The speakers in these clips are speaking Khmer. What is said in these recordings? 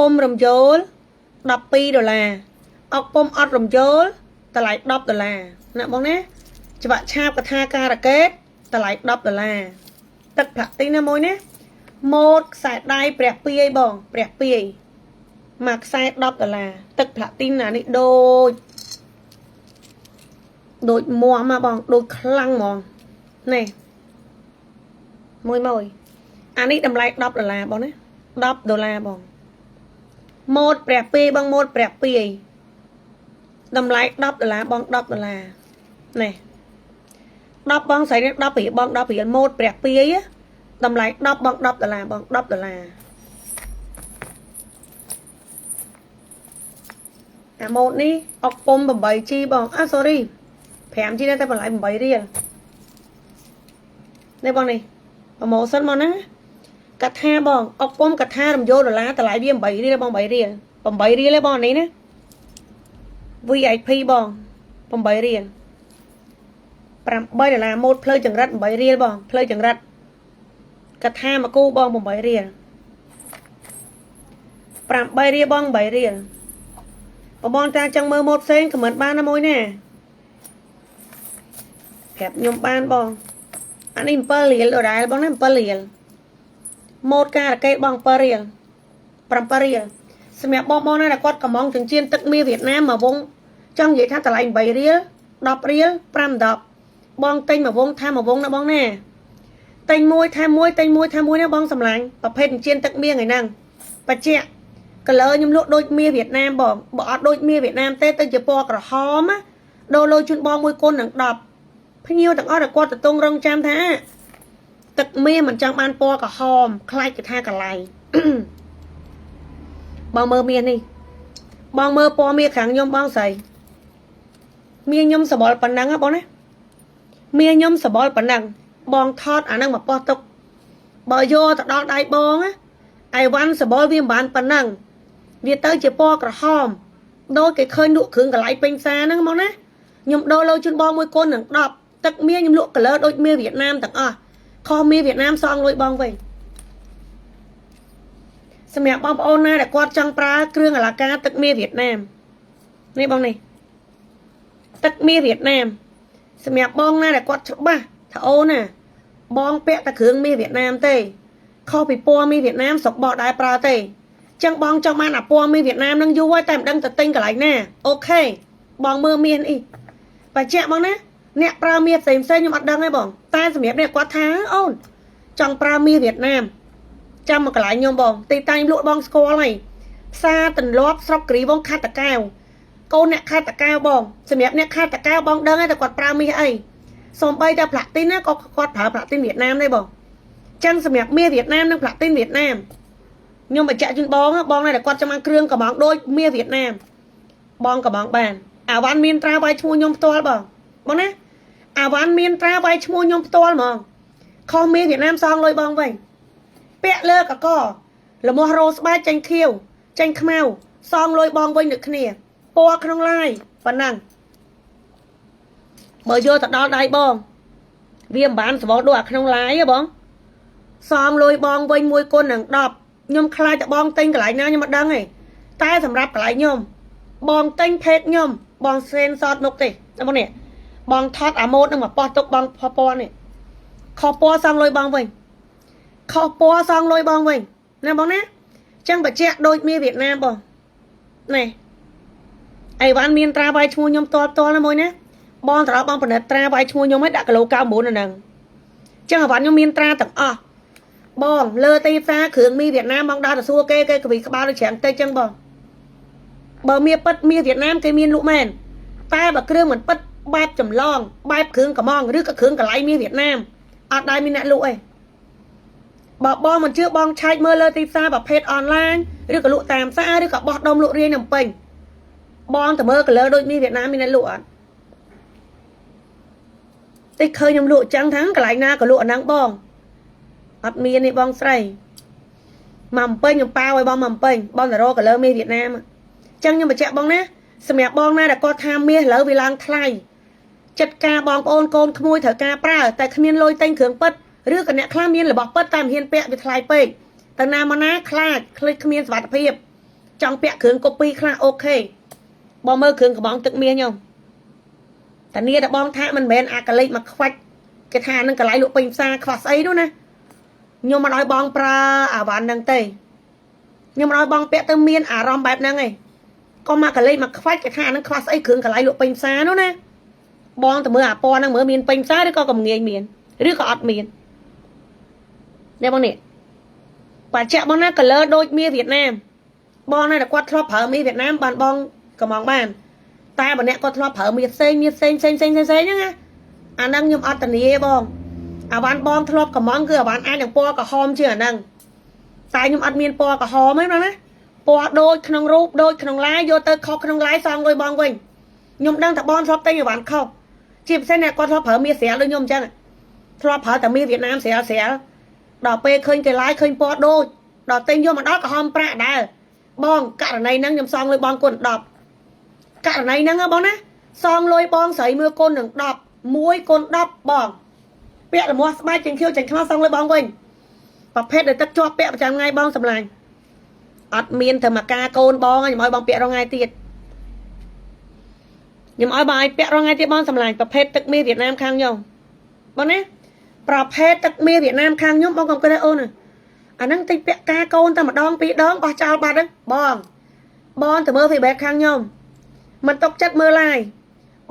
ពុំរំយោល12ដុល្លារអុកពុំអត់រំយោលតម្លៃ10ដុល្លារណាបងណាច្បាក់ឆាបកថាការ៉ាកេតតម្លៃ10ដុល្លារទឹកផ្លាទីណាមួយណាម៉ូតខ្សែដៃព្រះពាយបងព្រះពាយមួយខ្សែ10ដុល្លារទឹកផ្លាទីណានេះដូចដូចមាំបងដូចខ្លាំងហ្មងនេះមួយមួយអានេះតម្លៃ10ដុល្លារបងណា10ដុល្លារបងម៉ូតព្រះពាយបងម៉ូតព្រះពាយតម្លៃ10ដុល្លារបង10ដុល្លារនេះ10បងស្រីនេះ10រៀលបង10រៀលម៉ូតព្រះពាយតម្លៃ10បង10ដុល្លារបង10ដុល្លារអាម៉ូតនេះអុកពុំ 8G បងអា sorry 5G ដែរតែតម្លៃ8រៀលនេះបងនេះប្រម៉ូសិនមកណាកថាបងអុកពុំកថារំយោលដុល្លារតម្លៃវា8រៀលបង8រៀល8រៀលទេបងនេះណា VIP បង8រៀល8ដុល្លារម៉ូតផ្លូវចង្រិត8រៀលបងផ្លូវចង្រិតកថាមកគូបង8រៀល8រៀលបង8រៀលបងបងតាចង់មើលម៉ូតផ្សេងខមមិនបានណាមួយណាប្រាប់ខ្ញុំបានបងអានេះ7រៀលដដែលបងណា7រៀលម៉ូតការ៉ាកេបង7រៀល7រៀលសម្រាប់បងបងណាដែលគាត់កំងចិញ្ចៀនទឹកមាសវៀតណាមមកវងចង់និយាយថាតម្លៃ8រៀល10រៀល5 10បងទិញមកវងថាមកវងណាបងណាទិញមួយថែមមួយទិញមួយថែមមួយណាបងសម្លាញ់ប្រភេទចិញ្ចៀនទឹកមាសថ្ងៃហ្នឹងបច្ចៈកលើខ្ញុំលក់ដូចមាសវៀតណាមបងបើអត់ដូចមាសវៀតណាមទេទៅជាពណ៌ក្រហមណាដូរលុយជូនបងមួយគុណនឹង10ភ្ញៀវទាំងអស់ដែលគាត់ទទងរងចាំថាទឹកមាសមិនចង់បានពណ៌ក្រហមខ្លាចគេថាកលៃបងមើលមាសនេះបងមើលពណ៌មាសខាងខ្ញុំបងស្រីមាសខ្ញុំសបល់ប៉ុណ្ណឹងហ៎បងណាមាសខ្ញុំសបល់ប៉ុណ្ណឹងបងថតអាហ្នឹងមកប៉ោះទុកបើយកទៅដល់ដៃបងណាអៃវ៉ាន់សបល់វាមិនបានប៉ុណ្ណឹងវាទៅជាពណ៌ក្រហមដូចគេឃើញលក់គ្រឿងកលៃពេញផ្សារហ្នឹងមកណាខ្ញុំដូរលុយជូនបងមួយគុណនឹង10ទឹកមាសខ្ញុំលក់កលើដូចមាសវៀតណាមទាំងអស់ខុសមាសវៀតណាមសងលុយបងវិញសម្រាប់បងប្អូនណាដែលគាត់ចង់ប្រើគ្រឿងអលង្ការទឹកមាសវៀតណាមនេះបងនេះទឹកមាសវៀតណាមសម្រាប់បងណាដែលគាត់ច្បាស់ថាអូនណាបងពាក់តែគ្រឿងមាសវៀតណាមទេខុសពីពណ៌មាសវៀតណាមស្រុកបោះដែរប្រើទេចឹងបងចង់បានអាពណ៌មាសវៀតណាមនឹងយូរហើយតែមិនដឹងទៅទិញកន្លែងណាអូខេបងមើលមាសនេះបច្ចៈបងណាអ្នកប្រើមាសផ្សេងផ្សេងខ្ញុំអត់ដឹងទេបងតែសម្រាប់អ្នកគាត់ថាអូនចង់ប្រើមាសវៀតណាមចាំមកកន្លែងខ្ញុំបងទីតាំងលក់បងស្គាល់ហើយផ្សារទន្លាប់ស្រុកគិរីវងខេត្តតាកែវកូនអ្នកខេត្តតាកែវបងសម្រាប់អ្នកខេត្តតាកែវបងដឹងហើយតែគាត់ប្រើមាសអីសំបីតែផ្លាទីនណាក៏គាត់ប្រើផ្លាទីនវៀតណាមដែរបងចឹងសម្រាប់មាសវៀតណាមនិងផ្លាទីនវៀតណាមខ្ញុំបញ្ជាក់ជូនបងបងណាដែលគាត់ចង់បានគ្រឿងកំងដូចមាសវៀតណាមបងកំងបានអាវ៉ាន់មានត្រាវាយឈ្មោះខ្ញុំផ្ទាល់បងបងណាអាវ៉ាន់មានត្រាវាយឈ្មោះខ្ញុំផ្ទាល់ហ្មងខុសមាសវៀតណាមសងលុយបងវិញពាក់លើកកលមាស់រោស្បែកចេញខៀវចេញខ្មៅសងលុយបងវិញដូចគ្នាពណ៌ក្នុងឡាយប៉ុណ្ណឹងបើយកទៅដល់ដៃបងវាមិនបានសបល់ដូចអាក្នុងឡាយទេបងសងលុយបងវិញមួយគុណនឹង10ខ្ញុំខ្លាចតែបងទិញកន្លែងណាខ្ញុំមិនដឹងទេតែសម្រាប់កន្លែងខ្ញុំបងទិញផេកខ្ញុំបងសេនសតមុខទេបងនេះបងថតអាម៉ូតនឹងមកប៉ោះទុកបងផពណ៌នេះខុសពណ៌សងលុយបងវិញខុសពណ៌សងលុយបងវិញណាបងណាចឹងបច្ចៈដូចមាសវៀតណាមបងនេះអីវ៉ាន់មានត្រាវាយឈ្មោះខ្ញុំផ្ទាល់ផ្ទាល់ណាមួយណាបងត្រឡប់បងផលិតត្រាវាយឈ្មោះខ្ញុំឲ្យដាក់គីឡូ99នៅហ្នឹងចឹងអីវ៉ាន់ខ្ញុំមានត្រាទាំងអស់បងលើទីផ្សារគ្រឿងមីវៀតណាមបងដើរទៅសួរគេគេកវីក្បាលដូចច្រាំងតិចចឹងបងបើមាសពិតមាសវៀតណាមគេមានលក់មែនតែបើគ្រឿងមិនពិតបែបចម្លងបែបគ្រឿងកំងឬក៏គ្រឿងកលៃមាសវៀតណាមអត់ដែរមានអ្នកលក់ទេបើបងមិនជឿបងឆែកមើលលើទីផ្សារប្រភេទអនឡាញឬក៏លក់តាមផ្សារឬក៏បោះដុំលក់រាយនៅពេញបងទៅមើលកលើដូចមាសវៀតណាមមានអ្នកលក់អត់តិចឃើញខ្ញុំលក់ចឹងថាកន្លែងណាក៏លក់អាហ្នឹងបងអត់មានទេបងស្រីមកពេញខ្ញុំប៉ាវឲ្យបងមកពេញបងទៅរកកលើមាសវៀតណាមចឹងខ្ញុំបញ្ជាក់បងណាសម្រាប់បងណាដែលគាត់ថាមាសឥឡូវវាឡើងថ្លៃចិត្តការបងប្អូនកូនក្មួយត្រូវការប្រើតែគ្មានលុយទិញគ្រឿងពិតឬក៏អ្នកខ្លះមានរបស់ពិតតែមិនហ៊ានពាក់វាថ្លៃពេកទៅណាមកណាខ្លាចឃ្លេចគ្មានសុវត្ថិភាព ចង់ពាក់គ្រឿង copy ខ្លះ OK បងមើលគ្រឿងកំងទឹកមាសខ្ញុំតានីតែបងថាមិនមែនអាកលិចមកខ្វាច់គេថានឹងកន្លែងលក់ពេញផ្សារខ្វះស្អីនោះណាខ្ញុំមិនឲ្យបងប្រើអាវ៉ាន់ហ្នឹងទេខ្ញុំមិនឲ្យបងពាក់ទៅមានអារម្មណ៍បែបហ្នឹងឯងកុំមកកលិចមកខ្វាច់គេថានឹងខ្វះស្អីគ្រឿងកន្លែងលក់ពេញផ្សារនោះណាបងទៅមើលអាពណ៌ហ្នឹងមើលមានពេញផ្សារឬក៏កំងាយមានឬក៏អត់មាននេះបងនេះបាចាក់បងណា color ដូចមាសវៀតណាមបងណាតែគាត់ធ្លាប់ប្រើមាសវៀតណាមបានបងកំងបានតែបើអ្នកគាត់ធ្លាប់ប្រើមាសផ្សេងមាសផ្សេងផ្សេងផ្សេងផ្សេងហ្នឹងណាអាហ្នឹងខ្ញុំអត់ធានាទេបងអាវ៉ាន់បងធ្លាប់កំងគឺអាវ៉ាន់អាចនឹងពណ៌ក្រហមជាងអាហ្នឹងតែខ្ញុំអត់មានពណ៌ក្រហមទេណាណាពណ៌ដូចក្នុងរូបដូចក្នុង live យកទៅខុសក្នុង live សងលុយបងវិញខ្ញុំដឹងតែបងធ្លាប់ទិញអាវ៉ាន់ខុសជាពិសេសអ្នកគាត់ធ្លាប់ប្រើមាសស្រាលដូចខ្ញុំអញ្ចឹងធ្លាប់ប្រើតែមាសវៀតណាមស្រាលស្រាលដល់ពេលឃើញគេ live ឃើញពណ៌ដូចដល់ទិញយកមកដល់ក្រហមប្រាក់ដែរបងករណីហ្នឹងខ្ញុំសងលុយបងគុណ10ករណីហ្នឹងហ៎បងណាសងលុយបងស្រីមើលគុណនឹង10 1គុណ10បងពាក់រមាស់ស្បែកចេញខៀវចេញខ្មៅសងលុយបងវិញប្រភេទដែលទឹកជាប់ពាក់ប្រចាំថ្ងៃបងសម្លាញ់អត់មានធម្មការកូនបងខ្ញុំឲ្យបងពាក់រងថ្ងៃទៀតខ្ញុំឲ្យបងឲ្យពាក់រងថ្ងៃទៀតបងសម្លាញ់ប្រភេទទឹកមាសវៀតណាមខាងខ្ញុំបងណាប្រភេទទឹកមាសវៀតណាមខាងខ្ញុំបងកុំគិតថាអូនអាហ្នឹងតិចពាក់ការកូនតែម្ដងពីរដងបោះចោលបាត់ហ្នឹងបងបងទៅមើល feedback ខាងខ្ញុំមិនຕົកចិត្តមើល live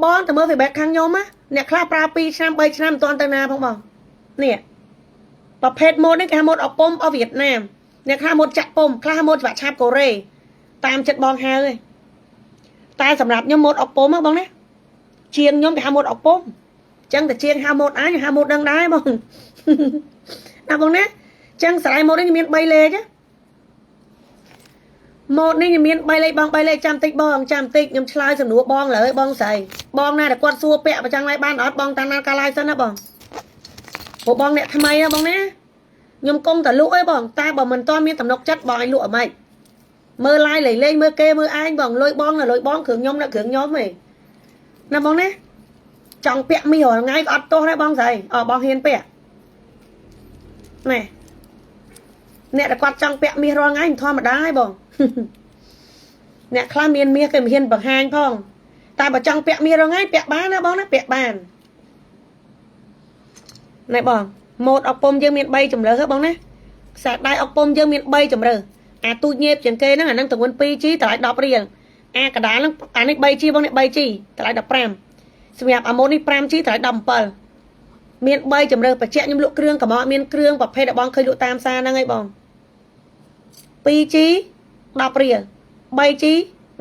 បងទៅមើល feedback ខាងខ្ញុំណាអ្នកខ្លះប្រើ2ឆ្នាំ3ឆ្នាំមិនទាន់ទៅណាផងបងនេះប្រភេទម៉ូតនេះគេហៅម៉ូតអពុំរបស់វៀតណាមអ្នកខ្លះម៉ូតចាក់ពុំខ្លះម៉ូតច្បាក់ឆាបកូរ៉េតាមចិត្តបងហៅឯងតែសម្រាប់ខ្ញុំម៉ូតអពុំហ៎បងណាជាងខ្ញុំគេហៅម៉ូតអពុំអញ្ចឹងតែជាងហៅម៉ូតអញហៅម៉ូតដឹងដែរបងណាបងណាអញ្ចឹងស្រ័យម៉ូតនេះមាន3លេខណាម៉ូតនេះមាន3លេខបង3លេខចាំតិចបងចាំតិចខ្ញុំឆ្លើយសំណួរបងលើយបងស្រីបងណាដែលគាត់សួរពាក់ប្រចាំថ្ងៃបានអត់បងតាមណាកាឡាយសិនណាបងព្រោះបងអ្នកថ្មីណាបងណាខ្ញុំគង់តែលក់អីបងតែបើមិនតមានតំណុកចិត្តបងឲ្យលក់អីម៉េចមើល live លេងលេងមើលគេមើលឯងបងលុយបងណាលុយបងគ្រឿងខ្ញុំណាគ្រឿងខ្ញុំឯងណាបងណាចង់ពាក់មាសរាល់ថ្ងៃក៏អត់ទោះដែរបងស្រីអបងហ៊ានពាក់ណែអ្នកដែលគាត់ចង់ពាក់មាសរាល់ថ្ងៃមិនធម្មតាទេបង អ្នកខ្លះមានមាសគេមិនហ៊ានបង្ហាញផងតែបើចង់ពាក់មាសរាល់ថ្ងៃពាក់បានណាបងណាពាក់បានណែបងម៉ូតអុកពុំយើងមាន3ជំរើសហ៎បងណាខ្សែដៃអុកពុំយើងមាន3ជំរើសអាទូចញេបជាងគេហ្នឹងអាហ្នឹងទម្ងន់ 2G តម្លៃ10រៀលអាកដាលហ្នឹងអានេះ 3G បងនេះ 3G តម្លៃ15សម្រាប់អាម៉ូតនេះ 5G តម្លៃ17មាន3ជំរើសបច្ចៈខ្ញុំលក់គ្រឿងកំអត់មានគ្រឿងប្រភេទរបស់បងឃើញលក់តាមផ្សារហ្នឹងឯងបង 2G 10រៀល 3G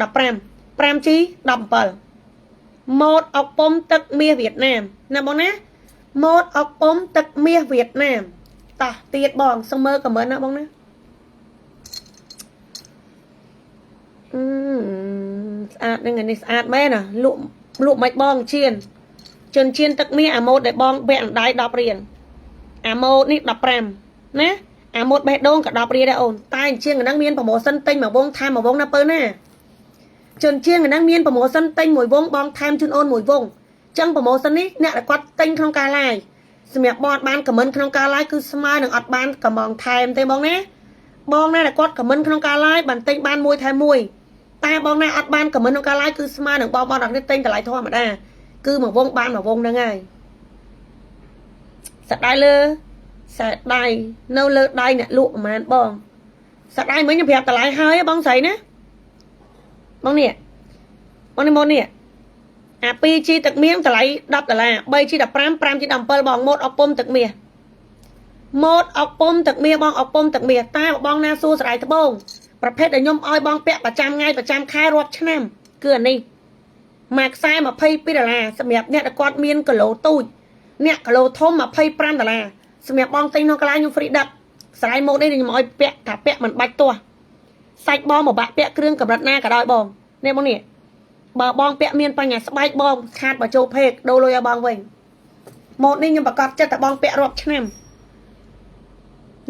15 5G 17ម៉ូតអុកពុំទឹកមាសវៀតណាមណាបងណាម៉ូតអុកពុំទឹកមាសវៀតណាមតោះទៀតបងសុំមើល comment ណាបងណាអឺស្អាតហ្នឹងនេះស្អាតមែនណាលក់លក់មិនបងជៀនជន់ជៀនទឹកមាសអាម៉ូតដែលបងពាក់អណ្ដាយ10រៀលអាម៉ូតនេះ15ណាអាម៉ូតបេះដូងក៏10រៀលដែរអូនតែអញ្ជាងហ្នឹងមាន promotion ទិញមួយវងថែមមួយវងណាពើណាជនជាងហ្នឹងមាន promotion ទិញមួយវងបងថែមជូនអូនមួយវងចឹង promotion នេះអ្នកដែលគាត់ទិញក្នុងការ live សម្រាប់បតបាន comment ក្នុងការ live គឺស្មើនឹងអត់បានកំងថែមទេបងណាបងណាដែលគាត់ comment ក្នុងការ live បានទិញបានមួយថែមមួយតែបងណាអត់បាន comment ក្នុងការ live គឺស្មើនឹងបងបងអត់នេះទិញតម្លៃធម្មតាគឺមួយវងបានមួយវងហ្នឹងហើយសដៃលើសដៃនៅលើដៃអ្នកលក់ប្រហែលបងសដៃមិញខ្ញុំប្រាប់តម្លៃហើយបងស្រីណាបងនេះបងនេះមកនេះអា 2G ទឹកមៀងតម្លៃ10ដុល្លារ 3G 15 5G 17បងម៉ូតអុកពុំទឹកមាសម៉ូតអុកពុំទឹកមាសបងអុកពុំទឹកមាសតែបងណាសួរស្រ័យត្បូងប្រភេទដែលខ្ញុំឲ្យបងពាក់ប្រចាំថ្ងៃប្រចាំខែរាប់ឆ្នាំគឺអានេះមួយខ្សែ22ដុល្លារសម្រាប់អ្នកដែលគាត់មានគីឡូទូចអ្នកគីឡូធំ25ដុល្លារសម្រាប់បងទិញក្នុងកន្លែងខ្ញុំ free ដឹកស្រ័យម៉ូតនេះខ្ញុំឲ្យពាក់ថាពាក់មិនបាច់ទាស់សាច់បងមកបាក់ពាក់គ្រឿងកម្រិតណាក៏ដោយបងនេះបងនេះបើបងពាក់មានបញ្ហាស្បែកបងខាតបើចូលភេកដូរលុយឲ្យបងវិញម៉ូតនេះខ្ញុំប្រកាសចិត្តតែបងពាក់រាប់ឆ្នាំ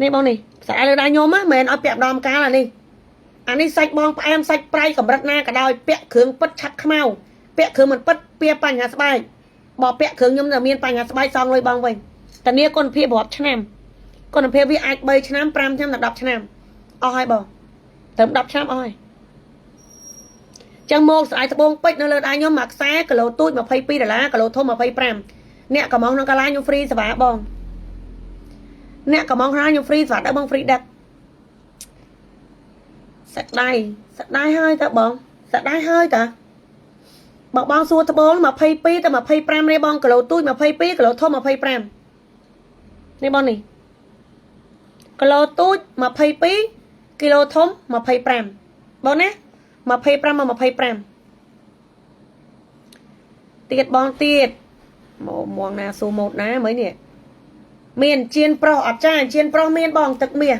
នេះបងនេះខ្សែលើដៃខ្ញុំមិនមែនឲ្យពាក់ម្ដងកាលអានេះអានេះសាច់បងផ្អែមសាច់ប្រៃកម្រិតណាក៏ដោយពាក់គ្រឿងពិតឆាប់ខ្មៅពាក់គ្រឿងមិនពិតពៀបញ្ហាស្បែកបើពាក់គ្រឿងខ្ញុំតែមានបញ្ហាស្បែកសងលុយបងវិញតានាគុណភាពរាប់ឆ្នាំគុណភាពវាអាច3ឆ្នាំ5ឆ្នាំដល់10ឆ្នាំអស់ហើយបងត្រឹម10ឆ្នាំអស់ហើយ ចឹងមកស្អាយត្បូងពេជ្រនៅលើដៃខ្ញុំមួយខ្សែគីឡូទូច22ដុល្លារគីឡូធំ25អ្នកកំងក្នុងកាឡាខ្ញុំ free សេវាបងអ្នកកំងក្នុងខ្ញុំ free សេវាដឹកបង free ដឹកសាក់ដៃសាក់ដៃហើយតើបងសាក់ដៃហើយតើបើបងសួរត្បូង22ទៅ25រៀលបងគីឡូទូច22គីឡូធំ25នេះបងនេះគីឡូទូច22គីឡូធំ25បងណា25មក25ទៀតបងទៀតមកមងណាស៊ូម៉ូតណាមើលនេះមានជៀនប្រុសអត់ចាជៀនប្រុសមានបងទឹកមាស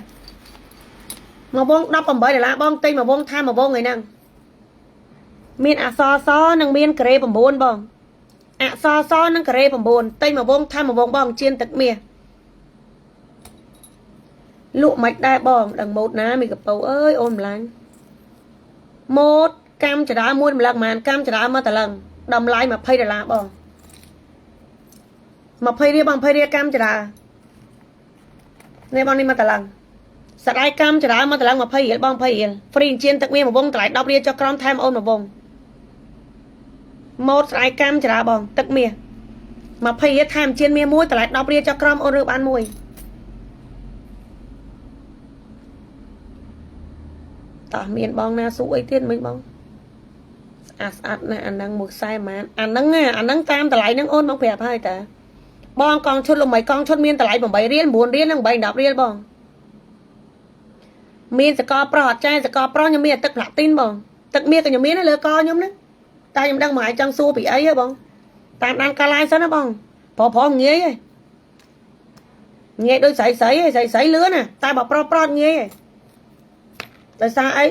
មកវង18ដុល្លារបងទិញមកវងថែមមកវងឯហ្នឹងមានអសសនិងមានការ៉េ9បងអសសនិងការ៉េ9ទិញមកវងថែមមកវងបងជៀនទឹកមាសលក់មិនដែរបងដឹងម៉ូតណាមីកពៅអើយអូនម្លាញ់ម៉ូតកម្មចរាមួយតម្លឹងប្រហែលកម្មចរាមកតលឹងតម្លៃ20ដុល្លារបង20រៀលបង20រៀលកម្មចរានេះបងនេះមកតលឹងសដៃកម្មចរាមកតលឹង20រៀលបង20រៀល free ជៀនទឹកមាសមួយវងតម្លៃ10រៀលចុះក្រោមថែមអូនមួយវងម៉ូតស្ដាយកម្មចរាបងទឹកមាស20រៀលថែមជៀនមាសមួយតម្លៃ10រៀលចុះក្រោមអូនរើបានមួយតោះមានបងណាស៊ូអីទៀតមិញបងស្អាតស្អាតណាស់អាហ្នឹងមួយខ្សែប្រហែលអាហ្នឹងអាហ្នឹងតាមតម្លៃហ្នឹងអូនបងប្រាប់ហើយតាបងកង់ឈុតលំមិយកង់ឈុតមានតម្លៃ8រៀល9រៀលនិង8 10រៀលបងមានសកលប្រុសអត់ចាយសកលប្រុសខ្ញុំមានទឹកផ្លាទីនបងទឹកមាសក៏ខ្ញុំមានលើកខ្ញុំហ្នឹងតែខ្ញុំដឹងមកឲ្យចង់សួរពីអីហ៎បងតាមដានកាឡាយសិនណាបងប្រុសប្រុសងាយហ៎ងាយដូចស្រីស្រីហ៎ស្រីស្រីលឿនណាតែបើប្រុសប្រុសងាយហ៎ដោយសារអី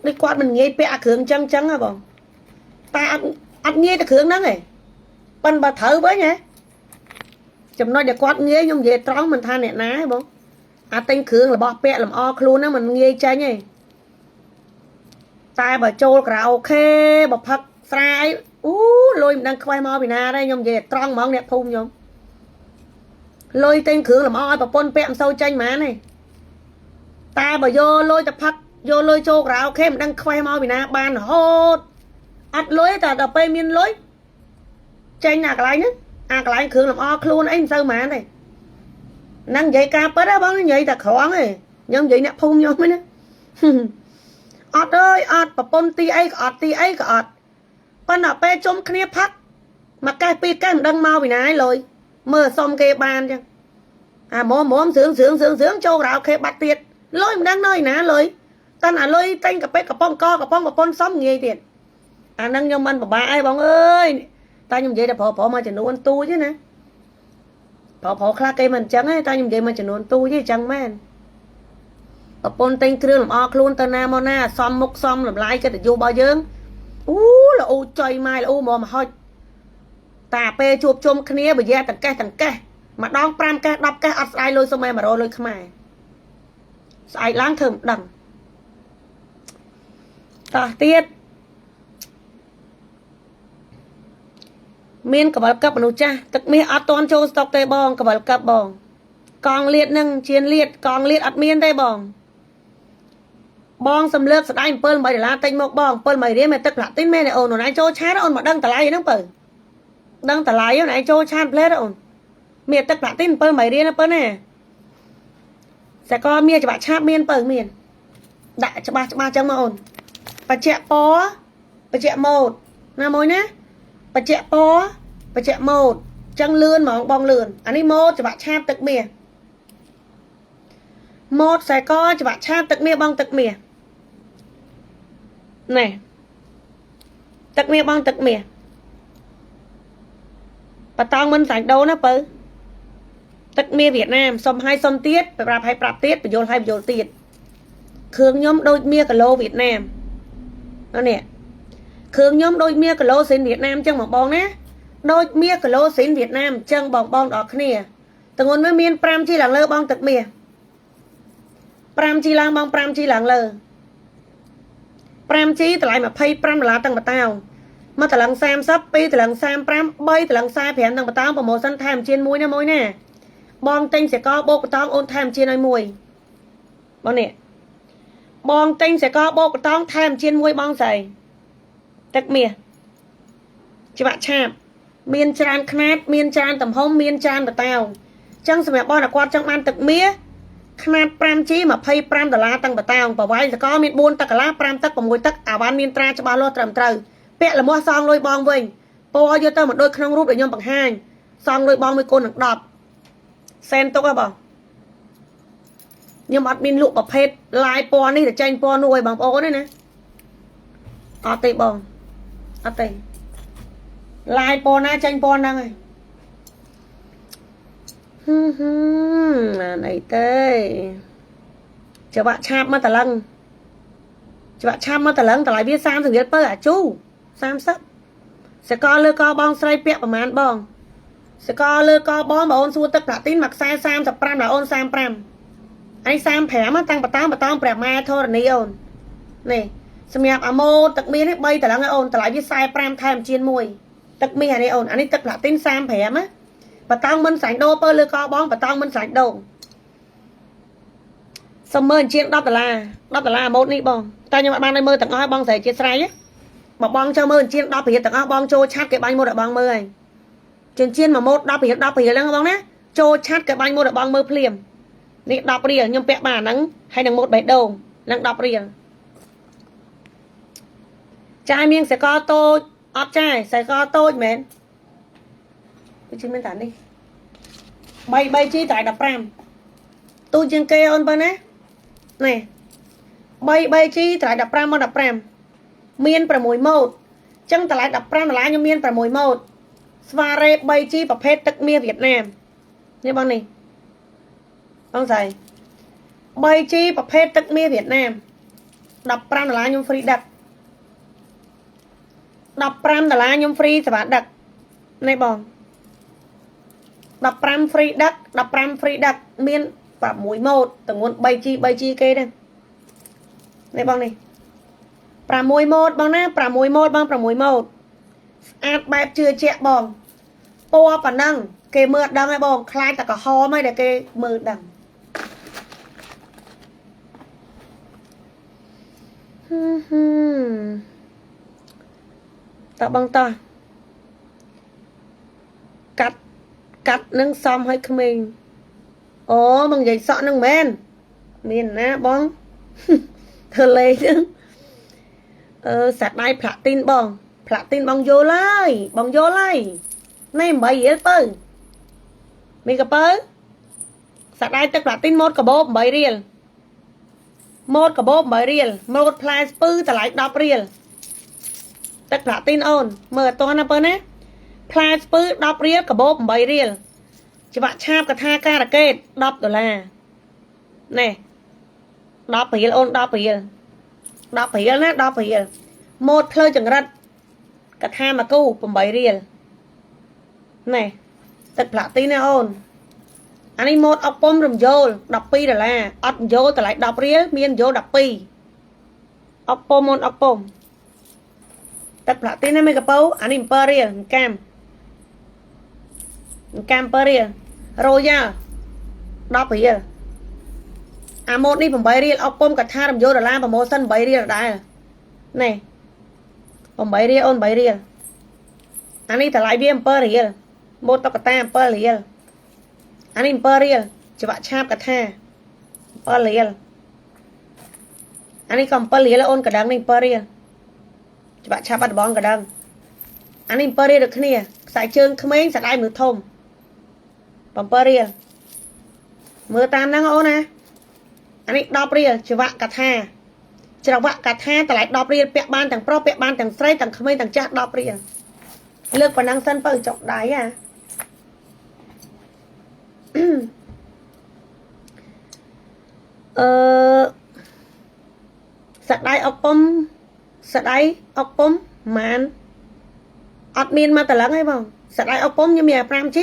ដូចគាត់មិនងាយពាក់អាគ្រឿងចឹងចឹងហ៎បងតែអត់អត់ងាយតែគ្រឿងហ្នឹងហ៎ប៉ិនបើត្រូវវិញហ៎ចំណុចដែលគាត់ងាយខ្ញុំនិយាយត្រង់មិនថាអ្នកណាហ៎បងអាទិញគ្រឿងរបស់ពាក់លម្អខ្លួនហ្នឹងមិនងាយចេញទេតែបើចូលការ៉ាអូខេបើផឹកស្រាអីអូលុយមិនដឹងខ្វេះមកពីណាដែរខ្ញុំនិយាយត្រង់ហ្មងអ្នកភូមិខ្ញុំលុយទិញគ្រឿងលម្អឲ្យប្រពន្ធពាក់មិនសូវចេញហ្មងទេតែបើយកលុយទៅផឹកយកលុយចូលការ៉ាអូខេមិនដឹងខ្វេះមកពីណាបានរហូតអត់លុយតែដល់ពេលមានលុយចេញអាកន្លែងហ្នឹងអាកន្លែងគ្រឿងលម្អខ្លួនអីមិនសូវហ្មងទេហ្នឹងនិយាយការពិតហ៎បងនិយាយតែក្រងទេខ្ញុំនិយាយអ្នកភូមិខ្ញុំហ្នឹងណាអត់អើយអត់ប្រពន្ធទីអីក៏អត់ទីអីក៏អត់ប៉ុន្តែពេលជុំគ្នាផឹកមួយកេះពីរកេះមិនដឹងមកពីណាឯងលុយមើលសុំគេបានចឹងអាមុំមុំសឿងសឿងសឿងសឿងចូលក្រៅខេបាត់ទៀតលុយមិនដឹងនៅណាលុយតាន់អាលុយតែងកាពេកកំប៉ុងកកំប៉ុងប្រពន្ធសុំងាយទៀតអាហ្នឹងខ្ញុំមិនពិបាកអីបងអើយតែខ្ញុំនិយាយតែប្រុសប្រុសមួយចំនួនទូចទេណាប្រុសប្រុសខ្លះគេមិនអញ្ចឹងទេតែខ្ញុំនិយាយមួយចំនួនទូចទេអញ្ចឹងមែនប្រពន្ធទិញគ្រឿងលម្អខ្លួនទៅណាមកណាសំមុខសំតម្លៃកិត្តិយសរបស់យើងអូល្អចុយម៉ែល្អមកមហុចតាពេលជួបជុំគ្នាបើយ៉ាតង្កេះតង្កេះម្ដង5កេះ10កេះអត់ស្ដាយលុយសុំឯ100លុយខ្មែរស្អែកឡើងធ្វើមិនដឹងតោះទៀតមានកបលកឹបមនុស្សចាស់ទឹកមាសអត់តន់ចូលស្តុកទេបងកបលកឹបបងកង់លៀតនឹងជៀនលៀតកង់លៀតអត់មានទេបងបងសំលើកស្ដាយ7 8ដុល្លារទិញមកបង7 8រៀលមែនទឹកផ្លាទីនមែនទេអូនអូនឯងចូលឆាតអូនមកដឹងតម្លៃហ្នឹងបើដឹងតម្លៃអូនឯងចូលឆាតផ្លែតអូនមានទឹកផ្លាទីន7 8រៀលប៉ុណ្ណាសកលមានច្បាក់ឆាបមានបើមានដាក់ច្បាស់ច្បាស់ចឹងមកអូនបច្ចៈពណ៌បច្ចៈម៉ូតណាមួយណាបច្ចៈពណ៌បច្ចៈម៉ូតចឹងលឿនហ្មងបងលឿនអានេះម៉ូតច្បាក់ឆាបទឹកមាសម៉ូតខ្សែកច្បាក់ឆាបទឹកមាសបងទឹកមាសណែទឹកមាសបងទឹកមាសបតងមិនសាញ់ដូរណាបើទឹកមាសវៀតណាមសុំឲ្យសុំទៀតប្រាប់ឲ្យប្រាប់ទៀតបញ្យល់ឲ្យបញ្យល់ទៀតគ្រឿងខ្ញុំដូចមាសគីឡូវៀតណាមនេះគ្រឿងខ្ញុំដូចមាសគីឡូស៊ីនវៀតណាមចឹងបងបងណាដូចមាសគីឡូស៊ីនវៀតណាមចឹងបងបងដល់គ្នាតងន់វាមាន5ជីឡើងលើបងទឹកមាស5ជីឡើងបង5ជីឡើងលើ5ជីតម្លៃ25ដុល្លារទាំងបតាវមកតម្លឹង30 2តម្លឹង35 3តម្លឹង45ទាំងបតាវ promotion ថែមជៀនមួយណាមួយណាបងទិញសកបោកបតងអូនថែមជៀនឲ្យមួយបងនេះបងទិញសកបោកបតងថែមជៀនមួយបងស្រី ទឹកមាសច្បាក់ឆាបមានច្រើនខ្នាតមានច្រើនទំហំមានច្រើនបតោងចឹងសម្រាប់បងតែគាត់ចង់បានទឹកមាសខ្នាត 5G 25ដុល្លារទាំងបតោងប្រវែងសកលមាន4ទឹកកន្លះ5ទឹក6ទឹកអាវ៉ាន់មានត្រាច្បាស់លាស់ត្រឹមត្រូវពាក់លមាស់សងលុយបងវិញពណ៌យកទៅមកដូចក្នុងរូបដែលខ្ញុំបង្ហាញសងលុយបងមួយគុណនឹង10សែនទុកហ៎បងខ្ញុំអត់មានលក់ប្រភេទឡាយពណ៌នេះទៅចេញពណ៌នោះឲ្យបងប្អូនទេណាអត់ទេបងអត់ទេឡាយពណ៌ណាចេញពណ៌ហ្នឹងហើយហឹមហឹមណាអីទេច្បាក់ឆាបមកតឡឹងច្បាក់ឆាបមកតឡឹងតម្លៃវា30រៀលពៅអាជូ30សកលលើកបងស្រីពាក់ប្រហែលបងសកលលើកបងបងអូនសួរទឹកផ្លាទីនមួយខ្សែ35ដល់អូន35អញ35តាំងបតោបតោព្រះម៉ែធរណីអូននេះសម្រាប់អាម៉ូទឹកមាសនេះ3តឡឹងអូនតម្លៃវា45ថែមជាងមួយទឹកមាសអានេះអូនអានេះទឹកផ្លាទីន35ណាបតោងមិនស្រាញ់ដូរពើលើកបងបតោងមិនស្រាញ់ដូរសុំមើលជាង10ដុល្លារ10ដុល្លារអាម៉ូតនេះបងតែខ្ញុំអត់បានឲ្យមើលទាំងអស់ឲ្យបងស្រីជាស្រ័យបើបងចូលមើលជាង10រៀលទាំងអស់បងចូលឆាត់គេបាញ់ម៉ូតឲ្យបងមើលហើយជាងជាងមួយម៉ូត10រៀល10រៀលហ្នឹងបងណាចូលឆាត់គេបាញ់ម៉ូតឲ្យបងមើលភ្លាមនេះ10រៀលខ្ញុំពាក់បានហ្នឹងហើយនឹងម៉ូតបេះដូងនឹង10រៀលចាយមានសកលតូចអត់ចាយសកលតូចមែនដូចជាមានតានេះ3 3G តម្លៃ15ទូចជាងគេអូនបើណានេះ3 3G តម្លៃ15មក15មាន6ម៉ូតចឹងតម្លៃ15ដុល្លារខ្ញុំមាន6ម៉ូតស្វារ៉េ 3G ប្រភេទទឹកមាសវៀតណាមនេះបងនេះបងស្រី 3G ប្រភេទទឹកមាសវៀតណាម15ដុល្លារខ្ញុំ free ដឹក15ដុល្លារខ្ញុំ free សេវាដឹកនេះបង15 free ដឹក15 free ដឹកមាន6ម៉ូតទម្ងន់ 3G 3G គេដែរនេះបងនេះ6ម៉ូតបងណា6ម៉ូតបង6ម៉ូតស្អាតបែបជឿជាក់បងពណ៌ប៉ុណ្ណឹងគេមើលអត់ដឹងទេបងខ្លាចតែក្រហមហើយដែលគេមើលដឹងហឹមហឹមតើបងតោះកាត់កាត់នឹងសំឲ្យក្មេងអូបងនិយាយសក់នឹងមែនមានណាបងធ្វើលេងហ្នឹងអឺសាក់ដៃផ្លាទីនបងផ្លាទីនបងយល់ហើយបងយល់ហើយនេះ8រៀលពៅមានកពៅសាក់ដៃទឹកផ្លាទីនម៉ូតកាបូប8រៀលម៉ូតកាបូប8រៀលម៉ូតផ្លែស្ពឺតម្លៃ10រៀលទឹកផ្លាទីនអូនមើលអត់តណាពៅណាផ្លែស្ពឺ10រៀលកាបូប8រៀលច្បាក់ឆាបកថាការ៉ាកេត10ដុល្លារនេះ10រៀលអូន10រៀល10រៀលណា10រៀលម៉ូតផ្លូវចង្រិតកថាមកគូ8រៀលនេះទឹកផ្លាទីណាអូនអានេះម៉ូតអុកពុំរំយោល12ដុល្លារអត់យោលតម្លៃ10រៀលមានយោល12អុកពុំអូនអុកពុំទឹកផ្លាទីណាមេកពៅអានេះ7រៀលកាំកាំ7រៀលរ៉ូយ៉ាល់10រៀលអាម៉ូតនេះ8រៀលអុកពុំកថារំយោលដុល្លារ promotion 8រៀលដដែលនេះ8រៀលអូន8រៀលអានេះតម្លៃវា7រៀលម៉ូតតុក្កតា7រៀលអានេះ7រៀលច្បាក់ឆាបកថា7រៀលអានេះក៏7រៀលអូនកណ្ដឹងនេះ7រៀលច្បាក់ឆាបបាត់ដបងកណ្ដឹងអានេះ7រៀលដូចគ្នាខ្សែជើងក្មេងសដៃមនុស្សធំ7រៀលមើលតាមហ្នឹងអូនណាអានេះ10រៀលច្រវាក់កថាច្រវាក់កថាតម្លៃ10រៀលពាក់បានទាំងប្រុសពាក់បានទាំងស្រីទាំងក្មេងទាំងចាស់10រៀលលើកប៉ុណ្ណឹងសិនបើចុកដៃហ่ะអឺសដៃអុកពុំសដៃអុកពុំម៉ានអត់មានមកតឡឹងទេបងសដៃអុកពុំខ្ញុំមាន 5G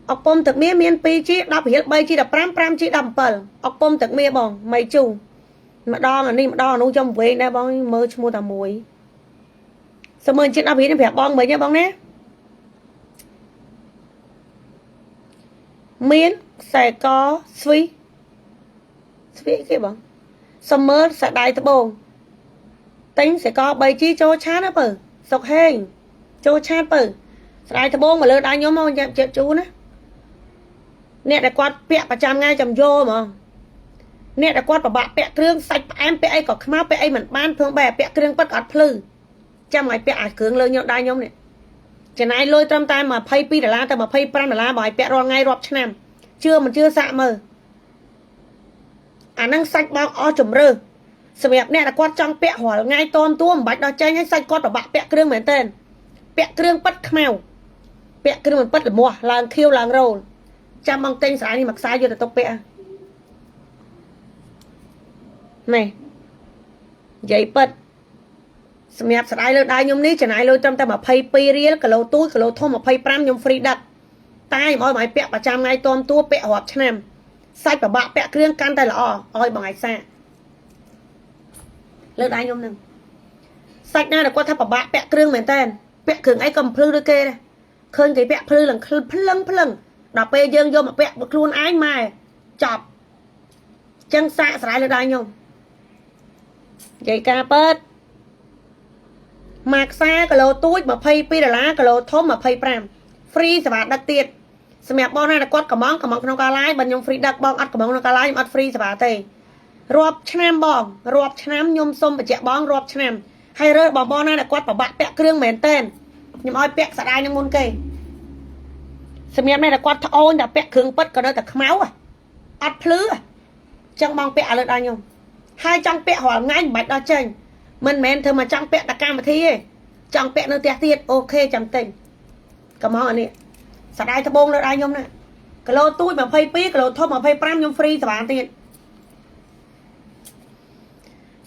អុកពុំទឹកមាសមាន 2G 10រៀល 3G 15 5G 17អុកពុំទឹកមាសបងមីជូម្ដងអានេះម្ដងអានោះចំវែងដែរបងមើលឈ្មោះតែមួយសមើលជាតិ10រៀលនេះប្រាប់បងមិញហ៎បងណាមានខ្សែកស្វីស្វីគេបងសមើលសដៃត្បូង ទិញសេក 3G ចូល chat ណាបើសុកហេងចូល chat បើស្ដាយត្បូងមកលើដៃខ្ញុំមកចាំជូនណាអ្នកដែលគាត់ពាក់ប្រចាំថ្ងៃចាំយកហ្មងអ្នកដែលគាត់ប្របាក់ពាក់គ្រឿងសាច់ផ្អែមពាក់អីក៏ខ្មៅពាក់អីមិនបានព្រោះបែរពាក់គ្រឿងពិតក៏អត់ភ្លឺចាំឲ្យពាក់អាគ្រឿងលើញដៃខ្ញុំនេះចំណាយលុយត្រឹមតែ22ដុល្លារទៅ25ដុល្លារបើឲ្យពាក់រាល់ថ្ងៃរាប់ឆ្នាំជឿមិនជឿសាក់មើលអាហ្នឹងសាច់បោកអស់ជំរឿសម្រាប់អ្នកដែលគាត់ចង់ពាក់រាល់ថ្ងៃតមទួមិនបាច់ដោះចេញឲ្យសាច់គាត់ប្របាក់ពាក់គ្រឿងមែនតើពាក់គ្រឿងពិតខ្មៅពាក់គ្រឿងមិនពិតលមាស់ឡើងខៀវឡើងរោលចាំបងទិញស្រាយនេះមួយខ្សែយកទៅទុកពាក់នេះនិយាយពិតសម្រាប់ស្ដាយលើដៃខ្ញុំនេះចំណាយលុយត្រឹមតែ22រៀលគីឡូទូចគីឡូធំ25ខ្ញុំ free ដឹកតែខ្ញុំឲ្យបងឲ្យពាក់ប្រចាំថ្ងៃតមតួពាក់រាប់ឆ្នាំសាច់ប្របាក់ពាក់គ្រឿងកាន់តែល្អឲ្យបងឲ្យសាកលើដៃខ្ញុំនឹងសាច់ណាដែលគាត់ថាប្របាក់ពាក់គ្រឿងមែនតើពាក់គ្រឿងអីក៏មិនភ្លឺដូចគេដែរឃើញគេពាក់ភ្លឺឡើងភ្លឹងភ្លឹងដល់ពេលយើងយកមកពាក់ខ្លួនឯងម៉ែចប់ចឹងសាកស្រ័យលើដៃខ្ញុំនិយាយការពិតមួយខ្សែគីឡូទូច22ដុល្លារគីឡូធំ25 free សេវាដឹកទៀតសម្រាប់បងណាដែលគាត់កំងកំងក្នុងការ live បើខ្ញុំ free ដឹកបងអត់កំងក្នុងការ live ខ្ញុំអត់ free សេវាទេរាប់ឆ្នាំបងរាប់ឆ្នាំខ្ញុំសុំបញ្ជាក់បងរាប់ឆ្នាំហើយរើសបងបងណាដែលគាត់ប្របាក់ពាក់គ្រឿងមែនតែនខ្ញុំឲ្យពាក់ស្ដាយនឹងមុនគេសម្រាប់អ្នកដែលគាត់ត្អូនតែពាក់គ្រឿងពិតក៏នៅតែខ្មៅអត់ភ្លឺចឹងបងពាក់ឲ្យលើដល់ខ្ញុំហើយចង់ពាក់រាល់ថ្ងៃមិនបាច់ដល់ចេញមិនមែនធ្វើមកចង់ពាក់តែកម្មវិធីទេចង់ពាក់នៅផ្ទះទៀត OK ចាំទិញកំងអានេះស្ដាយត្បូងលើដៃខ្ញុំណាគីឡូទូច22គីឡូធំ25ខ្ញុំ free សេវាទៀត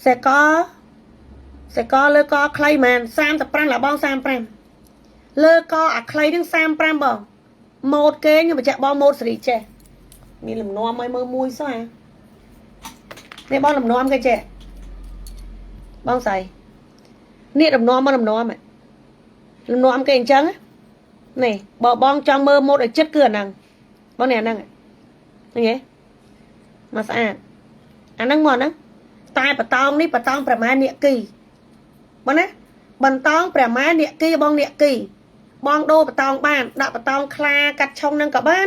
សេកសេកលើកខ្លីមែន35ឡាបង35លើកអាខ្លីនឹង35បងម៉ូតគេខ្ញុំបញ្ជាក់បងម៉ូតសេរីចេះមានលំនាំឲ្យមើលមួយសោះអានេះបងលំនាំគេចេះបងស្រីនេះលំនាំមកលំនាំលំនាំគេអញ្ចឹងនេះបើបងចង់មើលម៉ូតឲ្យចិត្តគឺអាហ្នឹងបងនេះអាហ្នឹងឃើញទេមកស្អាតអាហ្នឹងមកហ្នឹងតែបតោងនេះបតោងប្រមាណនាគីបងណាបន្តោងប្រមាណនាគីបងនាគីបងដូរបតោងបានដាក់បតោងខ្លាកាត់ឆុងហ្នឹងក៏បាន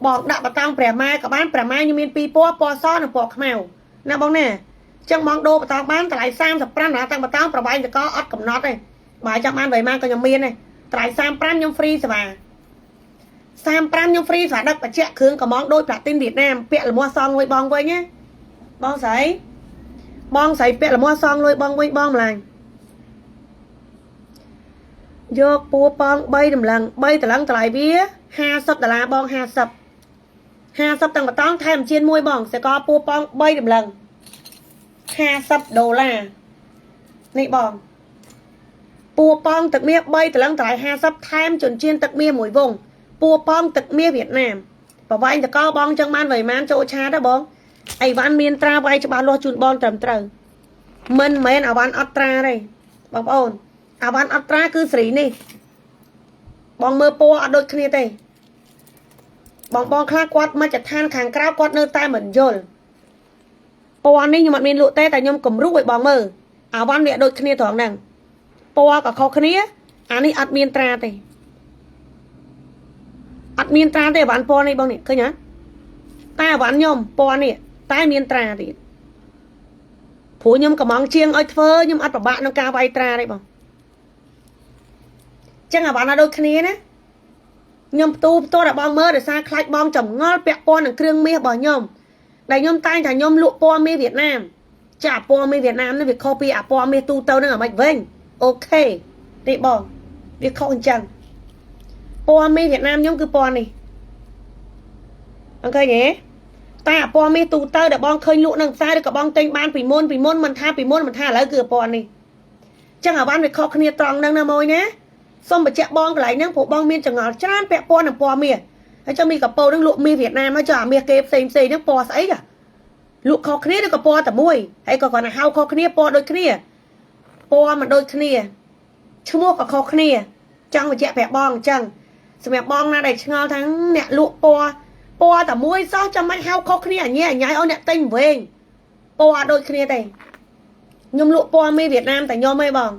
បងដាក់បតោងព្រះម៉ែក៏បានព្រះម៉ែខ្ញុំមានពីរពណ៌ពណ៌សនិងពណ៌ខ្មៅណាបងណាចឹងបងដូរបតោងបានតម្លៃ35ដុល្លារតាំងបតោងប្រវែងតកអត់កំណត់ទេបើចង់បាន8ម៉ានក៏ខ្ញុំមានដែរតម្លៃ35ខ្ញុំ free សេវា35ខ្ញុំ free សេវាដឹកបច្ចៈគ្រឿងកំងដូចប្រាក់ទីនវៀតណាមពាក់លមាស់សងលុយបងវិញណាបងស្រីបងស្រីពាក់លមាស់សងលុយបងវិញបងម្លាញ់យកពួរប៉ង3តម្លឹង3តម្លឹងតម្លៃវា50ដុល្លារបង50 50ទាំងបតងថែមជៀនមួយបងសកពួរប៉ង3តម្លឹង50ដុល្លារនេះបងពួរប៉ងទឹកមាស3តម្លឹងតម្លៃ50ថែមជញ្ជៀនទឹកមាសមួយវងពួរប៉ងទឹកមាសវៀតណាមប្រវែងតកបងចឹងបានវៃម៉ានចូលឆាតបងអីវ៉ាន់មានត្រាវាយច្បាស់លាស់ជូនបងត្រឹមត្រូវមិនមែនអវ៉ាន់អត់ត្រាទេបងប្អូនអវ៉ាន់អត់ត្រាគឺសេរីនេះបងមើលពណ៌អត់ដូចគ្នាទេបងបងខ្លះគាត់មកចឋានខាងក្រៅគាត់នៅតែមិនយល់ពណ៌នេះខ្ញុំអត់មានលក់ទេតែខ្ញុំគំរូឲ្យបងមើលអាវ៉ាន់វាដូចគ្នាត្រង់ហ្នឹងពណ៌ក៏ខុសគ្នាអានេះអត់មានត្រាទេអត់មានត្រាទេអាវ៉ាន់ពណ៌នេះបងនេះឃើញហ៎តែអាវ៉ាន់ខ្ញុំពណ៌នេះតែមានត្រាទៀតព្រោះខ្ញុំកំងជាងឲ្យធ្វើខ្ញុំអត់ប្របាក់ក្នុងការវាយត្រាទេបងចឹងអាវ៉ាន់អត់ដូចគ្នាណាខ្ញុំផ្ទូផ្ទាត់ឲ្យបងមើលដោយសារខ្លាចបងចម្ងល់ពាក់ព័ន្ធនឹងគ្រឿងមាសរបស់ខ្ញុំដែលខ្ញុំតែងថាខ្ញុំលក់ពណ៌មាសវៀតណាមចាពណ៌មាសវៀតណាមនេះវាខុសពីអាពណ៌មាសទូទៅហ្នឹងអាម៉េចវិញ OK នេះបងវាខុសអញ្ចឹងពណ៌មាសវៀតណាមខ្ញុំគឺពណ៌នេះអង្គឃើញទេតែអាពណ៌មាសទូទៅដែលបងឃើញលក់នៅផ្សារឬក៏បងទិញបានពីមុនពីមុនមិនថាពីមុនមិនថាឥឡូវគឺពណ៌នេះចឹងអាវ៉ាន់វាខុសគ្នាត្រង់ហ្នឹងណាម៉ួយណាសូមបញ្ជាក់បងកន្លែងហ្នឹងព្រោះបងមានចងល់ច្រើនពាក់ព័ន្ធនឹងពណ៌មាសហើយចាំមីកពោហ្នឹងលក់មាសវៀតណាមហើយចុះអាមាសគេផ្សេងផ្សេងហ្នឹងពណ៌ស្អីចាលក់ខុសគ្នាឬក៏ពណ៌តែមួយហើយក៏គាត់ថាហៅខុសគ្នាពណ៌ដូចគ្នាពណ៌មិនដូចគ្នាឈ្មោះក៏ខុសគ្នាចង់បញ្ជាក់ប្រាប់បងអញ្ចឹងសម្រាប់បងណាដែលឆ្ងល់ថាអ្នកលក់ពណ៌ពណ៌តែមួយសោះចាំមិនហៅខុសគ្នាអញញ៉ៃឲ្យអ្នកទិញវិញពណ៌ដូចគ្នាទេ ខ្ញុំលក់ពណ៌មីវៀតណាមតែខ្ញុំឯងបង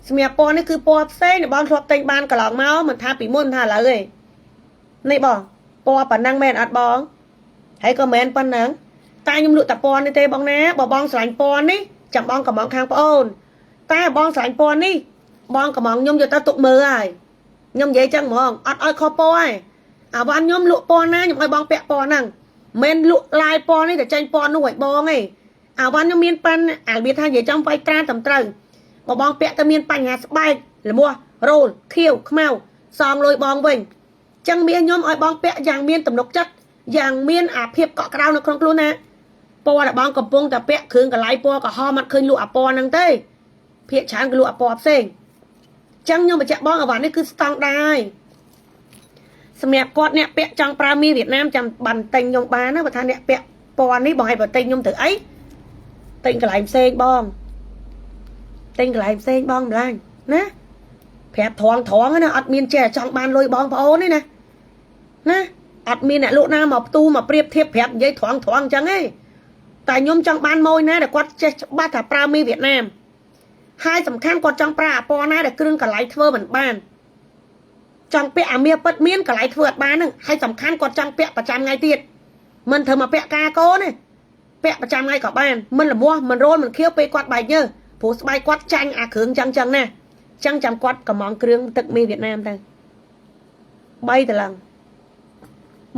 សម្រាប់ពណ៌នេះគឺពណ៌ផ្សេងដែលបងធ្លាប់ទិញបានកន្លងមកមិនថាពីមុនថាឥឡូវទេនេះបងពណ៌ប៉ុណ្ណឹងមែនអត់បងហើយក៏មែនប៉ុណ្ណឹងតែខ្ញុំលក់តែពណ៌នេះទេបងណាបើបងស្រឡាញ់ពណ៌នេះចាំបងកំងខាងប្អូនតែបងស្រឡាញ់ពណ៌នេះបងកំងខ្ញុំយកទៅទុកមើលហើយខ្ញុំនិយាយចឹងហ្មងអត់ឲ្យខុសពណ៌ឯងអាវ៉ាន់ខ្ញុំលក់ពណ៌ណាខ្ញុំឲ្យបងពាក់ពណ៌ហ្នឹងមិនលក់ឡាយពណ៌នេះតែចេញពណ៌នោះឲ្យបងឯងអាវ៉ាន់ខ្ញុំមានប៉ាន់អារបៀបថានិយាយចំវាយត្រាត្រឹមត្រូវបើបងពាក់ទៅមានបញ្ហាស្បែកលមាស់រោលខៀវខ្មៅសងលុយបងវិញចឹងមានខ្ញុំឲ្យបងពាក់យ៉ាងមានទំនុកចិត្តយ៉ាងមានអាភាពកក់ក្ដៅនៅក្នុងខ្លួនណាពណ៌ដែលបងកំពុងតែពាក់គ្រឿងកលៃពណ៌ក្រហមអត់ឃើញលក់អាពណ៌ហ្នឹងទេភាកច្រើនគឺលក់អាពណ៌ផ្សេងចឹងខ្ញុំបញ្ជាក់បងអាវ៉ាន់នេះគឺស្តង់ដារសម្រាប់គាត់អ្នកពាក់ចង់ប្រើមីវៀតណាមចាំបានទិញខ្ញុំបានណាបើថាអ្នកពាក់ពណ៌នេះបងឲ្យបើទិញខ្ញុំទៅអីទិញកន្លែងផ្សេងបងទិញកន្លែងផ្សេងបងម្លាញ់ណាប្រាប់ត្រង់ត្រង់ណាអត់មានចេះចង់បានលុយបងប្អូនទេណាណាអត់មានអ្នកលក់ណាមកផ្ទូមកប្រៀបធៀបប្រាប់និយាយត្រង់ត្រង់អញ្ចឹងទេតែខ្ញុំចង់បានម៉ួយណាដែលគាត់ចេះច្បាស់ថាប្រើមីវៀតណាមហើយសំខាន់គាត់ចង់ប្រើអាពណ៌ណាដែលគ្រឿងកន្លៃធ្វើមិនបានចង់ពាក់អាមាសពិតមានកន្លៃធ្វើអត់បានហ្នឹងហើយសំខាន់គាត់ចង់ពាក់ប្រចាំថ្ងៃទៀតមិនត្រូវមកពាក់ការកូនទេពាក់ប្រចាំថ្ងៃក៏បានមិនលមាស់មិនរលមិនខៀវពេលគាត់បែកញើសព្រោះស្បែកគាត់ចាញ់អាគ្រឿងចឹងចឹងណាចឹងចាំគាត់កំងគ្រឿងទឹកមីវៀតណាមទៅ3តឡឹង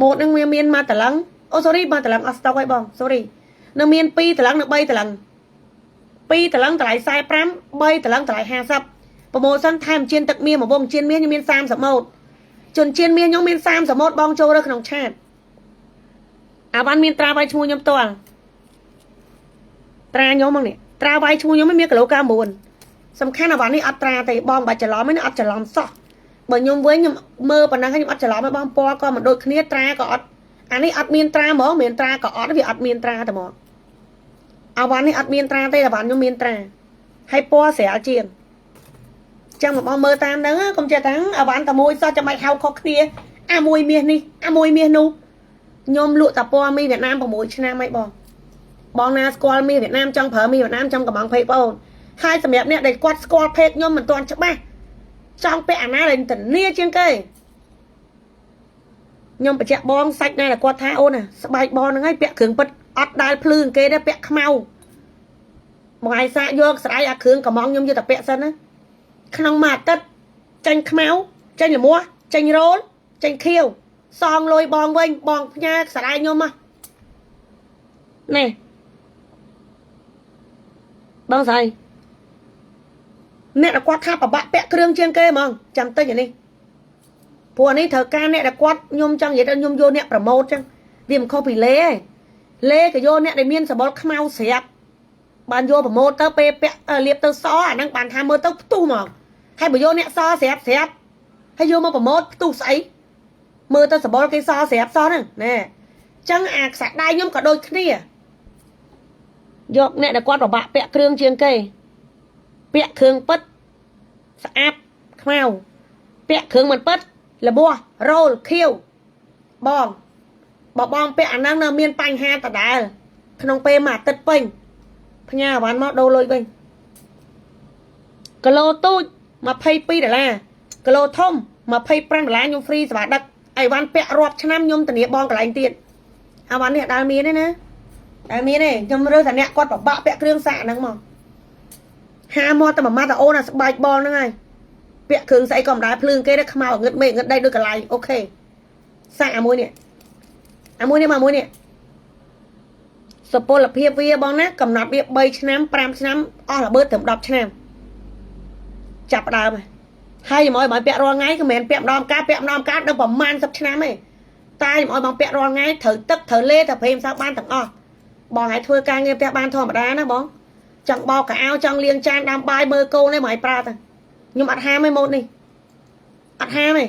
ម៉ូតនឹងវាមានមួយតឡឹងអូ sorry មួយតឡឹងអត់ស្តុកហើយបង sorry នៅមាន2តឡឹងនិង3តឡឹង2តឡឹងតម្លៃ45 3តឡឹងតម្លៃ50promotion ថែមជៀនទឹកមាសមួយវងជៀនមាសខ្ញុំមាន30ម៉ូតជនជៀនមាសខ្ញុំមាន30ម៉ូតបងចូលទៅក្នុង chat អាវ៉ាន់មានត្រាវាយឈ្មោះខ្ញុំផ្ទាល់ត្រាខ្ញុំមកនេះត្រាវាយឈ្មោះខ្ញុំមានគីឡូ99សំខាន់អាវ៉ាន់នេះអត់ត្រាទេបងបាច់ច្រឡំទេអត់ច្រឡំសោះបើខ្ញុំវិញខ្ញុំមើលប៉ុណ្ណឹងខ្ញុំអត់ច្រឡំទេបងពណ៌ក៏មិនដូចគ្នាត្រាក៏អត់អានេះអត់មានត្រាហ្មងមានត្រាក៏អត់វាអត់មានត្រាតែហ្មងអាវ៉ាន់នេះអត់មានត្រាទេអាវ៉ាន់ខ្ញុំមានត្រាហើយពណ៌ស្រាលជាងចឹងមកបងមើលតាមហ្នឹងកុំចេះតាំងអាវ៉ាន់តែមួយសោះចាំបាច់ហៅខុសគ្នាអាមួយមាសនេះអាមួយមាសនោះខ្ញុំលក់តាពណ៌មីវៀតណាម6ឆ្នាំហើយបងបងណាស្គាល់មីវៀតណាមចង់ប្រើមីវៀតណាមចង់កំង page បងហើយសម្រាប់អ្នកដែលគាត់ស្គាល់ page ខ្ញុំមិនទាន់ច្បាស់ចង់ពាក់អាណាដែលធានាជាងគេខ្ញុំបញ្ជាក់បងសាច់ណាដែលគាត់ថាអូនណាស្បែកបងហ្នឹងហើយពាក់គ្រឿងពិតអត់ដែលភ្លឺគេទេពាក់ខ្មៅមួយថ្ងៃសាកយកស្រាយអាគ្រឿងកំងខ្ញុំយកតែពាក់សិនណាក្នុងមួយអាទិត្យចេញខ្មៅចេញលមាស់ចេញរោលចេញខៀវសងលុយបងវិញបងផ្ញើស្រាយខ្ញុំមកនេះបងស្រីអ្នកដែលគាត់ថាប្របាក់ពាក់គ្រឿងជាងគេហ្មងចាំតិចអានេះព្រោះអានេះត្រូវការអ្នកដែលគាត់ខ្ញុំចង់និយាយថាខ្ញុំយកអ្នក promote ចឹងវាមិនខុសពីលេទេលេក៏យកអ្នកដែលមានសបល់ខ្មៅស្រាប់បានយក promote ទៅពេលពាក់លាបទៅសអាហ្នឹងបានថាមើលទៅផ្ទុះហ្មងហើយបើយកអ្នកសស្រាប់ស្រាប់ហើយយកមក promote ផ្ទុះស្អីមើលទៅសបល់គេសស្រាប់សហ្នឹងណែចឹងអាខ្សែដៃខ្ញុំក៏ដូចគ្នាយកអ្នកដែលគាត់ប្របាក់ពាក់គ្រឿងជាងគេពាក់គ្រឿងពិតស្អាតខ្មៅពាក់គ្រឿងមិនពិតលបោះរោលខៀវបងបើបងពាក់អាហ្នឹងនៅមានបញ្ហាដដែលក្នុងពេលមួយអាទិត្យពេញផ្ញើអវ៉ាន់មកដូរលុយវិញគីឡូទូច22ដុល្លារគីឡូធំ25ដុល្លារខ្ញុំ free សេវាដឹកអីវ៉ាន់ពាក់រាប់ឆ្នាំខ្ញុំធានាបងកន្លែងទៀតអវ៉ាន់នេះអត់ដែលមានទេណាដែលមានទេខ្ញុំរើសតែអ្នកគាត់ប្របាក់ពាក់គ្រឿងសាកហ្នឹងមកហាមាត់តែមួយម៉ាត់តែអូនអាស្បែកបលហ្នឹងហើយពាក់គ្រឿងស្អីក៏មិនដែលភ្លឺគេដែរខ្មៅងឹតមេឃងឹតដីដូចកន្លែង OK សាកអាមួយនេះអាមួយនេះមកមួយនេះសុពលភាពវាបងណាកំណត់វា3ឆ្នាំ5ឆ្នាំអស់ល្បឺតត្រឹម10ឆ្នាំចាប់ដើមហើយខ្ញុំឲ្យបងពាក់រាល់ថ្ងៃក៏មិនមែនពាក់ម្ដងកាលពាក់ម្ដងកាលដល់ប្រហែល10ឆ្នាំទេតែខ្ញុំឲ្យបងពាក់រាល់ថ្ងៃត្រូវទឹកត្រូវលេត្រូវព្រេមសោបានទាំងអស់បងឲ្យធ្វើការងារផ្ទះបានធម្មតាណាបងចង់បោកកៅអៅចង់លាងចានដាំបាយមើលកូនទេមកឲ្យប្រើទៅខ្ញុំអត់ហាមទេម៉ូតនេះអត់ហាមទេ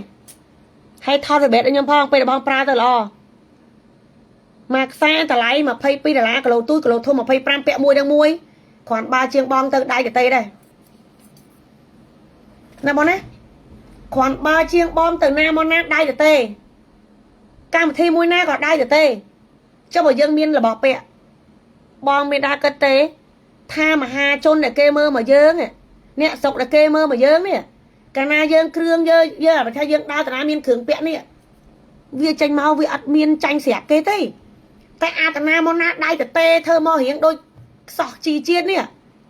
ហើយថតរបៀបឲ្យខ្ញុំផងពេលបងប្រើទៅល្អមួយខ្សែតម្លៃ22ដុល្លារគីឡូទូចគីឡូធំ25ពាក់មួយដល់មួយគ្រាន់បើជាងបងទៅដៃកតេដែរណាបងណាគ្រាន់បើជាងបងទៅណាមកណាដៃទៅទេកម្មវិធីមួយណាក៏ដៃទៅទេចុះបើយើងមានរបស់ពាក់បងមានដែរគិតទេ ថាមហាជនដែលគេមើលមកយើងអ្នកស្រុកដែលគេមើលមកយើងនេះកាលណាយើងគ្រឿងយើងយើងថាយើងដើរតារាមានគ្រឿងពាក់នេះវាចេញមកវាអត់មានចាញ់ស្រាក់គេទេតែអាតនាមកណាដៃតទេធ្វើមករៀងដូចខ្សោះជីជាតិនេះ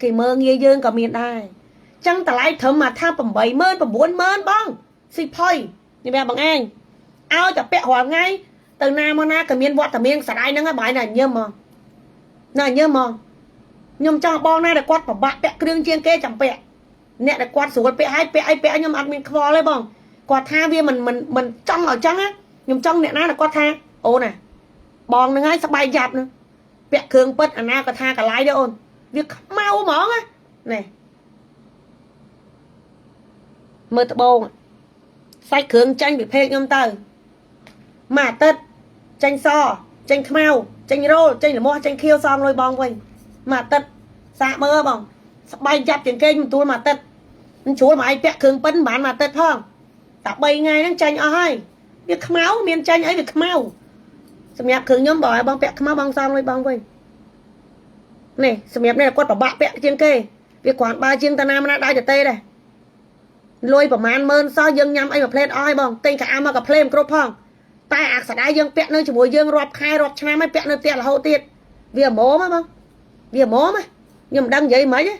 គេមើលងាយយើងក៏មានដែរចឹងតម្លៃត្រឹមមកថា80000 90000បងស៊ីផុយនេះបែបបងឯងឲ្យតែពាក់រាល់ថ្ងៃទៅណាមកណាក៏មានវត្តមានស្ដាយហ្នឹងហើយបាយណាញឹមមកណាញឹមមកខ្ញុំចង់បងណាដែលគាត់ពិបាកពាក់គ្រឿងជាងគេចាំពាក់អ្នកដែលគាត់ស្រួលពាក់ឲ្យពាក់អីពាក់ឲ្យខ្ញុំអត់មានខ្វល់ទេបងគាត់ថាវាមិនមិនមិនចង់ឲ្យចឹងណាខ្ញុំចង់អ្នកណាដែលគាត់ថាអូនណាបងហ្នឹងហើយស្បែកយ៉ាប់ហ្នឹងពាក់គ្រឿងពិតអាណាក៏ថាកលាយដែរអូនវាខ្មៅហ្មងណានេះមើលត្បូងសាច់គ្រឿងចាញ់ពិភេកខ្ញុំទៅមួយអាទិត្យចាញ់សចាញ់ខ្មៅចាញ់រោលចាញ់លមាស់ចាញ់ខៀវសងលុយបងវិញមួយអាទិត្យសាកមើលបងស្បែកយ៉ាប់ជាងគេខ្ញុំទួលមួយអាទិត្យមិនជ្រួលមកឯងពាក់គ្រឿងពិនមិនបានមួយអាទិត្យផងតែ3ថ្ងៃហ្នឹងចាញ់អស់ហើយវាខ្មៅមានចាញ់អីវាខ្មៅសម្រាប់គ្រឿងខ្ញុំបើឲ្យបងពាក់ខ្មៅបងសងលុយបងវិញនេះសម្រាប់នេះគាត់ពិបាកពាក់ជាងគេវាគ្រាន់បើជាងតាណាមណាដៃតទេដែរលុយប្រហែលម៉ឺនសោះយើងញ៉ាំអីមួយផ្លេតអស់ហើយបងទិញកាអាមកកាផ្លេមគ្រប់ផងតែអាស្ដាយយើងពាក់នៅជាមួយយើងរាប់ខែរាប់ឆ្នាំហើយពាក់នៅផ្ទះរហូតទៀតវាហ្មងបងវាហ្មងខ្ញុំមិនដឹងនិយាយមិនទេ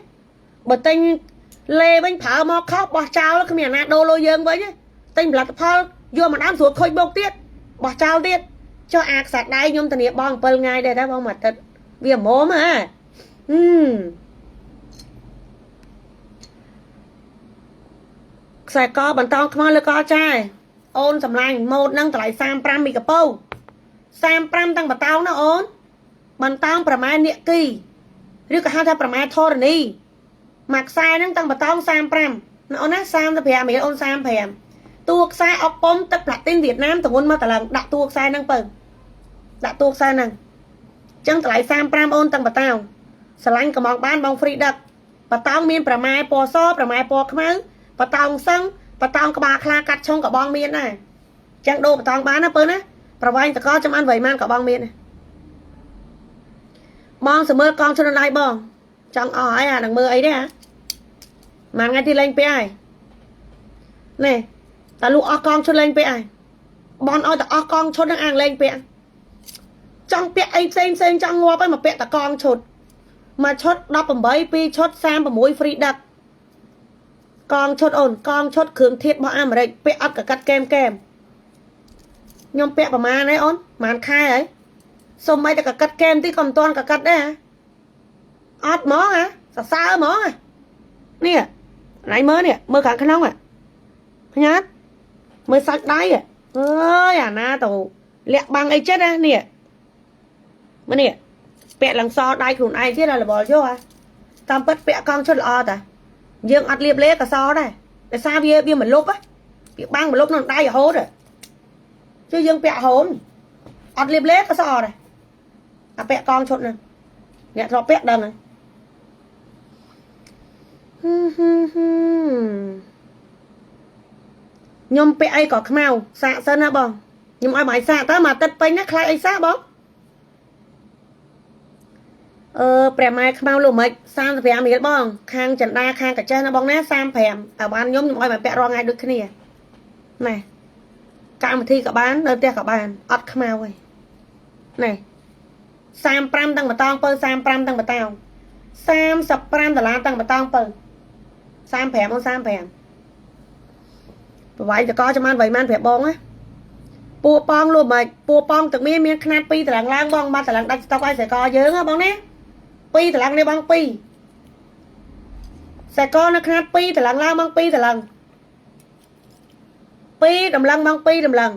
បើទិញលេវិញប្រើមកខុសបោះចោលគ្មានអាណាដូរលុយយើងវិញទិញផលិតផលយកមកដើមស្រួលខូចបោកទៀតបោះចោលទៀតចុះអាខ្សែដៃខ្ញុំធានាបង7ថ្ងៃដែរតាបងមួយអាទិត្យវាហ្មងហ่าហឹមខ្សែកបន្តខ្មៅលើកចាយអូនសម្លាញ់ម៉ូតហ្នឹងតម្លៃ35មីកពៅ35តាំងបតោងណាអូនបន្តោងប្រមាណនាគីឬក៏ហៅថាប្រមាណធរណីមួយខ្សែហ្នឹងតាំងបតោង35ណាអូនណា35រៀលអូន35តួខ្សែអុកពុំទឹកផ្លាទីនវៀតណាមទងន់មកតឡើងដាក់តួខ្សែហ្នឹងពៅដាក់តួខ្សែហ្នឹងចឹងតម្លៃ35អូនតាំងបតោងស្រឡាញ់កំងបានបង free ដឹកបតោងមានប្រម៉ែពណ៌សប្រម៉ែពណ៌ខ្មៅបតោងសឹងបតោងក្បាលខ្លាកាត់ឆុងក៏បងមានដែរចឹងដូរបតោងបានណាពើណាប្រវែងតកចំអានវៃម៉ានក៏បងមានដែរបងសមើលកងជនដៃបងចង់អស់ហើយអានឹងមើលអីទេហ่าមួយថ្ងៃទីលេងពាក់ហើយនេះតាលូអស់កងឈុតលេងពាក់ហើយបនឲ្យតែអស់កងឈុតនឹងអាងលេងពាក់ចង់ពាក់អីផ្សេងផ្សេងចង់ងាប់ហើយមកពាក់តកងឈុតមួយឈុត18ពីរឈុត36 free ដឹកកងឈុតអូនកងឈុតគ្រឿងធាតុរបស់អាមេរិកពាក់អត់កកាត់កែមកែមខ្ញុំពាក់ប្រហែលហើយអូនប្រហែលខែហើយសុំអីតែកកាត់កែមទីក៏មិនទាន់កកាត់ដែរអត់ហ្មងហ៎សរសើរហ្មងហ៎នេះណៃមើលនេះមើលខាងក្នុងហ៎ញ៉ាត់មើលសាច់ដៃអើយអាណាទៅលាក់បាំងអីចិត្តណានេះមើលនេះពាក់ឡើងសដៃខ្លួនឯងទៀតដល់របល់យកហ៎តាមពិតពាក់កង់ឈុតល្អតាយើងអត់លៀបលេក៏សដែរដោយសារវាវាមិនលុបវាបាំងមលុបក្នុងដៃរហូតជឿយើងពាក់រហូតអត់លៀបលេក៏សដែរអាពាក់កងឈុតហ្នឹងអ្នកធ្លាប់ពាក់ដឹងហើយហឹមហឹមហឹមខ្ញុំពាក់អីក៏ខ្មៅសាកសិនណាបងខ្ញុំឲ្យបាយសាកតើមួយអាទិត្យពេញណាខ្លាចអីសាកបងអឺព្រះម៉ែខ្មៅលោកមិន35រៀលបងខាងចន្ទាខាងកាចេះណាបងណា35អាបានខ្ញុំខ្ញុំឲ្យមកពាក់រាល់ថ្ងៃដូចគ្នាណែកម្មវិធីក៏បាននៅផ្ទះក៏បានអត់ខ្មៅទេណែ35តាំងបតងពៅ35តាំងបតោង35ដុល្លារតាំងបតងពៅ35អូន35ប្រវាយតកចាំបាន8ម៉ានប្រាប់បងណាពួប៉ងលក់មិនពួប៉ងទឹកមានមានខ្នាត2តម្លងឡើងបងបាទតម្លងដាច់ស្តុកឲ្យសែកយើងហ៎បងណា2តម្លងនេះបង2សែកនៅខ្នាត2តម្លងឡើងបង2តម្លង2តម្លងបង2តម្លង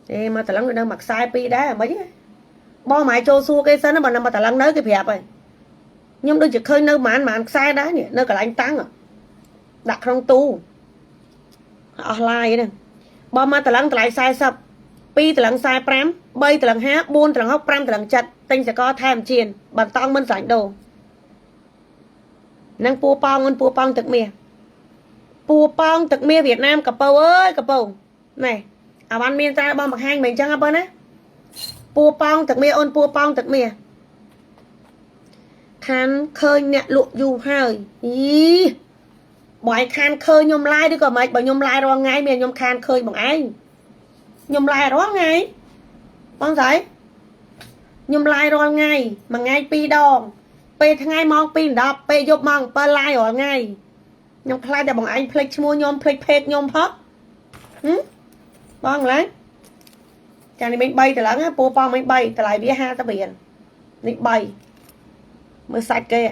ទេមកតម្លងនៅមួយខ្សែ2ដែរមិនហ៎បងមកចូលសួរគេសិនបើមកតម្លងនៅគេប្រាប់ហើយខ្ញុំដូចជាឃើញនៅប្រហែលប្រហែលខ្សែដែរនេះនៅកន្លែងតាំងដាក់ក្នុងទូអស់ឡាយហ្នឹងបើមកតម្លងតម្លៃ40 2តម្លង45 3តម្លង50 4តម្លង60 5តម្លង7ទិញសកលថែមជៀនបន្តង់មិនស្រាញ់ដូរនឹងពួប៉ោងមិនពួប៉ោងទឹកមាសពួប៉ោងទឹកមាសវៀតណាមកពៅអើយកពៅណែអាវ៉ាន់មានត្រាបងបង្ហាញមិនអញ្ចឹងហ៎បើណាពួប៉ោងទឹកមាសអូនពួប៉ោងទឹកមាស ខានឃើញអ្នកលក់យូរហើយអីបងឯងខានឃើញខ្ញុំ live ឬក៏មិនបើខ្ញុំ live រាល់ថ្ងៃមានខ្ញុំខានឃើញបងឯងខ្ញុំ live រាល់ថ្ងៃបងស្រីខ្ញុំ live រាល់ថ្ងៃមួយថ្ងៃ2ដងពេលថ្ងៃម៉ោង2:10ពេលយប់ម៉ោង7 live រាល់ថ្ងៃខ្ញុំខ្លាចតែបងឯងភ្លេចឈ្មោះខ្ញុំភ្លេច page ខ្ញុំផុតហឹមបងឡើយចានេះមិញ3តម្លឹងពូប៉ងមិញ3តម្លៃវា50រៀលនេះ3មើលសាច់គេ3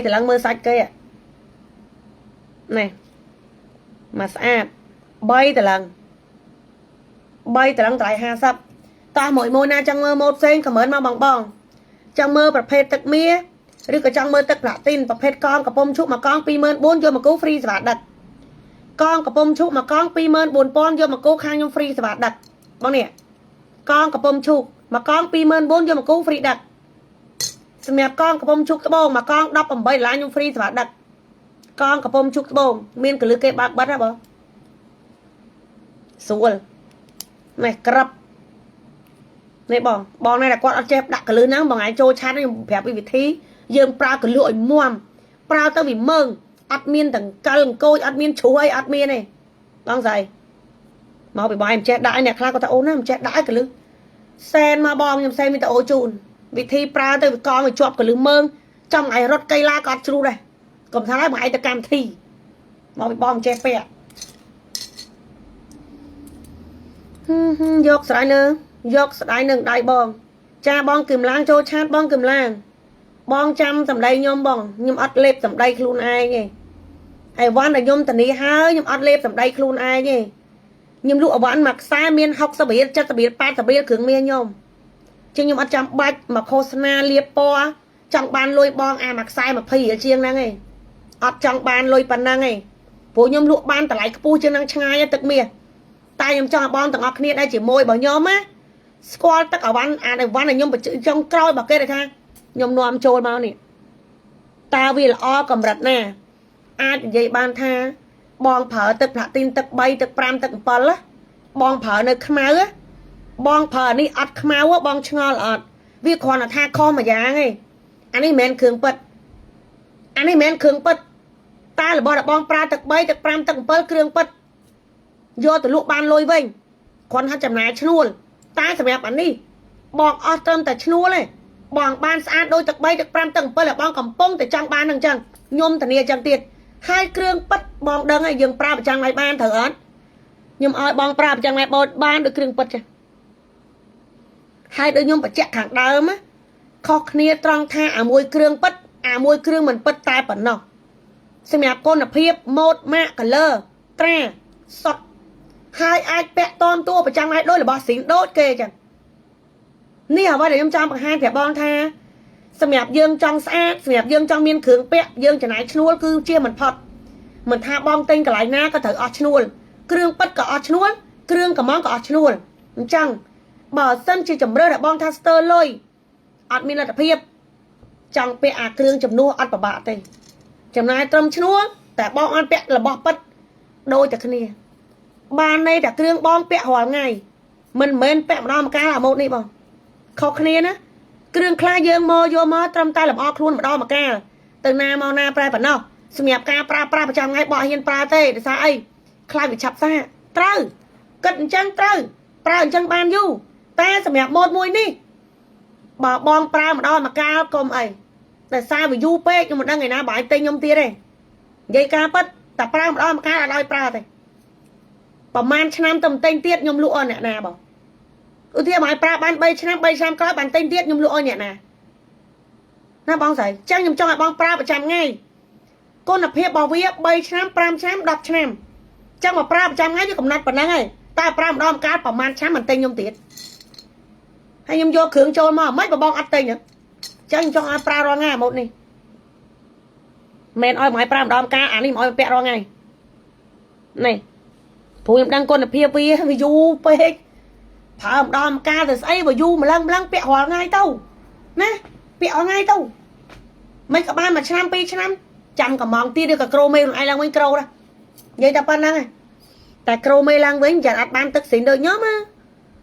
តម្លឹងមើលសាច់គេនេះមកស្អាត3តម្លឹង3តម្លឹងតម្លៃ50តោះមួយមួយណាចង់មើលម៉ូតផ្សេង comment មកបងបងចង់មើលប្រភេទទឹកមាឬក៏ចង់មើលទឹកផ្លាទីនប្រភេទកងកំពុំឈូកមួយកង24000យកមកគូ free សេវាដឹកកងកំពុំឈូកមួយកង24000យកមកគូខាងខ្ញុំ free សេវាដឹកបងនេះកងកំពុំឈូកមួយកង24000យកមកគូ free ដឹកសម្រាប់កងកំពុំឈូកត្បូងមួយកង18ដុល្លារខ្ញុំ free សេវាដឹកកងកំពុំឈូកត្បូងមានកលឹះគេបើកបិទហ៎បងស្រួលនេះក្របនេះបងបងណែតែគាត់អត់ចេះដាក់កលឹះហ្នឹងបងឯងចូល chat ខ្ញុំប្រាប់ពីវិធីយើងប្រើកលឹះឲ្យមាំប្រើទៅវាមើងអត់មានតង្កលអង្គោចអត់មានជ្រុះអីអត់មានទេបងស្រីមកពីបងឯងមិនចេះដាក់ឯអ្នកខ្លះគាត់ថាអូនណាមិនចេះដាក់ឯកលឹះសែនមកបងខ្ញុំសែនវីដេអូជូនវិធីប្រើទៅវាកងវាជាប់កលឹះមើងចង់ឯងរត់កីឡាក៏អត់ជ្រុះដែរកុំថាឲ្យបងឯងទៅកម្មវិធីមកពីបងមិនចេះពាក់យកស្ដាយនៅយកស្ដាយនឹងដៃបង ចាបងគឹមឡាងចូល chat បងគឹមឡាងបងចាំសម្ដីខ្ញុំបងខ្ញុំអត់លេបសម្ដីខ្លួនឯងទេអីវ៉ាន់ដែលខ្ញុំធានាហើយខ្ញុំអត់លេបសម្ដីខ្លួនឯងទេខ្ញុំលក់អីវ៉ាន់មួយខ្សែមាន60រៀល70រៀល80រៀលគ្រឿងមាសខ្ញុំជាងខ្ញុំអត់ចាំបាច់មកឃោសនាលៀបពណ៌ចង់បានលុយបងអាមួយខ្សែ20រៀលជាងហ្នឹងឯងអត់ចង់បានលុយប៉ុណ្ណឹងឯងព្រោះខ្ញុំលក់បានតម្លៃខ្ពស់ជាងហ្នឹងឆ្ងាយទឹកមាសតែខ្ញុំចង់ឲ្យបងទាំងអស់គ្នាដែលជាមួយរបស់ខ្ញុំណាស្គាល់ទឹកអវ៉ាន់អាអវ៉ាន់ដែលខ្ញុំចុងក្រោយរបស់គេដែលថាខ្ញុំនាំចូលមកនេះតើវាល្អកម្រិតណាអាចនិយាយបានថាបងប្រើទឹកផ្លាទីនទឹក3ទឹក5ទឹក7ណាបងប្រើនៅខ្មៅបងប្រើនេះអត់ខ្មៅបងឆ្ងល់អត់វាគ្រាន់តែថាខុសមួយយ៉ាងឯងអានេះមិនមែនគ្រឿងពិតអានេះមិនមែនគ្រឿងពិតតែរបស់ដែលបងប្រើទឹក3ទឹក5ទឹក7គ្រឿងពិតយកទៅលក់បានលុយវិញគ្រាន់តែចំណាយឈ្នួលតែសម្រាប់អានេះបងអស់ត្រឹមតែឈ្នួលទេបងបានស្អាតដូចទឹក3ទឹក5ទឹក7ដែលបងកំពុងតែចង់បាននឹងអញ្ចឹងខ្ញុំធានាអញ្ចឹងទៀតហើយគ្រឿងពិតបងដឹងហើយយើងប្រើប្រចាំថ្ងៃបានត្រូវអត់ខ្ញុំឲ្យបងប្រើប្រចាំថ្ងៃបោតបានដូចគ្រឿងពិតចាហើយដូចខ្ញុំបញ្ជាក់ខាងដើមណាខុសគ្នាត្រង់ថាអាមួយគ្រឿងពិតអាមួយគ្រឿងមិនពិតតែប៉ុណ្ណោះសម្រាប់គុណភាពម៉ូតម៉ាក color ត្រាសុតហើយអាចពាក់តមតួប្រចាំថ្ងៃដោយរបស់ស៊ីងដូចគេចឹងនេះអ្វីដែលខ្ញុំចង់បង្ហាញប្រាប់បងថាសម្រាប់យើងចង់ស្អាតសម្រាប់យើងចង់មានគ្រឿងពាក់យើងចំណាយឈ្នួលគឺជាមិនផុតមិនថាបងទិញកន្លែងណាក៏ត្រូវអស់ឈ្នួលគ្រឿងពិតក៏អស់ឈ្នួលគ្រឿងកំងក៏អស់ឈ្នួលអញ្ចឹងបើសិនជាជំរឿដែលបងថាស្ទើរលុយអត់មានលទ្ធភាពចង់ពាក់អាគ្រឿងជំនួសអត់ពិបាកទេចំណាយត្រឹមឈ្នួលតែបងអត់ពាក់របស់ពិតដូចតែគ្នាបានន័យតែគ្រឿងបងពាក់រាល់ថ្ងៃមិនមែនពាក់ម្ដងម្កាលអាម៉ូតនេះបងខុសគ្នាណាគ្រឿងខ្លះយើងមកយកមកត្រឹមតែលម្អខ្លួនម្ដងម្កាលទៅណាមកណាប្រែប៉ុណ្ណោះសម្រាប់ការប្រើប្រាស់ប្រចាំថ្ងៃបកហ៊ានប្រើទេដោយសារអីខ្លាចវាឆាប់សាកត្រូវគិតអញ្ចឹងត្រូវប្រើអញ្ចឹងបានយូរតែសម្រាប់ម៉ូតមួយនេះបើបងប្រើម្ដងម្កាលកុំអីតែសារវាយូរពេកខ្ញុំមិនដឹងឯណាបើឲ្យទិញខ្ញុំទៀតទេនិយាយការពិតតែប្រើម្ដងម្កាលអត់ឲ្យប្រើទេប្រហែលឆ្នាំទៅទិញទៀតខ្ញុំលក់អស់អ្នកណាបងឧទាហរណ៍មកឲ្យប្រើបាន3ឆ្នាំ3ឆ្នាំក្រោយបានទិញទៀតខ្ញុំលក់អស់អ្នកណាណាបងស្រីចឹងខ្ញុំចង់ឲ្យបងប្រើប្រចាំថ្ងៃគុណភាពរបស់វា3ឆ្នាំ5ឆ្នាំ10ឆ្នាំចឹងមកប្រើប្រចាំថ្ងៃវាកំណត់ប៉ុណ្ណឹងហើយតែប្រើម្ដងម្កាលប្រហែលឆ្នាំមិនទិញខ្ញុំទៀតហើយខ្ញុំយកគ្រឿងចូលមកមិនបើបងអត់ទិញចឹងខ្ញុំចង់ឲ្យប្រើរាល់ថ្ងៃអាម៉ូតនេះមិនឲ្យមកឲ្យប្រើម្ដងម្កាលអានេះមកឲ្យពាក់រាល់ថ្ងៃនេះព្រោះខ្ញុំដឹងគុណភាពវាវាយូរពេកប្រើម្ដងម្កាលទៅស្អីបើយូរម្លឹងម្លឹងពាក់រាល់ថ្ងៃទៅណាពាក់រាល់ថ្ងៃទៅមិនក៏បានមួយឆ្នាំពីរឆ្នាំចាំកំងទៀតឬក៏ក្រូមេខ្លួនឯងឡើងវិញក្រូដែរនិយាយតែប៉ុណ្្នឹងឯងតែក្រូមេឡើងវិញចាំអត់បានទឹកស្រីដូចខ្ញុំណា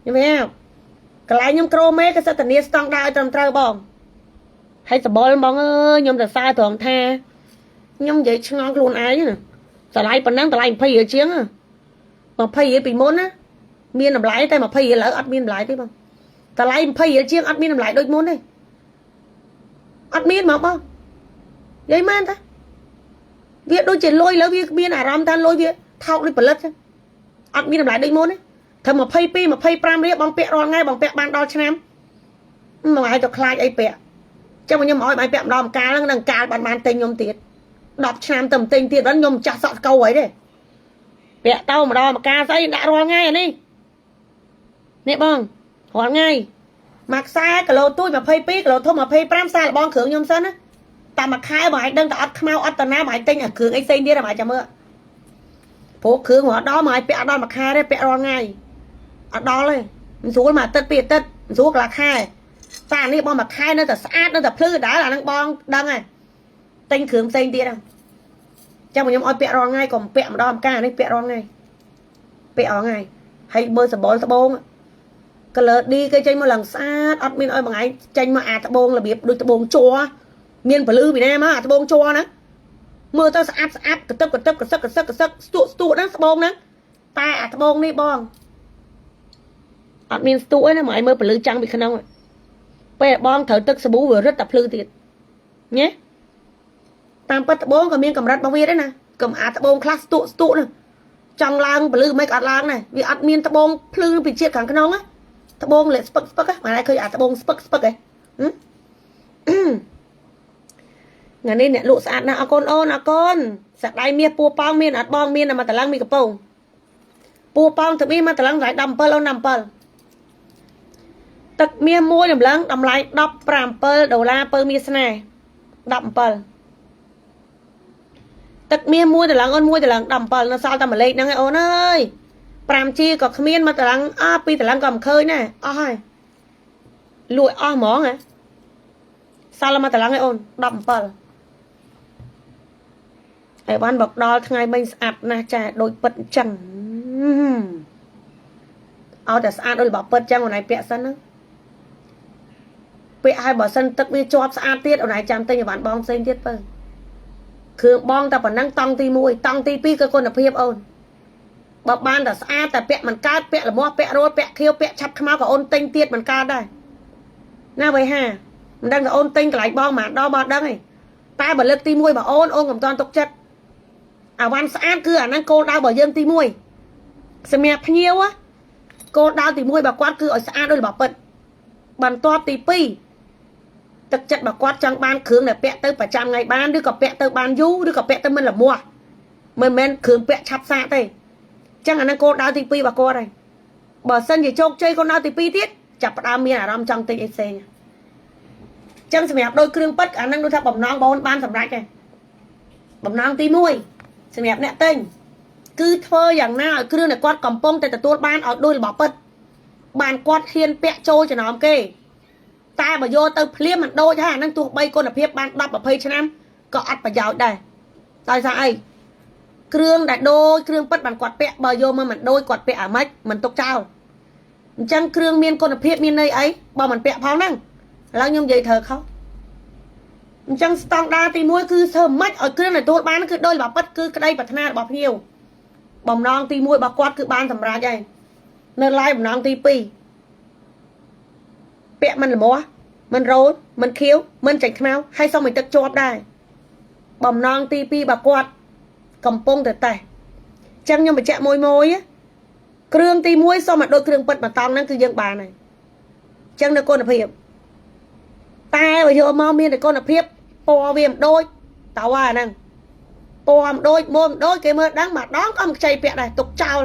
ខ្ញុំប្រាប់ កន្លែងខ្ញុំក្រូមេក៏សិតធានាស្តង់ដារឲ្យត្រឹមត្រូវបងហើយសបល់បងអើយខ្ញុំសរសើរត្រង់ថាខ្ញុំនិយាយឆ្ងល់ខ្លួនឯងណាតម្លៃប៉ុណ្ណឹងតម្លៃ20រៀលជាង20រៀលពីមុនណាមានតម្លៃតែ20រៀលឥឡូវអត់មានតម្លៃទេបងតម្លៃ20រៀលជាងអត់មានតម្លៃដូចមុនទេអត់មានហ្មងបងនិយាយមែនតាវាដូចជាលុយឥឡូវវាមានអារម្មណ៍ថាលុយវាថោកដូចផលិតចឹងអត់មានតម្លៃដូចមុនទេធ្វើ22 25រៀលបងពាក់រាល់ថ្ងៃបងពាក់បានដល់ឆ្នាំមកឲ្យទៅខ្លាចអីពាក់ចឹងខ្ញុំឲ្យបាយពាក់ម្ដងកាលហ្នឹងនឹងកាលបានបានទិញខ្ញុំទៀត10ឆ្នាំទៅទិញទៀតហ្នឹងខ្ញុំចាស់សក់ស្កោអីទេពាក់ទៅម្ដងម្កាលស្អីដាក់រាល់ថ្ងៃអានេះនេះបងរាល់ថ្ងៃមួយខ្សែគីឡូទូច22គីឡូធំ25សាលបងគ្រឿងខ្ញុំសិនណាតែមួយខែបងឯងដឹងតែអត់ខ្មៅអត់តាណាបងឯងទិញអាគ្រឿងអីផ្សេងទៀតបងឯងចាំមើលព្រោះគ្រឿងរហដល់មកឯងពាក់អត់ដល់មួយខែទេពាក់រាល់ថ្ងៃអត់ដល់ទេមិនស្រួលមួយអាទិត្យពីរអាទិត្យមិនស្រួលកន្លះខែតែអានេះបងមួយខែនៅតែស្អាតនៅតែភ្លឺដែរអាហ្នឹងបងដឹងហើយទិញគ្រឿងផ្សេងទៀតហ្នឹងចាំខ្ញុំឲ្យពាក់រាល់ថ្ងៃកុំពាក់ម្ដងម្កាលនេះពាក់រាល់ថ្ងៃពាក់រាល់ថ្ងៃហើយមើលសបល់ត្បូង color D គេចេញមកឡើងស្អាតអត់មានឲ្យមួយថ្ងៃចេញមកអាត្បូងរបៀបដូចត្បូងជ័រមានពលឺពីណាមកអាត្បូងជ័រហ្នឹងមើលទៅស្អាតស្អាតកตึបកตึបកសឹកកសឹកកសឹកស្ទក់ស្ទក់ហ្នឹងត្បូងហ្នឹងតែអាត្បូងនេះបងអត់មានស្ទក់ទេណាមកឲ្យមើលពលឺចាំងពីក្នុងពេលបងត្រូវទឹកសាប៊ូវារឹតតែភ្លឺទៀតញ៉េតាមពិតត្បូងក៏មានកម្រិតរបស់វាដែរណាកុំអាត្បូងខ្លះស្ទក់ស្ទក់ហ្នឹងចង់ឡើងពលឺមិនក៏អត់ឡើងដែរវាអត់មានត្បូងភ្លឺពីជាតិខាងក្នុងណាត្បូងលាក់ស្ពឹកស្ពឹកហ្នឹងមកឃើញអាត្បូងស្ពឹកស្ពឹកហ៎ថ្ងៃនេះអ្នកលក់ស្អាតណាស់អរគុណអូនអរគុណសក្តាយមាសពួរប៉ោងមានអត់បងមានតែមកតឡើងមីកំពងពួរប៉ោងទៅមានមកតឡើងតម្លៃ17អូន17ទឹកមាសមួយតម្លឹងតម្លៃ17ដុល្លារពៅមាសស្នេហ៍17ទឹកមាសមួយតម្លឹងអូនមួយតម្លឹង17នៅសល់តែមួយលេខហ្នឹងឯងអូនអើយ 5G ក៏គ្មានមកតម្លឹងអស់ពីតម្លឹងក៏មិនឃើញដែរអស់ហើយលួចអស់ហ្មងហ៎សល់មកតម្លឹងឯងអូន17អីវ៉ាន់បកដល់ថ្ងៃមិញស្អាតណាស់ចាដូចពិតអញ្ចឹងឲ្យតែស្អាតដូចរបស់ពិតអញ្ចឹងអូនឯងពាក់សិនណាពាក់ឲ្យបើសិនទឹកវាជាប់ស្អាតទៀតអូនឯងចាំទិញអីវ៉ាន់បងផ្សេងទៀតបើគ្រឿងបងតែប៉ុណ្ណឹងតង់ទី1តង់ទី2គឺគុណភាពអូនបើបានតែស្អាតតែពាក់មិនកើតពាក់លមាស់ពាក់រោលពាក់ខៀវពាក់ឆាប់ខ្មៅក៏អូនទិញទៀតមិនកើតដែរណាវៃហាមិនដឹងថាអូនទិញកន្លែងបងមួយដងបងដឹងទេតែបើលើកទី1បើអូនអូនកុំតាន់ទុកចិត្តអាវ៉ាន់ស្អាតគឺអាហ្នឹងគោលដៅរបស់យើងទី1សម្រាប់ភ្ញៀវគោលដៅទី1របស់គាត់គឺឲ្យស្អាតដូចរបស់ពិតបន្ទាប់ទី2ទឹកចិត្តរបស់គាត់ចង់បានគ្រឿងដែលពាក់ទៅប្រចាំថ្ងៃបានឬក៏ពាក់ទៅបានយូរឬក៏ពាក់ទៅមិនលមាស់មិនមែនគ្រឿងពាក់ឆាប់សាកទេចឹងអាហ្នឹងគោលដៅទី2របស់គាត់ហើយបើសិនជាជោគជ័យគោលដៅទី2ទៀតចាប់ផ្ដើមមានអារម្មណ៍ចង់ទិញអីផ្សេងចឹងសម្រាប់ដូចគ្រឿងពិតអាហ្នឹងដូចថាបំណងបងបានសម្រេចហើយបំណងទី1សម្រាប់អ្នកទិញគឺធ្វើយ៉ាងណាឲ្យគ្រឿងដែលគាត់កំពុងតែទទួលបានឲ្យដូចរបស់ពិតបានគាត់ហ៊ានពាក់ចូលចំណោមគេតែបើយកទៅភ្លាមមិនដូចហើយអាហ្នឹងទោះបីគុណភាពបាន10 20ឆ្នាំក៏អត់ប្រយោជន៍ដែរដោយសារអីគ្រឿងដែលដូចគ្រឿងពិតបានគាត់ពាក់បើយកមកមិនដូចគាត់ពាក់អាម៉េចមិនទុកចោលអញ្ចឹងគ្រឿងមានគុណភាពមានន័យអីបើមិនពាក់ផងហ្នឹងឥឡូវខ្ញុំនិយាយត្រូវខុសអញ្ចឹងស្តង់ដារទី1គឺធ្វើម៉េចឲ្យគ្រឿងដែលទទួលបានគឺដូចរបស់ពិតគឺក្តីប្រាថ្នារបស់ភ្ញៀវបំណងទី1របស់គាត់គឺបានសម្រេចហើយនៅឡាយបំណងទី2ពាក់មិនលមាស់មិនរោលមិនខៀវមិនចេញខ្មៅហើយសុំឲ្យទឹកជាប់ដែរបំណងទី2របស់គាត់កំពុងតែតេស្តចឹងខ្ញុំបញ្ជាក់មួយមួយគ្រឿងទី1សុំឲ្យដូចគ្រឿងពិតមួយតង់ហ្នឹងគឺយើងបានហើយចឹងនៅគុណភាពតែបើយកមកមានតែគុណភាពពណ៌វាមិនដូចតើអាហ្នឹងពណ៌មិនដូចមកមិនដូចគេមើលដឹងម្ដងក៏មិនខ្ចីពាក់ដែរទុកចោល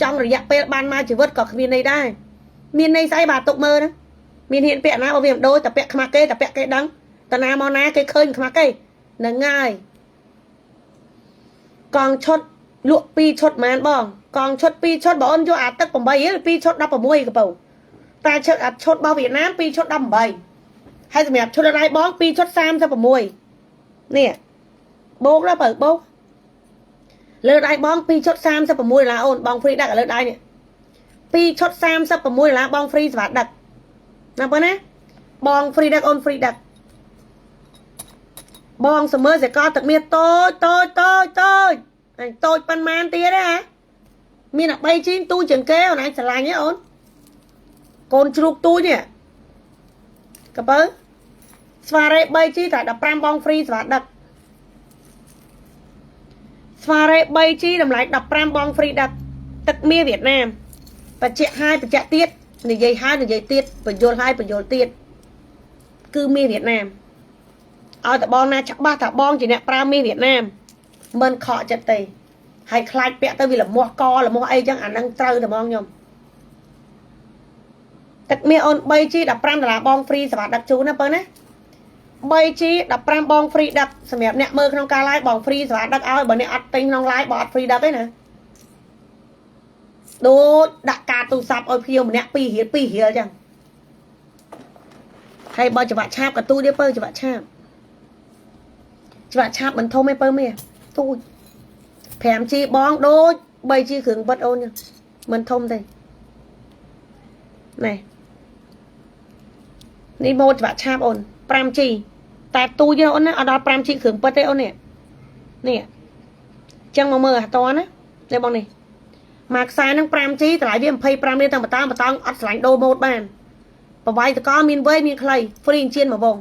ចង់រយៈពេលបានមកជីវិតក៏គ្មានន័យដែរមានន័យស្អីបាទទុកមើលណាមានហ៊ានពាក់ណាបើវាមិនដូចតែពាក់ខ្មាស់គេតែពាក់គេដឹងតាណាមកណាគេឃើញខ្មាស់គេនឹងហើយកងឈុតលក់2ឈុតម៉ានបងកងឈុត2ឈុតបើអូនយកអាទឹក8រៀល2ឈុត16កពៅតែឈុតអាឈុតរបស់វៀតណាម2ឈុត18ហើយសម្រាប់ឈុតដៃបង2ឈុត36នេះបូកដល់បើបូកលើដៃបង2ឈុត36ដុល្លារអូនបង free ដាក់លើដៃនេះ2ឈុត36ដុល្លារបង free សម្រាប់ដឹក ណាបងណាបង free ដឹកអូន free ដឹកបងសមើសកលទឹកមាសតូចតូចតូចតូចអញតូចប៉ុន្មានទៀតហ៎មានតែ3ជីងទូជាងគេអូនឯងស្រឡាញ់ហ៎អូនកូនជ្រូកទូចនេះកបើស្វារ៉េ3ជីតែ15បង free ស្វាដឹកស្វារ៉េ3ជីតម្លៃ15បង free ដឹកទឹកមាសវៀតណាមបច្ចៈហើយបច្ចៈទៀតនិយាយហើយនិយាយទៀតបញ្យល់ហើយបញ្យល់ទៀតគឺមាសវៀតណាមឲ្យតបងណាច្បាស់ថាបងជាអ្នកប្រើមាសវៀតណាមមិនខកចិត្តទេហើយខ្លាចពាក់ទៅវាលមាស់កលមាស់អីចឹងអានឹងត្រូវតែហ្មងខ្ញុំទឹកមាសអូន 3G 15ដុល្លារបង free សេវាដឹកជូនណាបើណា 3G 15បង free ដឹកសម្រាប់អ្នកមើលក្នុងការ live បង free សេវាដឹកឲ្យបើអ្នកអត់ទិញក្នុង live បងអត់ free ដឹកទេណាដូចដាក់កាតទូរស័ព្ទឲ្យភ្ញៀវម្នាក់2រៀល2រៀលចឹងហើយបើច្បាក់ឆាបកទូទៀតពើច្បាក់ឆាបច្បាក់ឆាបមិនធំទេពើមាសទូច 5G បងដូច 3G គ្រឿងបិទអូនចឹងមិនធំទេណែនេះម៉ូតច្បាក់ឆាបអូន 5G តែទូចទេអូនណាអត់ដល់ 5G គ្រឿងពិតទេអូននេះនេះចឹងមកមើលអាតណានេះបងនេះមួយខ្សែហ្នឹង 5G តម្លៃវា25រៀលតាំងបតងបតងអត់ឆ្លាញ់ដូរម៉ូតបានបវាយតកមានវ័យមានខ្លី free ជៀនមួយវង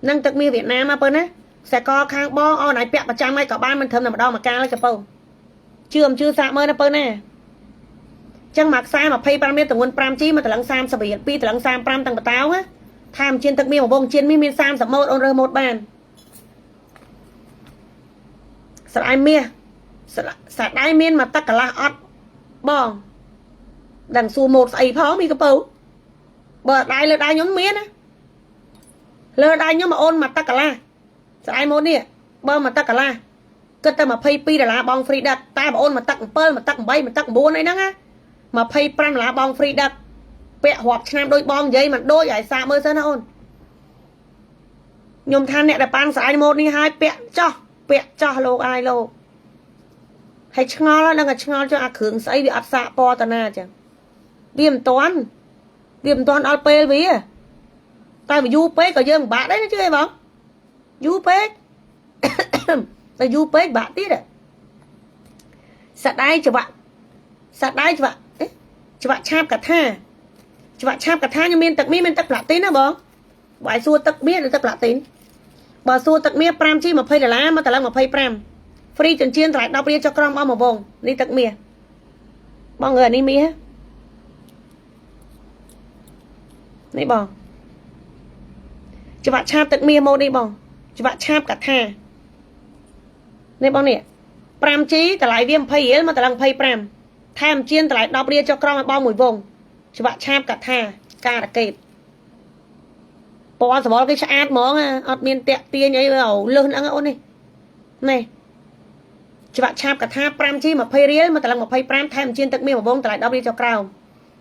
នឹងទឹកមាសវៀតណាមមកពើណាខ្សែកខាងបងអូនឲ្យពាក់ប្រចាំឲ្យក៏បានមិនត្រឹមតែម្ដងមួយកាលទេពៅជឿមិនជឿសាកមើលណាពើណាចឹងមួយខ្សែ25រៀលទម្ងន់ 5G មកតម្លឹង30រៀលពីរតម្លឹង35តាំងបតោណាថាមជៀនទឹកមាសមួយវងជៀនមាសមាន30ម៉ូតអូនរើសម៉ូតបានស្រ័យមាសស្ដៃមានមួយទឹកកន្លះអត់បងដឹងសួរម៉ូតស្អីផងមីកពៅបើដៃលើដៃខ្ញុំមានណាលើដៃខ្ញុំមកអូនមួយទឹកកន្លះស្អែម៉ូតនេះបើមួយទឹកកន្លះគិតតែ22ដុល្លារបង free ដឹកតែបងអូនមួយទឹក7មួយទឹក8មួយទឹក9អីហ្នឹងណា25ដុល្លារបង free ដឹកពាក់រាប់ឆ្នាំដូចបងនិយាយមិនដូចឲ្យសាកមើលសិនណាអូនខ្ញុំថាអ្នកដែលប៉ានស្អែកម៉ូតនេះហើយពាក់ចោះពាក់ចោះលោកអាយលោកហើយឆ្ងល់ហ្នឹងក៏ឆ្ងល់ចុះអាគ្រឿងស្អីវាអត់សាកពណ៌តាណាចឹងវាមិនទាន់ដល់ពេលវាតែវាយូរពេកក៏យើងពិបាកដែរណាជឿអីបងយូរពេក តែយូរពេកបាក់ទៀតសដៃច្បាក់សដៃច្បាក់អេច្បាក់ឆាបកថាច្បាក់ឆាបកថាខ្ញុំមានទឹកមាសមានទឹកផ្លាទីនណាបងបើឲ្យសួរទឹកមាសឬទឹកផ្លាទីនបើសួរទឹកមាស 5G 20ដុល្លារមកតម្លឹង25 free ចិញ្ចៀនតម្លៃ10រៀលចុះក្រោមអស់មួយវងនេះទឹកមាសបងអើនេះមាសនេះបងច្បាក់ឆាបទឹកមាសម៉ូតនេះបងច្បាក់ឆាបកថានេះបងនេះ 5G តម្លៃវា20រៀលមកតម្លឹង25ថែមជៀនតម្លៃ10រៀលចុះក្រោមឲ្យបងមួយវងច្បាក់ឆាបកថាការកេតពណ៌សវលគេឆ្អាតហ្មងអត់មានតាក់ទាញអីលឹះហ្នឹងអូននេះនេះច្បាក់ឆាបកថា 5G 20រៀលមកតម្លឹង25ថែមជៀនទឹកមាសមួយវងតម្លៃ10រៀលចុះក្រោម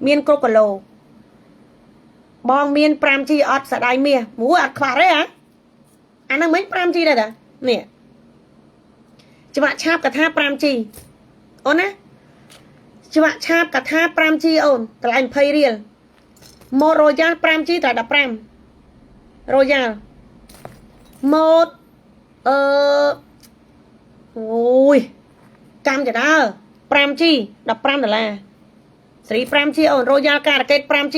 មានគ្រប់គីឡូបងមាន 5G អត់សដៃមាសមួយអត់ខ្វះទេហ៎អាហ្នឹងមិញ 5G ដែរតានេះច្បាក់ឆាបកថា 5G អូនណាច្បាក់ឆាបកថា 5G អូនតម្លៃ20រៀលម៉ូត Royal 5G តម្លៃ15 Royal ម៉ូតអឺអូយកម្មចដើ 5G 15ដុល្លារសេរី 5G អូន Royal ការ៉ាកេត 5G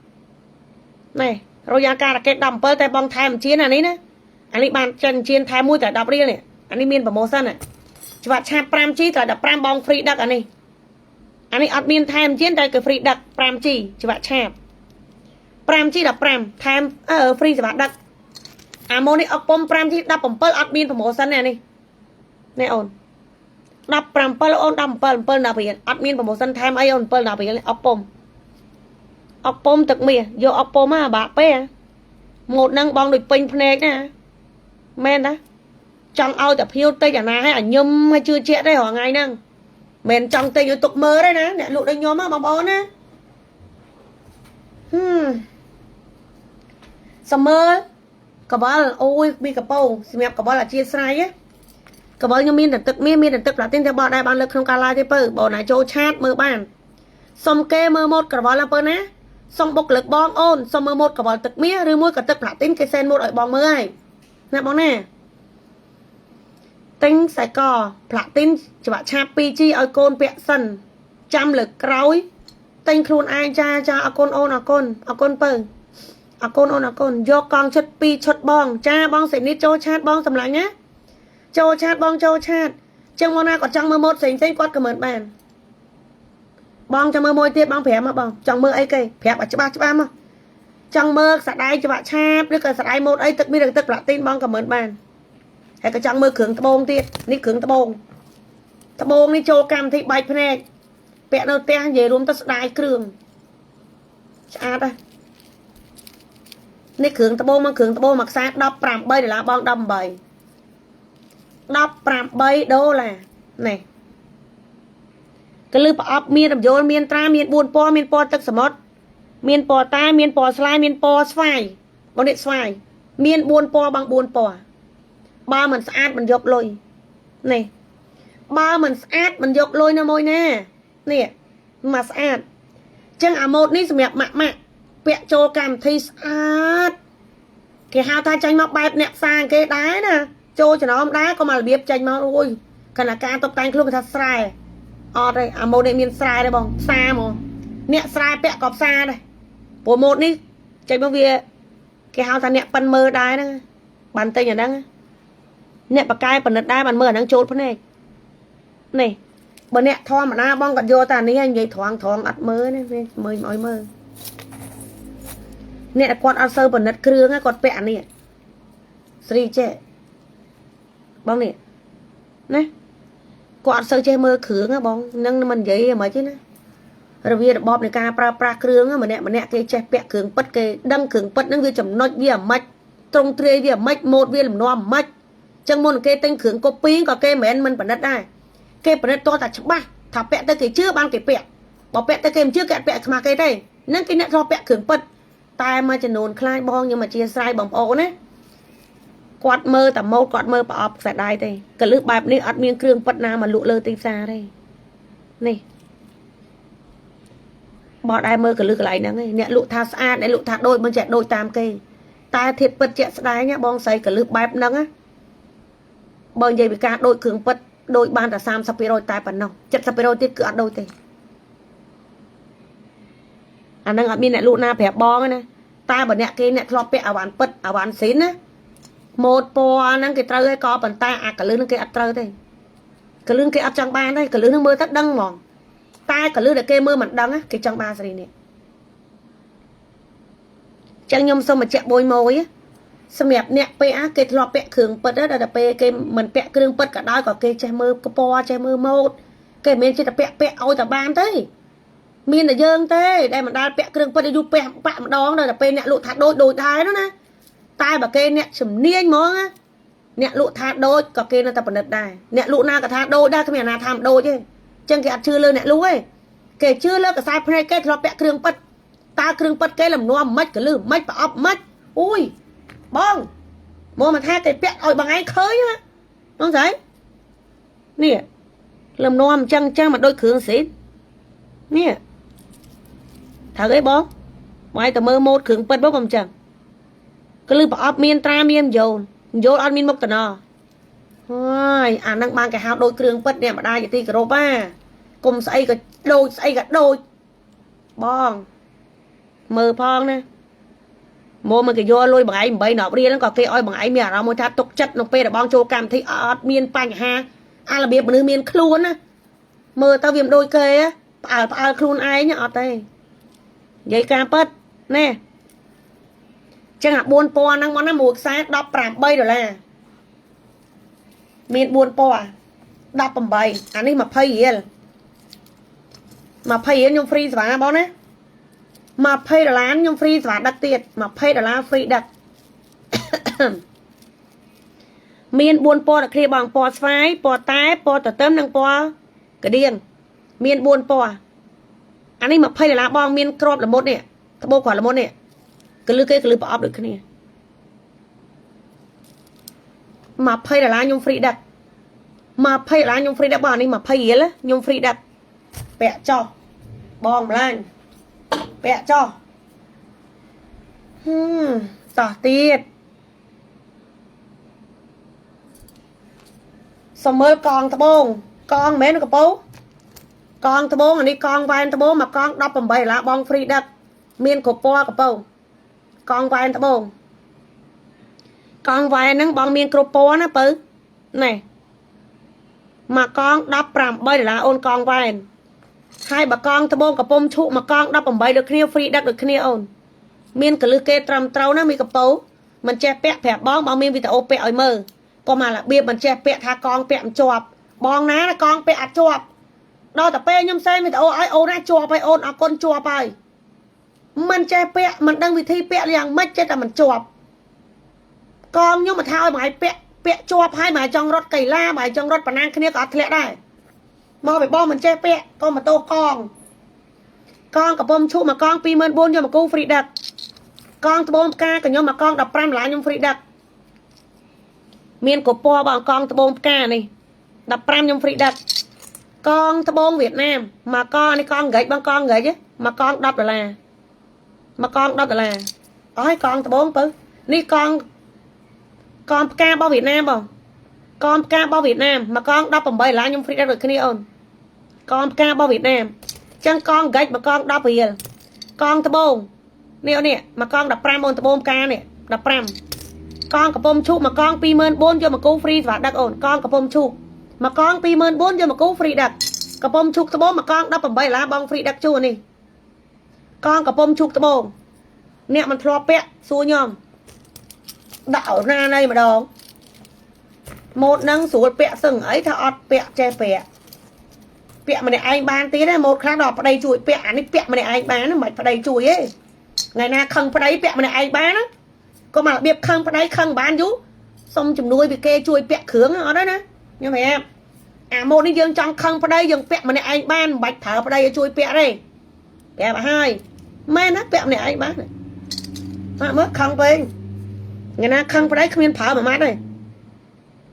17ណែ Royal ការ៉ាកេត17តែបងថែមជៀនអានេះណាអានេះបានចិនជៀនថែមមួយតែ10រៀលនេះអានេះមាន promotion ណាច្បាក់ឆាប 5G តែ15បង free ដឹកអានេះអានេះអត់មានថែមជៀនតែគេ free ដឹក 5G ច្បាក់ឆាប 5G 15ថែមអឺ free សេវាដឹកអាម៉ូនេះអុកពុំ 5G 17អត់មាន promotion ទេអានេះនេះអូន17អូន17 7 10រៀលអត់មាន promotion ថែមអីអូន7 10រៀលអុកពុំអុកពុំទឹកមាសយកអុកពុំមកបាក់ពេម៉ូតហ្នឹងបងដូចពេញភ្នែកណាមែនណាចង់ឲ្យតែភៀវតិចអាណាឲ្យឲ្យញឹមឲ្យជឿជាក់ទេរាល់ថ្ងៃហ្នឹងមិនចង់ទិញឲ្យទុកមើលទេណាអ្នកលក់ដូចខ្ញុំបងប្អូនណាហឹមសមើកវលអូយមានកពោសម្រាប់កវលអធិស្ឋានកវលខ្ញុំមានតែទឹកមាសមានតែទឹកផ្លាទីនតែបោះដែរបានលើកក្នុងការ live ទេពើបើណាចូល chat មើលបានសុំគេមើលម៉ូតក្រវលណាពើណា សុំបុគ្គលិកបងអូនសុំមើលម៉ូតកវលទឹកមាសឬមួយក៏ទឹកផ្លាទីនគេសែនម៉ូតឲ្យបងមើលហើយណាបងណាទិញខ្សែកផ្លាទីនច្បាក់ឆាប 2G ឲ្យកូនពាក់សិនចាំលើកក្រោយទិញខ្លួនឯងចាចាអរគុណអូនអរគុណអរគុណពៅអរគុណអូនអរគុណយកកង់ឈុត2ឈុតបងចាបងសេនីតចូល chat បងសម្លាញ់ណាចូល chat បងចូល chat ចឹងមកណាគាត់ចង់មើលម៉ូតផ្សេងផ្សេងគាត់ក៏មិនបានបងចង់មើលមួយទៀតបងប្រាប់មកបងចង់មើលអីគេប្រាប់ឲ្យច្បាស់ច្បាស់មកចង់មើលសដៃច្បាក់ឆាបឬក៏សដៃម៉ូតអីទឹកមានឬទឹកផ្លាទីនបងក៏មិនបានហើយក៏ចង់មើលគ្រឿងត្បូងទៀតនេះគ្រឿងត្បូងត្បូងនេះចូលកម្មវិធីបែកភ្នែកពាក់នៅផ្ទះនិយាយរួមទៅស្ដាយគ្រឿងស្អាតហ៎នេះគ្រឿងត្បូងមកគ្រឿងត្បូងមួយខ្សែ18ដុល្លារបង18 18ដុល្លារនេះកលឺប្រអប់មានរំយោលមានត្រាមាន4ពណ៌មានពណ៌ទឹកសមុទ្រមានពណ៌តាមានពណ៌ស្លាយមានពណ៌ស្វាយបងនេះស្វាយមាន4ពណ៌បង4ពណ៌បើមិនស្អាតមិនយកលុយនេះបើមិនស្អាតមិនយកលុយណាមួយណានេះមកស្អាតចឹងអាម៉ូតនេះសម្រាប់ម៉ាក់ម៉ាក់ពាក់ចូលកម្មវិធីស្អាតគេហៅថាចាញ់មកបែបអ្នកផ្សារគេដែរណាចូលចំណោមដែរក៏មករបៀបចាញ់មកអូយគណៈការតុបតែងខ្លួនគេថាស្រែអត់ទេអាម៉ូតនេះមានស្រែដែរបងផ្សារហ្មងអ្នកស្រែពាក់ក៏ផ្សារដែរព្រោះម៉ូតនេះចេញមកវាគេហៅថាអ្នកប៉ិនមើលដែរហ្នឹងបានទិញអាហ្នឹងអ្នកបកកែប៉និតដែរបានមើលអាហ្នឹងចូលភ្នែកនេះបើអ្នកធម្មតាបងក៏យកតែអានេះហើយនិយាយត្រង់ត្រង់អត់មើលណាមើលឲ្យមើលអ្នកគាត់អត់សូវប៉និតគ្រឿងគាត់ពាក់អានេះស្រីចេះបងនេះណាគាត់អត់សូវចេះមើលគ្រឿងបងនឹងមិននិយាយហ្មងទេណារបៀបរបបនៃការប្រើប្រាស់គ្រឿងម្នាក់ម្នាក់គេចេះពាក់គ្រឿងពិតគេដឹងគ្រឿងពិតហ្នឹងវាចំណុចវាអាម៉េចត្រង់ទ្រាយវាអាម៉េចម៉ូតវាលំនាំអាម៉េចចឹងមុនគេទិញគ្រឿងកូពីក៏គេមិនមែនមិនផលិតដែរគេផលិតតតែច្បាស់ថាពាក់ទៅគេជឿបានគេពាក់បើពាក់ទៅគេមិនជឿគេអត់ពាក់ខ្មាស់គេទេហ្នឹងគេអ្នកធ្លាប់ពាក់គ្រឿងពិតតែមួយចំនួនខ្លាចបងខ្ញុំអធិស្ឋានបងប្អូនណាគាត់មើលតែម៉ូតគាត់មើលប្រអប់ខ្សែដៃទេកលឹះបែបនេះអត់មានគ្រឿងពិតណាមកលក់លើទីផ្សារទេនេះបត់ដែរមើលកលឹះកន្លែងហ្នឹងឯងអ្នកលក់ថាស្អាតអ្នកលក់ថាដូចមិនចេះដូចតាមគេតែធៀបពិតជាក់ស្ដែងបងស្រីកលឹះបែបហ្នឹងណាបើនិយាយពីការដូចគ្រឿងពិតដូចបានតែ30%តែប៉ុណ្ណោះ70%ទៀតគឺអត់ដូចទេអាហ្នឹងអត់មានអ្នកលក់ណាប្រាប់បងទេណាតែបើអ្នកគេអ្នកធ្លាប់ពាក់អាវ៉ាន់ពិតអាវ៉ាន់ស៊ីនណាម៉ូតពណ៌ហ្នឹងគេត្រូវហើយក៏ប៉ុន្តែអាកលឹះហ្នឹងគេអត់ត្រូវទេកលឹះគេអត់ចង់បានទេកលឹះហ្នឹងមើលទៅដឹងហ្មងតែកលឹះដែលគេមើលមិនដឹងគេចង់បានសេរីនេះចឹងខ្ញុំសូមបញ្ជាក់មួយមួយសម្រាប់អ្នកពាក់គេធ្លាប់ពាក់គ្រឿងពិតដល់តែពេលគេមិនពាក់គ្រឿងពិតក៏ដោយក៏គេចេះមើលកពណ៌ចេះមើលម៉ូតគេមិនមែនចេះតែពាក់ពាក់ឲ្យតែបានទេមានតែយើងទេដែលមិនដែលពាក់គ្រឿងពិតយូរពាក់បាក់ម្ដងដល់តែពេលអ្នកលក់ថាដូចដូចដែរណាតែបើគេអ្នកជំនាញហ្មងណាអ្នកលក់ថាដូចក៏គេនៅតែផលិតដែរអ្នកលក់ណាក៏ថាដូចដែរគ្មានអាណាថាមិនដូចទេចឹងគេអត់ជឿលើអ្នកលក់ទេគេជឿលើកសែភ្នែកគេធ្លាប់ពាក់គ្រឿងពិតតើគ្រឿងពិតគេលំនាំមិនកលឹះមិនប្រអប់មិនអូយបងមកមកថាគេពាក់ឲ្យបងឯងឃើញណាបងស្រីនេះលំនាំអញ្ចឹងអញ្ចឹងមកដូចគ្រឿងស៊ីននេះត្រូវអីបងមកឲ្យតែមើលម៉ូតគ្រឿងពិតមកកុំអញ្ចឹងកលឹះប្រអប់មានត្រាមានយោលយោលអត់មានមុខតំណហើយអាហ្នឹងបានគេហៅដូចគ្រឿងពិតអ្នកម្ដាយជាទីគោរពអាគុំស្អីក៏ដូចស្អីក៏ដូចបងមើលផងណាមកមកគេយកលុយបងឯង8 10រៀលហ្នឹងក៏គេឲ្យបងឯងមានអារម្មណ៍មួយថាទុកចិត្តនៅពេលដែលបងចូលកម្មវិធីអត់មានបញ្ហាអារបៀបមនុស្សមានខ្លួនណាមើលទៅវាមិនដូចគេផ្អើលផ្អើលខ្លួនឯងអត់ទេនិយាយការពិតណែចឹងអា4ពណ៌ហ្នឹងមកណាមួយខ្សែ18ដុល្លារមាន4ពណ៌18អានេះ20រៀល20រៀលខ្ញុំ free សេវាបងណា20ដុល្លារខ្ញុំ free សេវាដឹកទៀត20ដុល្លារ free ដឹក មាន4ពណ៌ដល់គ្នាបងពណ៌ស្វាយពណ៌តែពណ៌ទទឹមនិងពណ៌កដៀងមាន4ពណ៌អានេះ20ដុល្លារបងមានក្របល្មុតនេះត្បូងគ្រាប់ល្មុតនេះកលឹះគេកលឹះប្រអប់ដូចគ្នា20ដុល្លារខ្ញុំ free ដឹក20ដុល្លារខ្ញុំ free ដឹកបងអានេះ20រៀលខ្ញុំ free ដឹកពាក់ចោះបងម្លាញ់ពាក់ចោះ ហឹមតោះទៀត សុំមើលកងត្បូងកងមែនកពៅកងត្បូងអានេះកងវ៉ែនត្បូងមកកង18ដុល្លារបង free ដឹកមានគ្រប់ពណ៌កពៅកងវ៉ែនត្បូងកងវ៉ែនហ្នឹងបងមានគ្រប់ពណ៌ណាពៅណែមកកង18ដុល្លារអូនកងវ៉ែនហើយបើកងត្បូងកំពុំឈូកមកកង18ដូចគ្នា free ដឹកដូចគ្នាអូន មានកលឹះគេត្រឹមត្រូវណាមីកពៅមិនចេះពាក់ប្រាប់បងបងមានវីដេអូពាក់ឲ្យមើលកុំអារបៀបមិនចេះពាក់ថាកងពាក់មិនជាប់បងណាកងពាក់អត់ជាប់ដល់តែពេលខ្ញុំសេវីដេអូឲ្យអូនណាជាប់ហើយអូនអរគុណជាប់ហើយមិនចេះពាក់មិនដឹងវិធីពាក់យ៉ាងម៉េចចេះតែមិនជាប់កងខ្ញុំមកថាឲ្យមួយពាក់ពាក់ជាប់ហើយមួយចង់រត់កីឡាមួយចង់រត់ប៉ុណ្ណាគ្នាក៏អត់ធ្លាក់ដែរមកពីបងមិនចេះពាក់ក៏មកទោសកងកងកំពុំឈូកមកកង24000យកមកគូ free ដឹកកងត្បូងផ្កាក៏ខ្ញុំមកកង15ដុល្លារខ្ញុំ free ដឹកមានកពណ៌បងកងត្បូងផ្កានេះ15ខ្ញុំ free ដឹកកងត្បូងវៀតណាមមកកងនេះកងហ្គិចបងកងហ្គិចមកកង10ដុល្លារមកកង10ដុល្លារអស់ហើយកងត្បូងពៅនេះកងកងផ្ការបស់វៀតណាមបងកងផ្ការបស់វៀតណាមមកកង18ដុល្លារខ្ញុំ free ដឹកដូចគ្នាអូនកងផ្ការបស់វៀតណាមចឹងកងហ្គិចមកកង10រៀលកងត្បូងនេះអូននេះមកកង15អូនត្បូងផ្កានេះ15កងកំពុំឈូកមកកង24000យកមកគូ free ស្វាដឹកអូនកងកំពុំឈូកមកកង24000យកមកគូ free ដឹកកំពុំឈូកត្បូងមកកង18ដុល្លារបង free ដឹកជូននេះកងកំពុំឈូកត្បូងអ្នកមិនធ្លាប់ពាក់សួរខ្ញុំដាក់អូណាណីម្ដងម៉ូតនឹងស្រួលពាក់សឹងអីថាអត់ពាក់ចេះពាក់ពាក់ម្នាក់ឯងបានទៀតណាម៉ូតខ្លះដល់ប្តីជួយពាក់អានេះពាក់ម្នាក់ឯងបានមិនបាច់ប្តីជួយទេថ្ងៃណាខឹងប្តីពាក់ម្នាក់ឯងបានណាក៏មករបៀបខឹងប្តីខឹងបានយូរសុំជំនួយពីគេជួយពាក់គ្រឿងអត់ទេណាខ្ញុំប្រាប់អាម៉ូតនេះយើងចង់ខឹងប្តីយើងពាក់ម្នាក់ឯងបានមិនបាច់ប្រើប្តីឲ្យជួយពាក់ទេប្រាប់ឲ្យហើយមែនណាពាក់ម្នាក់ឯងបានហាក់មើលខឹងពេកថ្ងៃណាខឹងប្តីគ្មានប្រើមួយម៉ាត់ទេ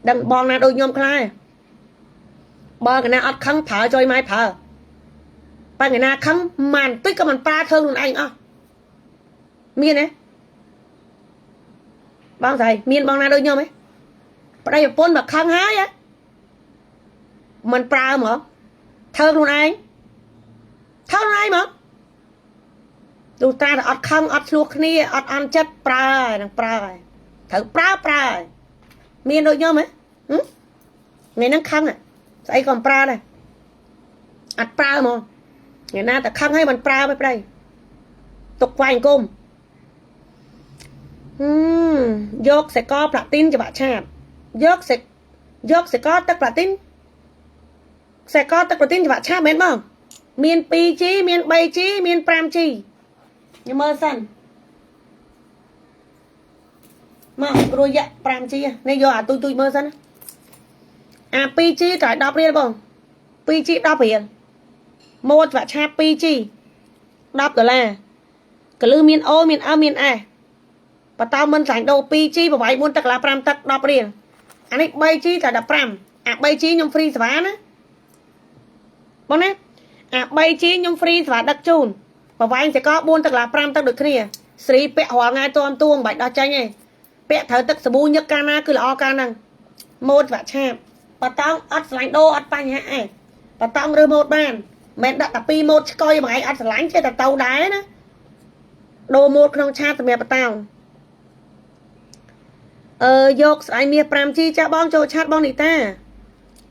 ដឹងបងណាដូចខ្ញុំខ្លះបើកណាអត់ខឹងប្រើចុយម៉ែប្រើបើកណាខឹងម៉ានតិចក៏មិនប្រើធ្វើខ្លួនឯងអស់មានទេបងស្រីមានបងណាដូចខ្ញុំទេប្តីប្រពន្ធបើខឹងហើយហ៎មិនប្រើហ្មងធ្វើខ្លួនឯងធ្វើខ្លួនឯងហ្មងលុះត្រាតែអត់ខឹងអត់ឆ្លោះគ្នាអត់អន់ចិត្តប្រើហើយនឹងប្រើហើយត្រូវប្រើប្រើហើយមានដូចខ្ញុំហ៎ថ្ងៃហ្នឹងខឹងស្អីក៏មិនប្រើដែរអត់ប្រើហ្មងថ្ងៃណាតែខឹងហើយមិនប្រើទៅប្តីទុកខ្វាយអង្គមហឹមយកសេកផ្លាទីនច្បាក់ឆាតយកសេយកសេកទឹកផ្លាទីនសេកទឹកផ្លាទីនច្បាក់ឆាតមែនបងមាន 2G មាន 3G មាន 5G ខ្ញុំមើលសិនមករួយ 5G នេះយកអាទូចទូចមើលសិនអា 2G តម្លៃ10រៀលបង 2G 10រៀលម៉ូតច្បាក់ឆាប 2G 10ដុល្លារកលឹះមាន O មាន M មាន S បតើមិនស្លាញ់ដូរ 2G ប្រវាយ4ទឹកកន្លះ5ទឹក10រៀលអានេះ 3G តែ15អា 3G ខ្ញុំ free សេវាណាបងណាអា 3G ខ្ញុំ free សេវាដឹកជូនប្រវែងសក4ទឹកកន្លះ5ទឹកដូចគ្នាស្រីពាក់រាល់ថ្ងៃទួមទួងមិនបាច់ដោះចេញទេពាក់ត្រូវទឹកសាប៊ូញឹកកាលណាគឺល្អកាលហ្នឹងម៉ូតច្បាក់ឆាបបតោងអត់ស្រឡាញ់ដូរអត់បញ្ហាឯងបតោងរើសម៉ូតបានមិនដាក់តែ2ម៉ូតឆ្កយមួយថ្ងៃអត់ស្រឡាញ់ចេះតែទៅដែរណាដូរម៉ូតក្នុងឆាតសម្រាប់បតោងអឺយកស្អែកមាស 5G ចាស់បងចូលឆាតបងនីតា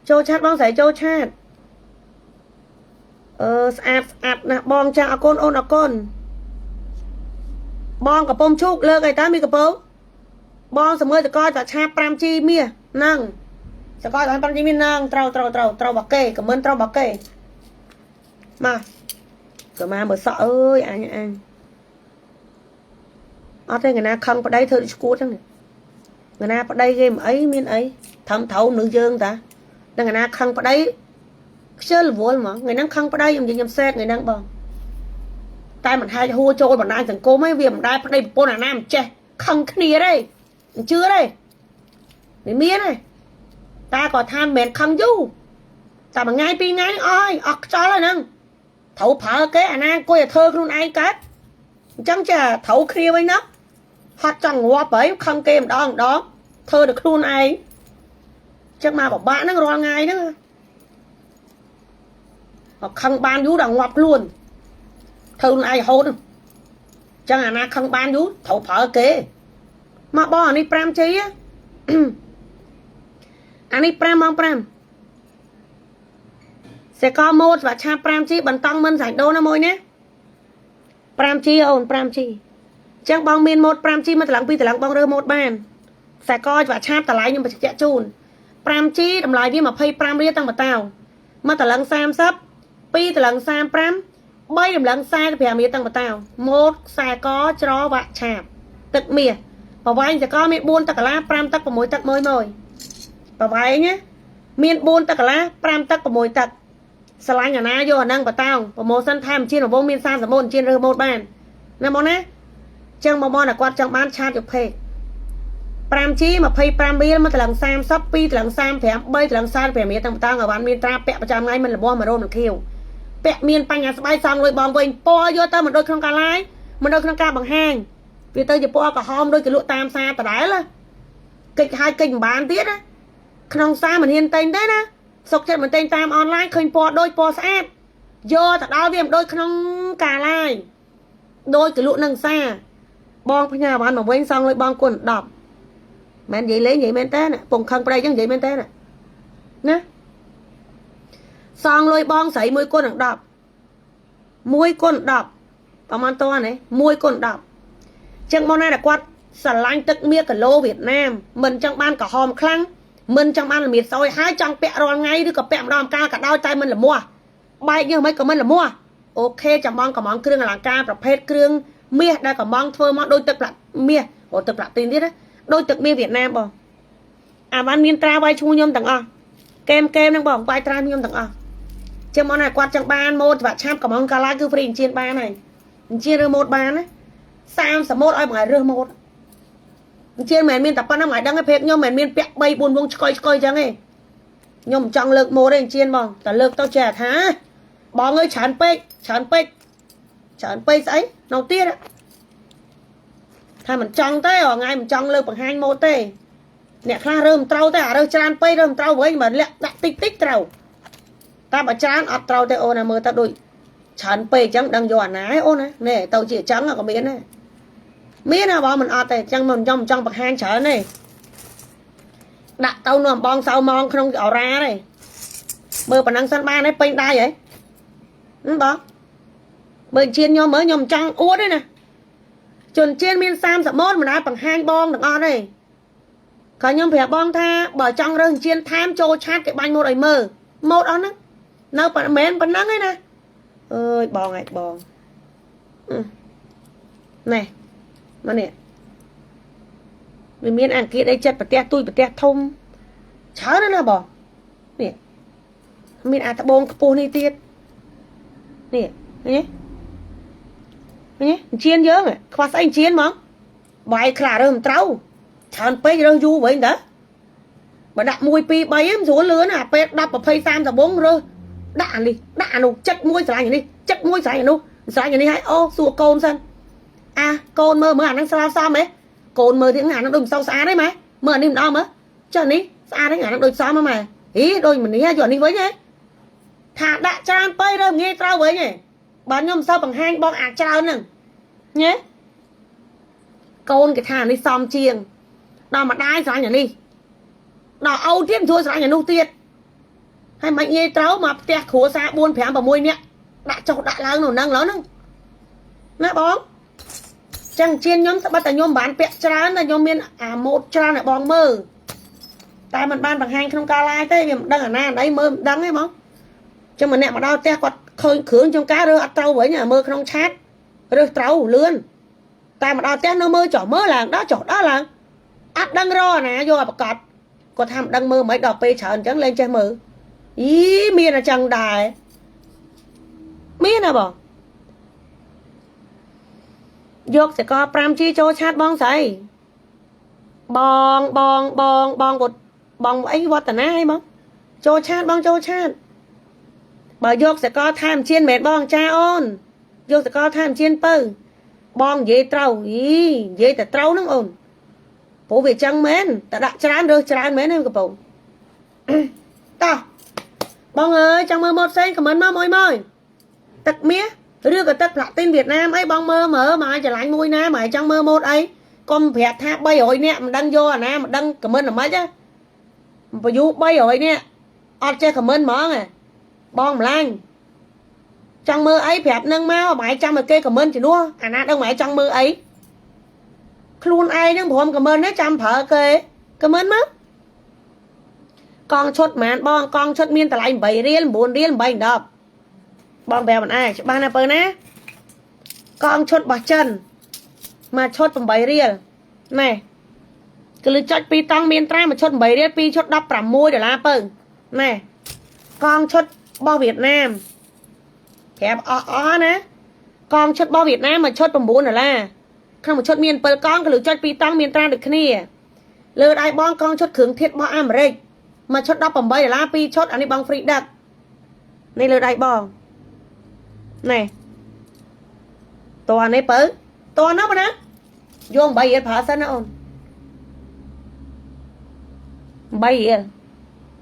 ចូលឆាតបងស្រីចូលឆាតអឺស្អាតស្អាតណាស់បងចាស់អរគុណអូនអរគុណបងកំពុងឈូកលើកអីតាមីកពៅបងសមើតកតឆា 5G មាសហ្នឹងសកល 5G មាសហ្នឹងត្រូវត្រូវត្រូវត្រូវបកេខមមិនត្រូវបកេមកក៏មកមើលសក់អើយអញអញអត់ទេកណាខឹងប្តីធ្វើដូចឈួតហ្នឹងកណាប្តីគេមិនអីមានអីធំត្រូវមនុស្សយើងតាដល់កណាខឹងប្តីខ្ជិលរវល់ហ្មងថ្ងៃហ្នឹងខឹងប្តីខ្ញុំនិយាយខ្ញុំសេតថ្ងៃហ្នឹងបងតែមិនហែកហួរចូលបណ្ដាញសង្គមឯងវាមិនដែលប្តីប្រពន្ធអាណាមិនចេះខឹងគ្នាទេមិនជឿទេមិនមានទេតាក៏ថាមិនមែនខឹងយូរតែមួយថ្ងៃពីរថ្ងៃហ្នឹងអស់ហើយអស់ខ្យល់ហើយហ្នឹងត្រូវប្រើគេអាណាអង្គុយឲ្យធ្វើខ្លួនឯងកើតអញ្ចឹងចេះត្រូវគ្នាវិញណា ហត់ចង់ងាប់ហើយខឹងគេម្ដងម្ដងធ្វើតែខ្លួនឯងចឹងមកពិបាកហ្នឹងរាល់ថ្ងៃហ្នឹងខឹងបានយូរដល់ងាប់ខ្លួនធ្វើខ្លួនឯងរហូតចឹងអាណាខឹងបានយូរត្រូវប្រើគេមកបងអានេះ 5G អានេះ5ម៉ោង5សេកម៉ូតសម្រាប់ឆា 5G បន្តង់មិនសាច់ដូនណាមួយណា 5G អូន 5G ចឹងបងមានម៉ូត 5G មួយតម្លឹងពីរតម្លឹងបងរើសម៉ូតបានខ្សែកច្បាក់ឆាបតម្លៃខ្ញុំបញ្ជាក់ជូន 5G តម្លៃវា25រៀលតាំងបតោមួយតម្លឹង30ពីរតម្លឹង35បីតម្លឹង45រៀលតាំងបតោម៉ូតខ្សែកច្រវាក់ឆាបទឹកមាសប្រវែងសកលមាន4ទឹកកន្លះ5ទឹក6ទឹកមួយមួយប្រវែងណាមាន4ទឹកកន្លះ5ទឹក6ទឹកស្រឡាញ់អាណាយកអាហ្នឹងបតោpromotion ថែមជារវងមាន30ម៉ូតជារើសម៉ូតបានណាបងណាចឹងបងបងតែគាត់ចង់បាន chat យកពេក 5G 25រៀលមកតម្លឹង30 2តម្លឹង35 3តម្លឹង45រៀលតាំងតងឲ្យបានមានត្រាពាក់ប្រចាំថ្ងៃមិនលបមករោមខៀវពាក់មានបញ្ហាស្បែកសងលុយបងវិញពណ៌យកទៅមិនដូចក្នុងការ live មិនដូចក្នុងការបង្ហាញវាទៅជាពណ៌ក្រហមដូចគេលក់តាមផ្សារដដែលកិច្ចហើយកិច្ចមិនបានទៀតណាក្នុងផ្សារមិនហ៊ានទិញទេណាសុកចិត្តមិនទិញតាមអនឡាញឃើញពណ៌ដូចពណ៌ស្អាតយកទៅដល់វាមិនដូចក្នុងការ live ដូចគេលក់នឹងផ្សារបងផ្ញើបានមកវិញសងលុយបងគុណ10មិននិយាយលេងនិយាយមែនតើពងខឹងប្តីចឹងនិយាយមែនតើណាសងលុយបងស្រីមួយគុណនឹង10 1គុណ10ប្រហែលតនេះ1គុណ10ចឹងមកណាតែគាត់ស្រឡាញ់ទឹកមៀគីឡូវៀតណាមមិនចង់បានក្រហមខ្លាំងមិនចង់បានល្មៀតស្អុយហើយចង់ពាក់រាល់ថ្ងៃឬក៏ពាក់ម្ដងកាលក៏ដោយតែមិនលមាស់បែកយើងមិនក៏មិនលមាស់OK ចាំបងកំងគ្រឿងអលង្ការប្រភេទគ្រឿងមាសដែលកំងធ្វើមកដូចទឹកប្រាក់មាសអូទឹកប្រាក់ទីនទៀតណាដូចទឹកមាសវៀតណាមបងអាបានមានត្រាវាយឈ្មោះខ្ញុំទាំងអស់កែមកែមហ្នឹងបងវាយត្រាខ្ញុំទាំងអស់ចឹងមកណាគាត់ចង់បានម៉ូតច្បាក់ឆាប់កំងកាឡាគឺ free អញ្ជៀនបានហើយអញ្ជៀនរើម៉ូតបានណា30ម៉ូតឲ្យបងឲ្យរើសម៉ូតអញ្ជៀនមិនមែនមានតែប៉ុណ្្នឹងមិនដឹងទេភេទខ្ញុំមិនមែនមានពាក់3 4វងឆ្កុយឆ្កុយចឹងទេខ្ញុំមិនចង់លើកម៉ូតទេអញ្ជៀនបងតែលើកទៅចេះថាបងអើយច្រើនពេកច្រើនពេកច្រើនពេកស្អីនៅទៀតថាមិនចង់ទេរងៃមិនចង់លើកបង្ហាញម៉ូតទេអ្នកខ្លះរើមិនត្រូវទេអារើច្រើនពេករើមិនត្រូវវិញបើលាក់ដាក់តិចតិចត្រូវតែបើច្រើនអត់ត្រូវទេអូនណាមើលទៅដូចច្រើនពេកអញ្ចឹងដឹងយកអាណាឯអូនណានេះទៅជាអញ្ចឹងក៏មានដែរមានណាបងមិនអត់ទេអញ្ចឹងមិនចង់ចង់បង្ហាញច្រើនទេដាក់ទៅនោះអំបងសៅម៉ងក្នុងអរ៉ាទេមើលប៉ុណ្ណឹងសិនបានទេពេញដៃហ៎បងមើលជៀនខ្ញុំមើលខ្ញុំមិនចង់អួតទេណាជនជៀនមាន30ម៉ូតមិនដែលបង្ហាញបងទាំងអស់ទេក៏ខ្ញុំប្រាប់បងថាបើចង់រើសជៀនថែមចូល chat គេបាញ់ម៉ូតឲ្យមើលម៉ូតអស់ហ្នឹងនៅប៉ុន្មានប៉ុណ្ណឹងឯណាអើយបងឯងបងណែមកនេះវាមានអង្គាសអីចិត្តប្រទះទូចប្រទះធំច្រើនណាស់បងនេះមានអាត្បូងខ្ពស់នេះទៀតនេះឃើញទេឃើញទេជៀនយើងខ្វះស្អីជៀនហ្មងបាយខ្លះរើមិនត្រូវច្រើនពេករើសយូរវិញតើបើដាក់1 2 3ហ្នឹងស្រួលលឿនអាពេល10 20 30វងរើសដាក់អានេះដាក់អានោះចិត្តមួយស្រឡាញ់អានេះចិត្តមួយស្រឡាញ់អានោះស្រឡាញ់អានេះហើយអូសួរកូនសិនអាកូនមើលមើលអាហ្នឹងស្រាលសមហ៎កូនមើលទៀតអាហ្នឹងដូចមិនសូវស្អាតទេម៉ែមើលអានេះម្ដងមើលចុះនេះស្អាតហ្នឹងអាហ្នឹងដូចសមហ៎ម៉ែហីដូចមនេះយកអានេះវិញហ៎ថាដាក់ច្រើនពេករើងាយត្រូវវិញហ៎បើខ្ញុំមិនសូវបង្ហាញបងអាច្រើនហ្នឹងញ៉េកូនគេថាអានេះសមជាងដល់ម្ដាយស្រឡាញ់អានេះដល់ឪទៀតជួយស្រឡាញ់អានោះទៀតហើយមិនងាយត្រូវមកផ្ទះគ្រួសារ4 5 6នាក់ដាក់ចុះដាក់ឡើងនៅហ្នឹងឡើយហ្នឹងណាបងចឹងជៀនខ្ញុំស្បិតតែខ្ញុំមិនបានពាក់ច្រើនតែខ្ញុំមានអាម៉ូតច្រើនឲ្យបងមើលតែមិនបានបង្ហាញក្នុងការ live ទេវាមិនដឹងអាណាអីមើលមិនដឹងទេបងចឹងម្នាក់មកដល់ផ្ទះគាត់ឃើញគ្រឿងចង្ការរើអត់ត្រូវវិញមើលក្នុង chat រើសត្រូវលឿនតែមកដល់ផ្ទះនៅមើលចុះមើលឡើងដល់ចុះដល់ឡើងអត់ដឹងរអាណាយកឲ្យប្រកាសគាត់ថាមិនដឹងមើលមិនដល់ពេលច្រើនអញ្ចឹងលែងចេះមើលអីមានអញ្ចឹងដែរមានណាបងយកសកល 5G ចូល chat បងស្រីបងបងបងបងវត្តបងអីវឌ្ឍនាអីបងចូល chat បងចូល chat បើយកសកលថែមជៀនមែនបងចាអូនយកសកលថែមជៀនពៅ បងនិយាយត្រូវអីនិយាយតែត្រូវហ្នឹងអូនព្រោះវាចឹងមែនតែដាក់ច្រើនរើសច្រើនមែនហ្នឹងកំពងតោះបងអើយចង់មើលម៉ូតផ្សេង comment មកមួយមួយទឹកមាសឬក៏ទឹកផ្លាទីនវៀតណាមអីបងមើលមើលមកឲ្យច្រឡាញ់មួយណាមកឲ្យចង់មើលម៉ូតអីកុំប្រាប់ថា300នាក់មិនដឹងយកអាណាមិនដឹង comment អាម៉េចណាបយូ300នាក់អត់ចេះ comment ហ្មងបងម្លាញ់ចង់មើលអីប្រាប់នឹងមកម៉ែចាំឲ្យគេ comment ជំនួសអាណាដឹងម៉ែចង់មើលអីខ្លួនឯងហ្នឹងព្រម comment ណាចាំប្រើគេ comment មកកងឈុតហ្មងបងកងឈុតមានតម្លៃ8រៀល9រៀល8 10បងប្រាប់មិនអាចច្បាស់ណាបើណាកងឈុតរបស់ចិនមួយឈុត8រៀលណែគឺលឺចុច2តង់មានត្រាមួយឈុត8រៀល2ឈុត16ដុល្លារពៅណែកងឈុតរបស់វៀតណាមប្រាប់អស់អស់ណាកងឈុតរបស់វៀតណាមមួយឈុត9ដុល្លារក្នុងមួយឈុតមាន7កងគឺលឺចុច2តង់មានត្រាដូចគ្នាលើដៃបងកងឈុតគ្រឿងធាតុរបស់អាមេរិកមួយឈុត18ដុល្លារ2ឈុតអានេះបង free ដឹកនេះលើដៃបងណែតោះនេះបើតោះណាបងណាយក8រៀលប្រើសិនណាអូន8រៀល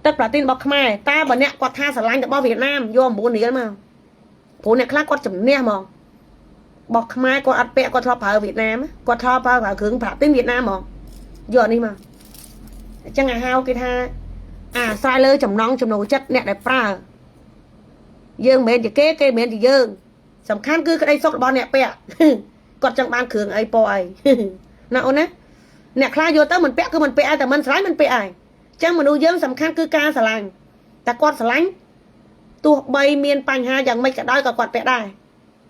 ទឹកផ្លាទីនរបស់ខ្មែរតែបើអ្នកគាត់ថាស្រឡាញ់របស់វៀតណាមយក9រៀលមកព្រោះអ្នកខ្លះគាត់ជំនះហ្មងរបស់ខ្មែរគាត់អត់ពាក់គាត់ធ្លាប់ប្រើវៀតណាមគាត់ធ្លាប់ប្រើគ្រឿងផ្លាទីនវៀតណាមហ្មងយកនេះមកអញ្ចឹងអាហៅគេថាអាស្រ័យលើចំណងចំណូលចិត្តអ្នកដែលប្រើយើងមិនមែនជាគេគេមិនមែនជាយើងសំខាន់គឺក្តីសុខរបស់អ្នកពាក់គាត់ចង់បានគ្រឿងអីពណ៌អីណាអូនណាអ្នកខ្លះយកទៅមិនពាក់គឺមិនពាក់តែមិនស្រឡាញ់មិនពាក់ឯងចឹងមនុស្សយើងសំខាន់គឺការស្រឡាញ់តែគាត់ស្រឡាញ់ទោះបីមានបញ្ហាយ៉ាងម៉េចក៏ដោយក៏គាត់ពាក់ដែរ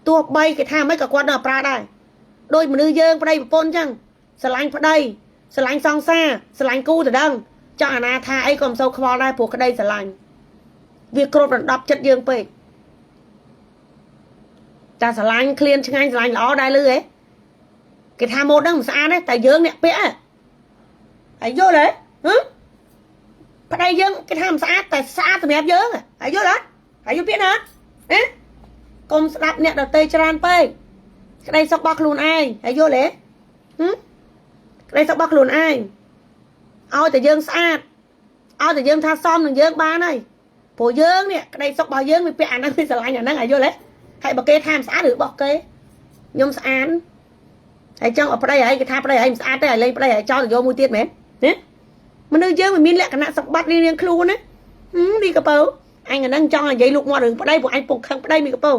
ទោះបីគេថាម៉េចក៏គាត់នៅប្រើដែរដោយមនុស្សយើងប្តីប្រពន្ធចឹងស្រឡាញ់ប្តីស្រឡាញ់សង្សារស្រឡាញ់គូទៅដឹងចង់អាណាថាអីក៏មិនសូវខ្វល់ដែរព្រោះក្តីស្រឡាញ់វាគ្រប់ដណ្ដប់ចិត្តយើងពេកតែស្រឡាញ់ឃ្លានឆ្ងាញ់ស្រឡាញ់ល្អដែរលឺហ៎គេថាម៉ូតហ្នឹងមិនស្អាតទេតែយើងអ្នកពាក់ហើយយល់ទេហ៎ប្តីយើងគេថាមិនស្អាតតែស្អាតសម្រាប់យើងហើយយល់អត់ហើយយល់ពាក្យណាហ៎កុំស្ដាប់អ្នកដទៃច្រើនពេកក្តីសុខរបស់ខ្លួនឯងហើយយល់ទេហឹមក្តីសុខរបស់ខ្លួនឯងឲ្យតែយើងស្អាតឲ្យតែយើងថាសមនឹងយើងបានហើយព្រោះយើងនេះក្តីសុខរបស់យើងវាពាក់អាហ្នឹងវាស្រឡាញ់អាហ្នឹងហើយយល់ទេហើយបើគេថាមិនស្អាតឬរបស់គេខ្ញុំស្អាតហើយចង់ឲ្យប្តីហើយគេថាប្តីហើយមិនស្អាតទេឲ្យលេងប្តីហើយចោលទៅយកមួយទៀតមែនណាមនុស្សយើងវាមានលក្ខណៈសម្បត្តិរៀងៗខ្លួនណានេះកពៅអញអាហ្នឹងចង់និយាយលុកមាត់រឿងប្តីព្រោះអញពុកខឹងប្តីមីកពៅ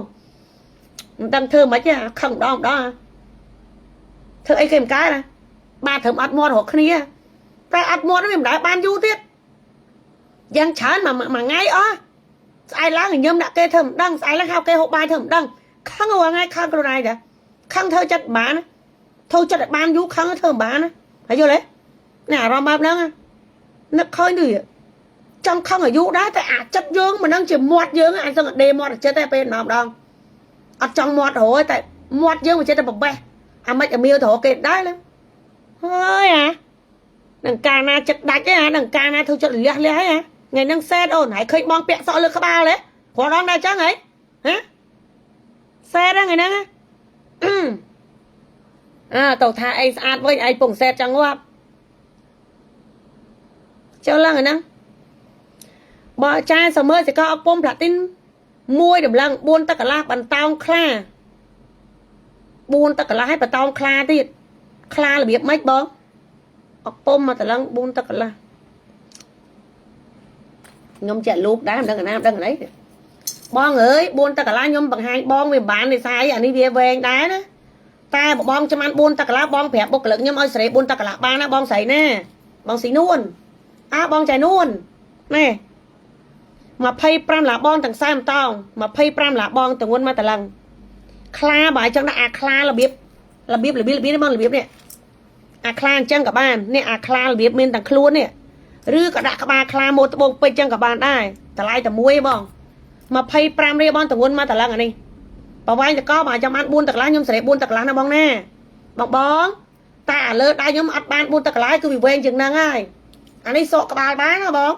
មិនដឹងធ្វើមិនទេខឹងម្ដងម្ដងធ្វើអីគេមិនកើតណាបាទត្រឹមអត់មាត់រកគ្នាតែអត់មាត់វាមិនដែលបានយូរទៀតយ៉ាងច្រើនមួយថ្ងៃអស់ស្អែកឡើងញញឹមដាក់គេធ្វើមិនដឹងស្អែកឡើងហៅគេហូបបាយធ្វើមិនដឹងខឹងរាល់ថ្ងៃខឹងខ្លួនឯងតាខឹងធ្វើចិត្តបានធ្វើចិត្តឲ្យបានយូរខឹងធ្វើមិនបានណាហើយយល់ទេនេះអារម្មណ៍បែបហ្នឹងនឹកឃើញដូចចង់ខឹងអាយុដែរតែអាចិត្តយើងមិនដឹងជាមាត់យើងអញសឹងដេមាត់ចិត្តតែពេលម្ដងម្ដងអត់ចង់មាត់រហតែមាត់យើងវាចិត្តតែបបេះអាម៉េចអាមៀវទៅរកគេដែរហើយអានឹងកាលណាចិត្តដាច់ទេអានឹងកាលណាធ្វើចិត្តលះលះហ៎ថ្ងៃហ្នឹងសែតអូនហើយឃើញបងពាក់សក់លើក្បាលទេគ្រាន់ដល់ដែរចឹងហីហ៎សែតហ្នឹងថ្ងៃហ្នឹងអើទៅថាអីស្អាតវិញឯងពងសែតចង់ងាប់ចូលឡើងហ្នឹងបើចាយសមើសិកអពុំផ្លាទីនមួយតម្លឹង4ទឹកកន្លះបន្តោងខ្លា4ទឹកកន្លះឲ្យបន្តោងខ្លាទៀតខ្លារបៀបម៉េចបងអពុំមកតម្លឹង4ទឹកកន្លះខ្ញុំចាក់លូកដែរមិនដឹងណាមិនដឹងអីបងអើយ4ទឹកកន្លះខ្ញុំបង្ហាញបងវាមិនបានទេស្អីអានេះវាវែងដែរណាតែបើបងចាំ4ទឹកកន្លះបងប្រាប់បុគ្គលិកខ្ញុំឲ្យសេរី4ទឹកកន្លះបានណាបងស្រីណាបងស៊ីនួនអើបងចៃនួនណែ25ឡាបងទាំង40តោង25ឡាបងទាំងងួនមកតឡឹងខ្លាបើឲ្យចង់ដាក់អាខ្លារបៀបរបៀបរបៀបរបៀបនេះបងរបៀបនេះអាខ្លាអញ្ចឹងក៏បាននេះអាខ្លារបៀបមានទាំងខ្លួននេះឬក៏ដាក់ក្បាលខ្លាម៉ូតត្បូងពេជ្រអញ្ចឹងក៏បានដែរតម្លៃតែមួយបង25រៀលបងទាំងងួនមកតឡឹងអានេះប្រវែងតកបើចាំបាន4តកន្លះខ្ញុំសេរី4តកន្លះណាបងណាបងបងតែអាលើដៃខ្ញុំអត់បាន4តកន្លះគឺវាវែងជាងហ្នឹងហើយអានេះសក់ក្បាលបានណាបង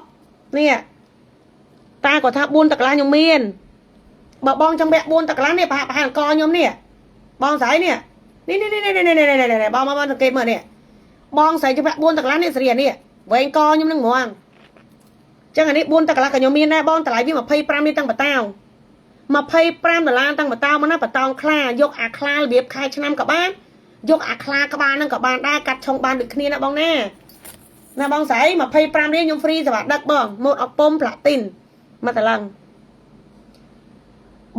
នេះតាគាត់ថា4តកន្លះខ្ញុំមានបើបងចង់ពាក់4តកន្លះនេះប្រហាក់ប្រហែលកខ្ញុំនេះបងស្រីនេះ នេះនេះនេះនេះនេះនេះបងបងសង្កេតមើលនេះបងស្រីជពាក់4តកន្លះនេះសេរីនេះវែងកខ្ញុំនឹងហ្មងចឹងអានេះ4តកន្លះក៏ខ្ញុំមានដែរបងតម្លៃវា25នេះតាំងបតោ25ដុល្លារតាំងបតោមកណាបតោងខ្លាយកអាខ្លារបៀបខែឆ្នាំក៏បានយកអាខ្លាក្បាលហ្នឹងក៏បានដែរកាត់ឆុងបានដូចគ្នាណាបងណាណាបងស្រី25រៀលខ្ញុំ free សេវាដឹកបងម៉ូតអពុំផ្លាទីនមកតឡឹង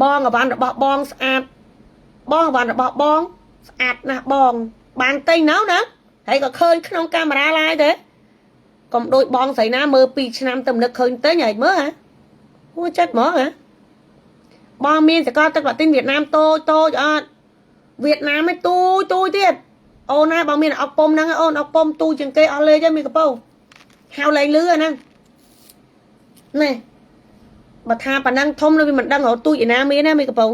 បងអវ៉ាន់របស់បងស្អាតបងអវ៉ាន់របស់បងស្អាតណាស់បង បានទិញនៅណាហើយក៏ឃើញក្នុងកាមេរ៉ាឡាយទេកុំដូចបងស្រីណាមើល2ឆ្នាំទៅនឹកឃើញទិញហើយមើលហ៎ហួចិត្តហ្មងហ៎បងមានសកលទឹកឡាទីនវៀតណាមតូចតូចអត់វៀតណាមឯងទូចទូចទៀតអូនណាបងមានអុកពុំហ្នឹងអូនអុកពុំទូចជាងគេអស់លេខហ្នឹងមានកពៅហៅលែងលឺអាហ្នឹងនេះបើថាប៉ណ្ណឹងធំនៅវាមិនដឹងរត់ទូចឯណាមានណាមីកពៅ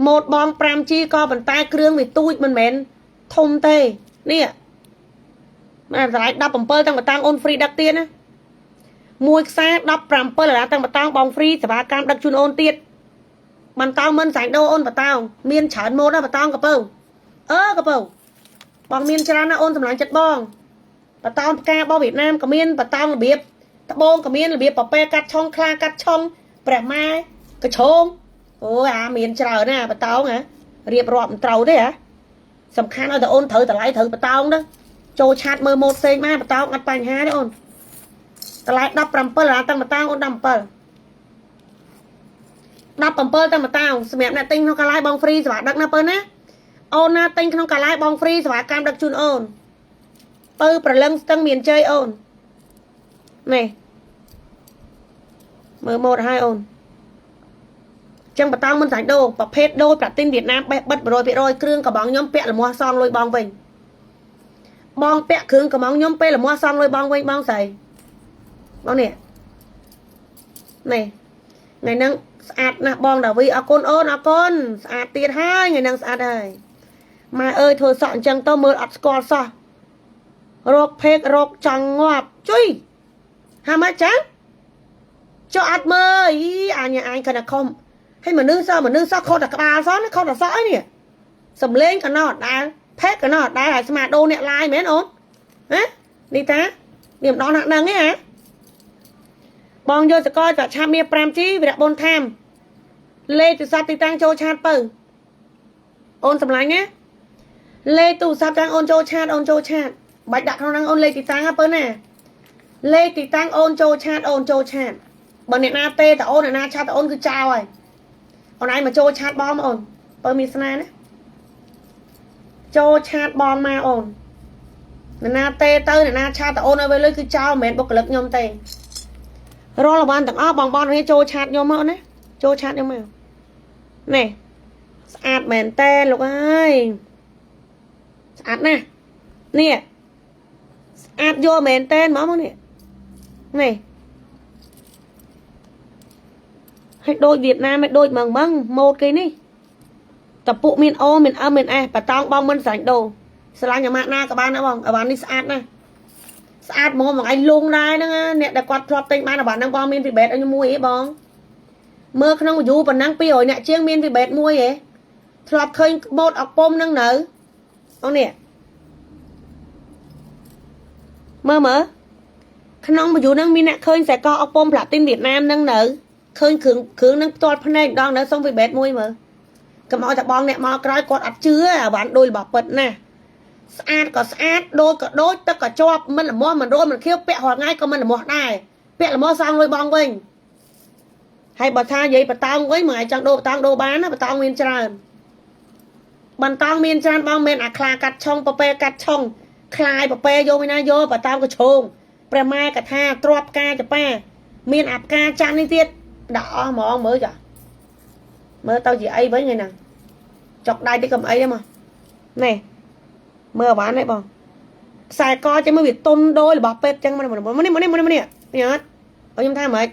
ម៉ូតបង 5G ក៏ប៉ុន្តែគ្រឿងវាទូចមិនមែនធំទេនេះមកតម្លៃ17តាំងបតាំងអូន free ដឹកទៀតណាមួយខ្សែ17ដុល្លារតាំងបតាំងបង free សេវាកម្មដឹកជូនអូនទៀតបន្តោងមិនសាញ់ដូអូនបតោងមានច្រើនម៉ូតណាបតោងកពៅអឺកពៅបងមានច្រើនណាអូនសម្លាញ់ចិត្តបងបតោងផ្ការបស់វៀតណាមក៏មានបតោងរបៀបត្បូងក៏មានរបៀបប៉ពែកាត់ឆុងខ្លាកាត់ឆុងព្រះម៉ែកឆោងអូអាមានច្រើនណាបតោងហ៎រៀបរាប់មិនត្រូវទេហ៎សំខាន់ឲ្យតែអូនត្រូវតម្លៃត្រូវបតោងទៅចូល chat មើលម៉ូតផ្សេងមកបតោងអត់បញ្ហាទេអូនតម្លៃ17ដុល្លារតាំងបតោងអូន17 17តែមួយតោងសម្រាប់អ្នកទិញក្នុងកាឡាយបង free សេវាដឹកណាពើណាអូនណាទិញក្នុងកាឡាយបង free សេវាកម្មដឹកជូនអូនពៅប្រលឹងស្ទឹងមានជ័យអូននេះមើលម៉ូតឲ្យអូនចឹងបតោងមិនសាច់ដូរប្រភេទដូរប្រាទីនវៀតណាមបេះបិទ100%គ្រឿងកំងខ្ញុំពាក់លមាស់សងលុយបងវិញបងពាក់គ្រឿងកំងខ្ញុំពេលលមាស់សងលុយបងវិញបងស្រីបងនេះនេះថ្ងៃហ្នឹងស្អាតណាស់បងដាវីអរគុណអូនអរគុណស្អាតទៀតហើយថ្ងៃហ្នឹងស្អាតហើយម៉ែអើយធ្វើសក់អញ្ចឹងទៅមើលអត់ស្គាល់សោះរោគភេករោគចង់ងាប់ជួយហាម៉េចចាចុះអត់មើលអីអញអញគណខំហើយមនុស្សសោះមនុស្សសោះខុសតែក្បាលសោះណាខុសតែសក់អីនេះសំលេងក៏ណោះអត់ដែលភេកក៏ណោះអត់ដែលហើយស្មាដូរអ្នកឡាយមែនអូនហ៎នេះតានេះម្ដងណាស់ដឹងទេហ៎បងយកសកលចាក់ឆាប់មាស 5G វីរៈប៊ុនថាមលេខទូរស័ព្ទទីតាំងចូល chat ទៅអូនសម្លាញ់ណាលេខទូរស័ព្ទតាំងអូនចូល chat អូនចូល chat បាច់ដាក់ក្នុងហ្នឹងអូនលេខទីតាំងហ៎ពើណាលេខទីតាំងអូនចូល chat អូនចូល chat បើអ្នកណាទេតអូនអ្នកណា chat តអូនគឺចោលហើយអូនឯងមកចូល chat បងមកអូនពើមានស្នេហ៍ណាចូល chat បងមកអូនអ្នកណាទេទៅអ្នកណា chat តអូនឲ្យវិញលុយគឺចោលមិនមែនបុគ្គលិកខ្ញុំទេរាល់អវ៉ាន់ទាំងអស់បងបងនេះចូល chat ខ្ញុំមកណាចូល chat ខ្ញុំមកនេះស្អាតមែនតើលោកអើយស្អាតណាស់នេះស្អាតយកមែនតើហ្មងមកនេះនេះហើយដូចវៀតណាមឲ្យដូចម៉ងម៉ងម៉ូតគេនេះតពុមានអូមានអឹមមានអេសបតោងបងមិនស្រាញ់ដូស្រឡាញ់អាម៉ាក់ណាក៏បានដែរបងអវ៉ាន់នេះស្អាតណាស់ស្អាតហ្មងមួយថ្ងៃលងដែរហ្នឹងណាអ្នកដែលគាត់ធ្លាប់ទិញបានអវ៉ាន់ហ្នឹងបងមាន feedback ឲ្យខ្ញុំមួយអីបងមើលក្នុង view ប៉ុណ្ណឹង200អ្នកជាងមាន feedback មួយហ៎ធ្លាប់ឃើញម៉ូតអកពុំហ្នឹងនៅអូនេះមើលមើលក្នុង view ហ្នឹងមានអ្នកឃើញខ្សែកអកពុំផ្លាទីនវៀតណាមហ្នឹងនៅឃើញគ្រឿងគ្រឿងហ្នឹងផ្ទាល់ភ្នែកម្ដងនៅសុំ feedback មួយមើលកុំឲ្យតែបងអ្នកមកក្រោយគាត់អត់ជឿអាវ៉ាន់ដូចរបស់ពិតណាស្អាតក៏ស្អាតដូចក៏ដូចទឹកក៏ជាប់មិនល្មមមិនរលមិនខៀវពាក់រាល់ថ្ងៃក៏មិនល្មមដែរពាក់ល្មមសងលុយបងវិញហើយបើថានិយាយបតោងវិញមួយថ្ងៃចង់ដូរបតោងដូរបានណាបតោងមានច្រើនបន្តោងមានច្រើនបងមិនអាខ្លាកាត់ឆុងពពែកាត់ឆុងខ្លាយពពែយកវិញណាយកបតោងក៏ឈោងព្រះម៉ែកថាទ្របផ្កាចប៉ាមានអាផ្កាច័ន្ទនេះទៀតដាក់អស់ហ្មងមើលចាមើលទៅជាអីវិញថ្ងៃហ្នឹងចុកដៃតិចកុំអីទេមកនេះមើលអវ៉ាន់នេះបងខ្សែកចឹងមើលវាតុនដោយរបស់ពេទ្យចឹងមកនេះមកនេះមកនេះមកនេះនេះអត់ខ្ញុំថាម៉េច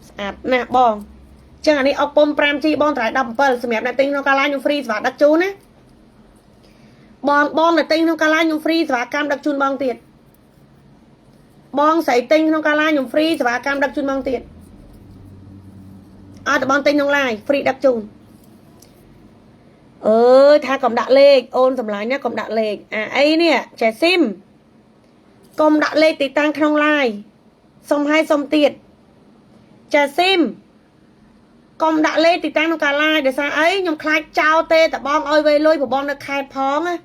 ស្អាតណាស់បងចឹងអានេះអុកពុំ 5G បងតម្លៃ17សម្រាប់អ្នកទិញក្នុងកាឡាខ្ញុំ free សេវាដឹកជូនណាបងបងអ្នកទិញក្នុងកាឡាខ្ញុំ free សេវាកម្មដឹកជូនបងទៀតបងស្រីទិញក្នុងកាឡាខ្ញុំ free សេវាកម្មដឹកជូនបងទៀតអត់តែបងទិញក្នុង live free ដឹកជូន អើយថាកុំដាក់លេខអូនសម្លាញ់ណាកុំដាក់លេខអាអីនេះចេះស៊ីមកុំដាក់លេខទីតាំងក្នុង live សុំឲ្យសុំទៀតចេះស៊ីមកុំដាក់លេខទីតាំងក្នុងការ live ដោយសារអីខ្ញុំខ្លាចចោលទេតបងឲ្យវេលុយព្រោះបងនៅខេត្តផងណា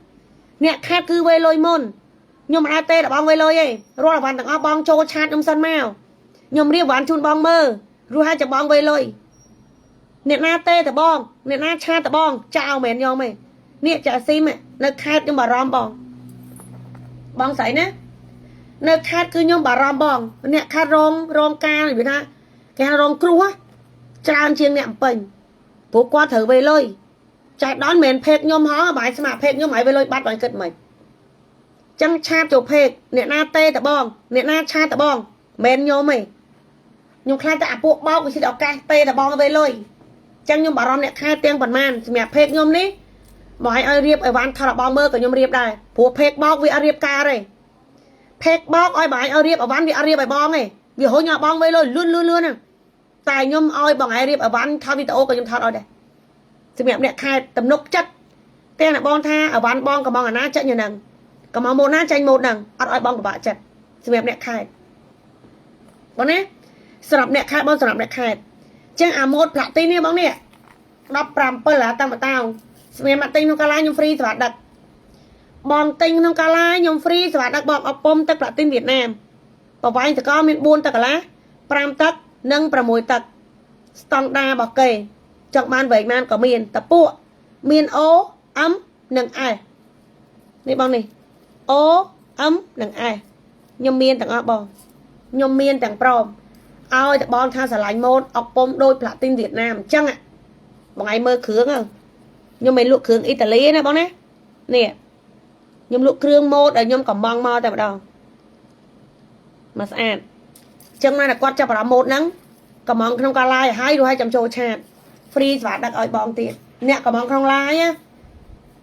អ្នកខេត្តគឺវេលុយមុនខ្ញុំមិនអាចទេតបងវេលុយទេរាល់អវ៉ាន់ទាំងអស់បងចូល chat ខ្ញុំសិនមកខ្ញុំរៀបអវ៉ាន់ជូនបងមើលរួចហើយចាំបងវេលុយអ្នកណាទេតបងអ្នកណា chat តបងចោលមែនខ្ញុំទេនេះចាស៊ីមនៅខេត្តខ្ញុំបារម្ភបងបងស្រីណានៅខេត្តគឺខ្ញុំបារម្ភបងអ្នកខេត្តរងរងការនិយាយថាគេហៅរងគ្រោះច្រើនជាងអ្នកអំពេញព្រោះគាត់ត្រូវវេលុយចែកដល់មិនមែន page ខ្ញុំហងបាយស្មា page ខ្ញុំឲ្យវេលុយបាត់បងគិតមិនចឹង chat ចូល page អ្នកណាទេតបងអ្នកណា chat តបងមិនខ្ញុំទេខ្ញុំខ្លាចតែអាពួកបោកវាស៊ីឱកាសទេតបងវេលុយចឹងខ្ញុំបារម្ភអ្នកខែទាំងប៉ុន្មានសម្រាប់ page ខ្ញុំនេះមកឲ្យឲ្យរៀបអីវ៉ាន់ថតរបស់មើលក៏ខ្ញុំរៀបដែរព្រោះ page បោកវាអត់រៀបការទេ page បោកឲ្យបងឲ្យរៀបអីវ៉ាន់វាអត់រៀបឲ្យបងទេវារុញឲ្យបងវេលុយលឿនលឿនលឿនហ្នឹងតែខ្ញុំឲ្យបងឲ្យរៀបអីវ៉ាន់ថតវីដេអូក៏ខ្ញុំថតឲ្យដែរសម្រាប់អ្នកខែទំនុកចិត្តទាំងអ្នកបងថាអីវ៉ាន់បងកំងអាណាចាញ់យ៉ាងហ្នឹងកំងម៉ូតណាចាញ់ម៉ូតហ្នឹងអត់ឲ្យបងពិបាកចិត្តសម្រាប់អ្នកខែបងណាសម្រាប់អ្នកខែបងសម្រាប់អ្នកខែចឹងអាម៉ូតផ្លាក់ទីនេះបងនេះ17អាតាំងបតោសម្រាប់មកទិញក្នុងកាឡាខ្ញុំ free សម្រាប់ដឹកបងទិញក្នុងកាឡាខ្ញុំ free សម្រាប់ដឹកបងអពុំទឹកផ្លាទីនវៀតណាមប្រវែងតកមាន4ទឹកកន្លះ5ទឹកនិង6ទឹកស្តង់ដារបស់គេចង់បានវែងបានក៏មានតពួកមាន O M និង S នេះបងនេះ O M និង S ខ្ញុំមានទាំងអស់បងខ្ញុំមានទាំងព្រមឲ្យតែបងថាស្រឡាញ់ម៉ូតអុកពុំដូចផ្លាទីនវៀតណាមអញ្ចឹងបងឯងមើលគ្រឿងខ្ញុំមិនលក់គ្រឿងអ៊ីតាលីណាបងណានេះខ្ញុំលក់គ្រឿងម៉ូតដែលខ្ញុំកំងមកតែម្ដងមកស្អាតអញ្ចឹងណាគាត់ចាប់អារម្មណ៍ម៉ូតហ្នឹងកំងក្នុងកាឡាយឲ្យរួចឲ្យចាំចូល chat free ស្វាដឹកឲ្យបងទៀតអ្នកកំងក្នុង live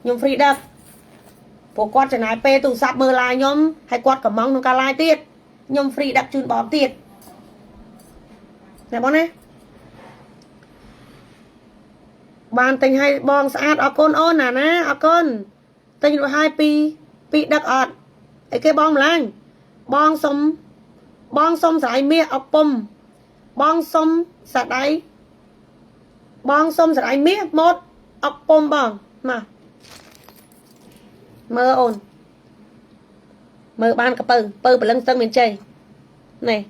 ខ្ញុំ free ដឹកព្រោះគាត់ចំណាយពេលទូរស័ព្ទមើល live ខ្ញុំហើយគាត់កំងក្នុងការ live ទៀតខ្ញុំ free ដឹកជូនបងទៀតណាបងណាបានទិញឲ្យបងស្អាតអរគុណអូនណាណាអរគុណទិញរួចហើយពីពីដឹកអត់អីគេបងម្លាញ់បងសុំបងសុំស្រ័យមាសអពុំបងសុំសដៃបងសុំស្រ័យមាសម៉ូតអពុំបងមកមើលអូនមើលបានកពៅពៅព្រលឹងស្ទឹងមានជ័យនេះ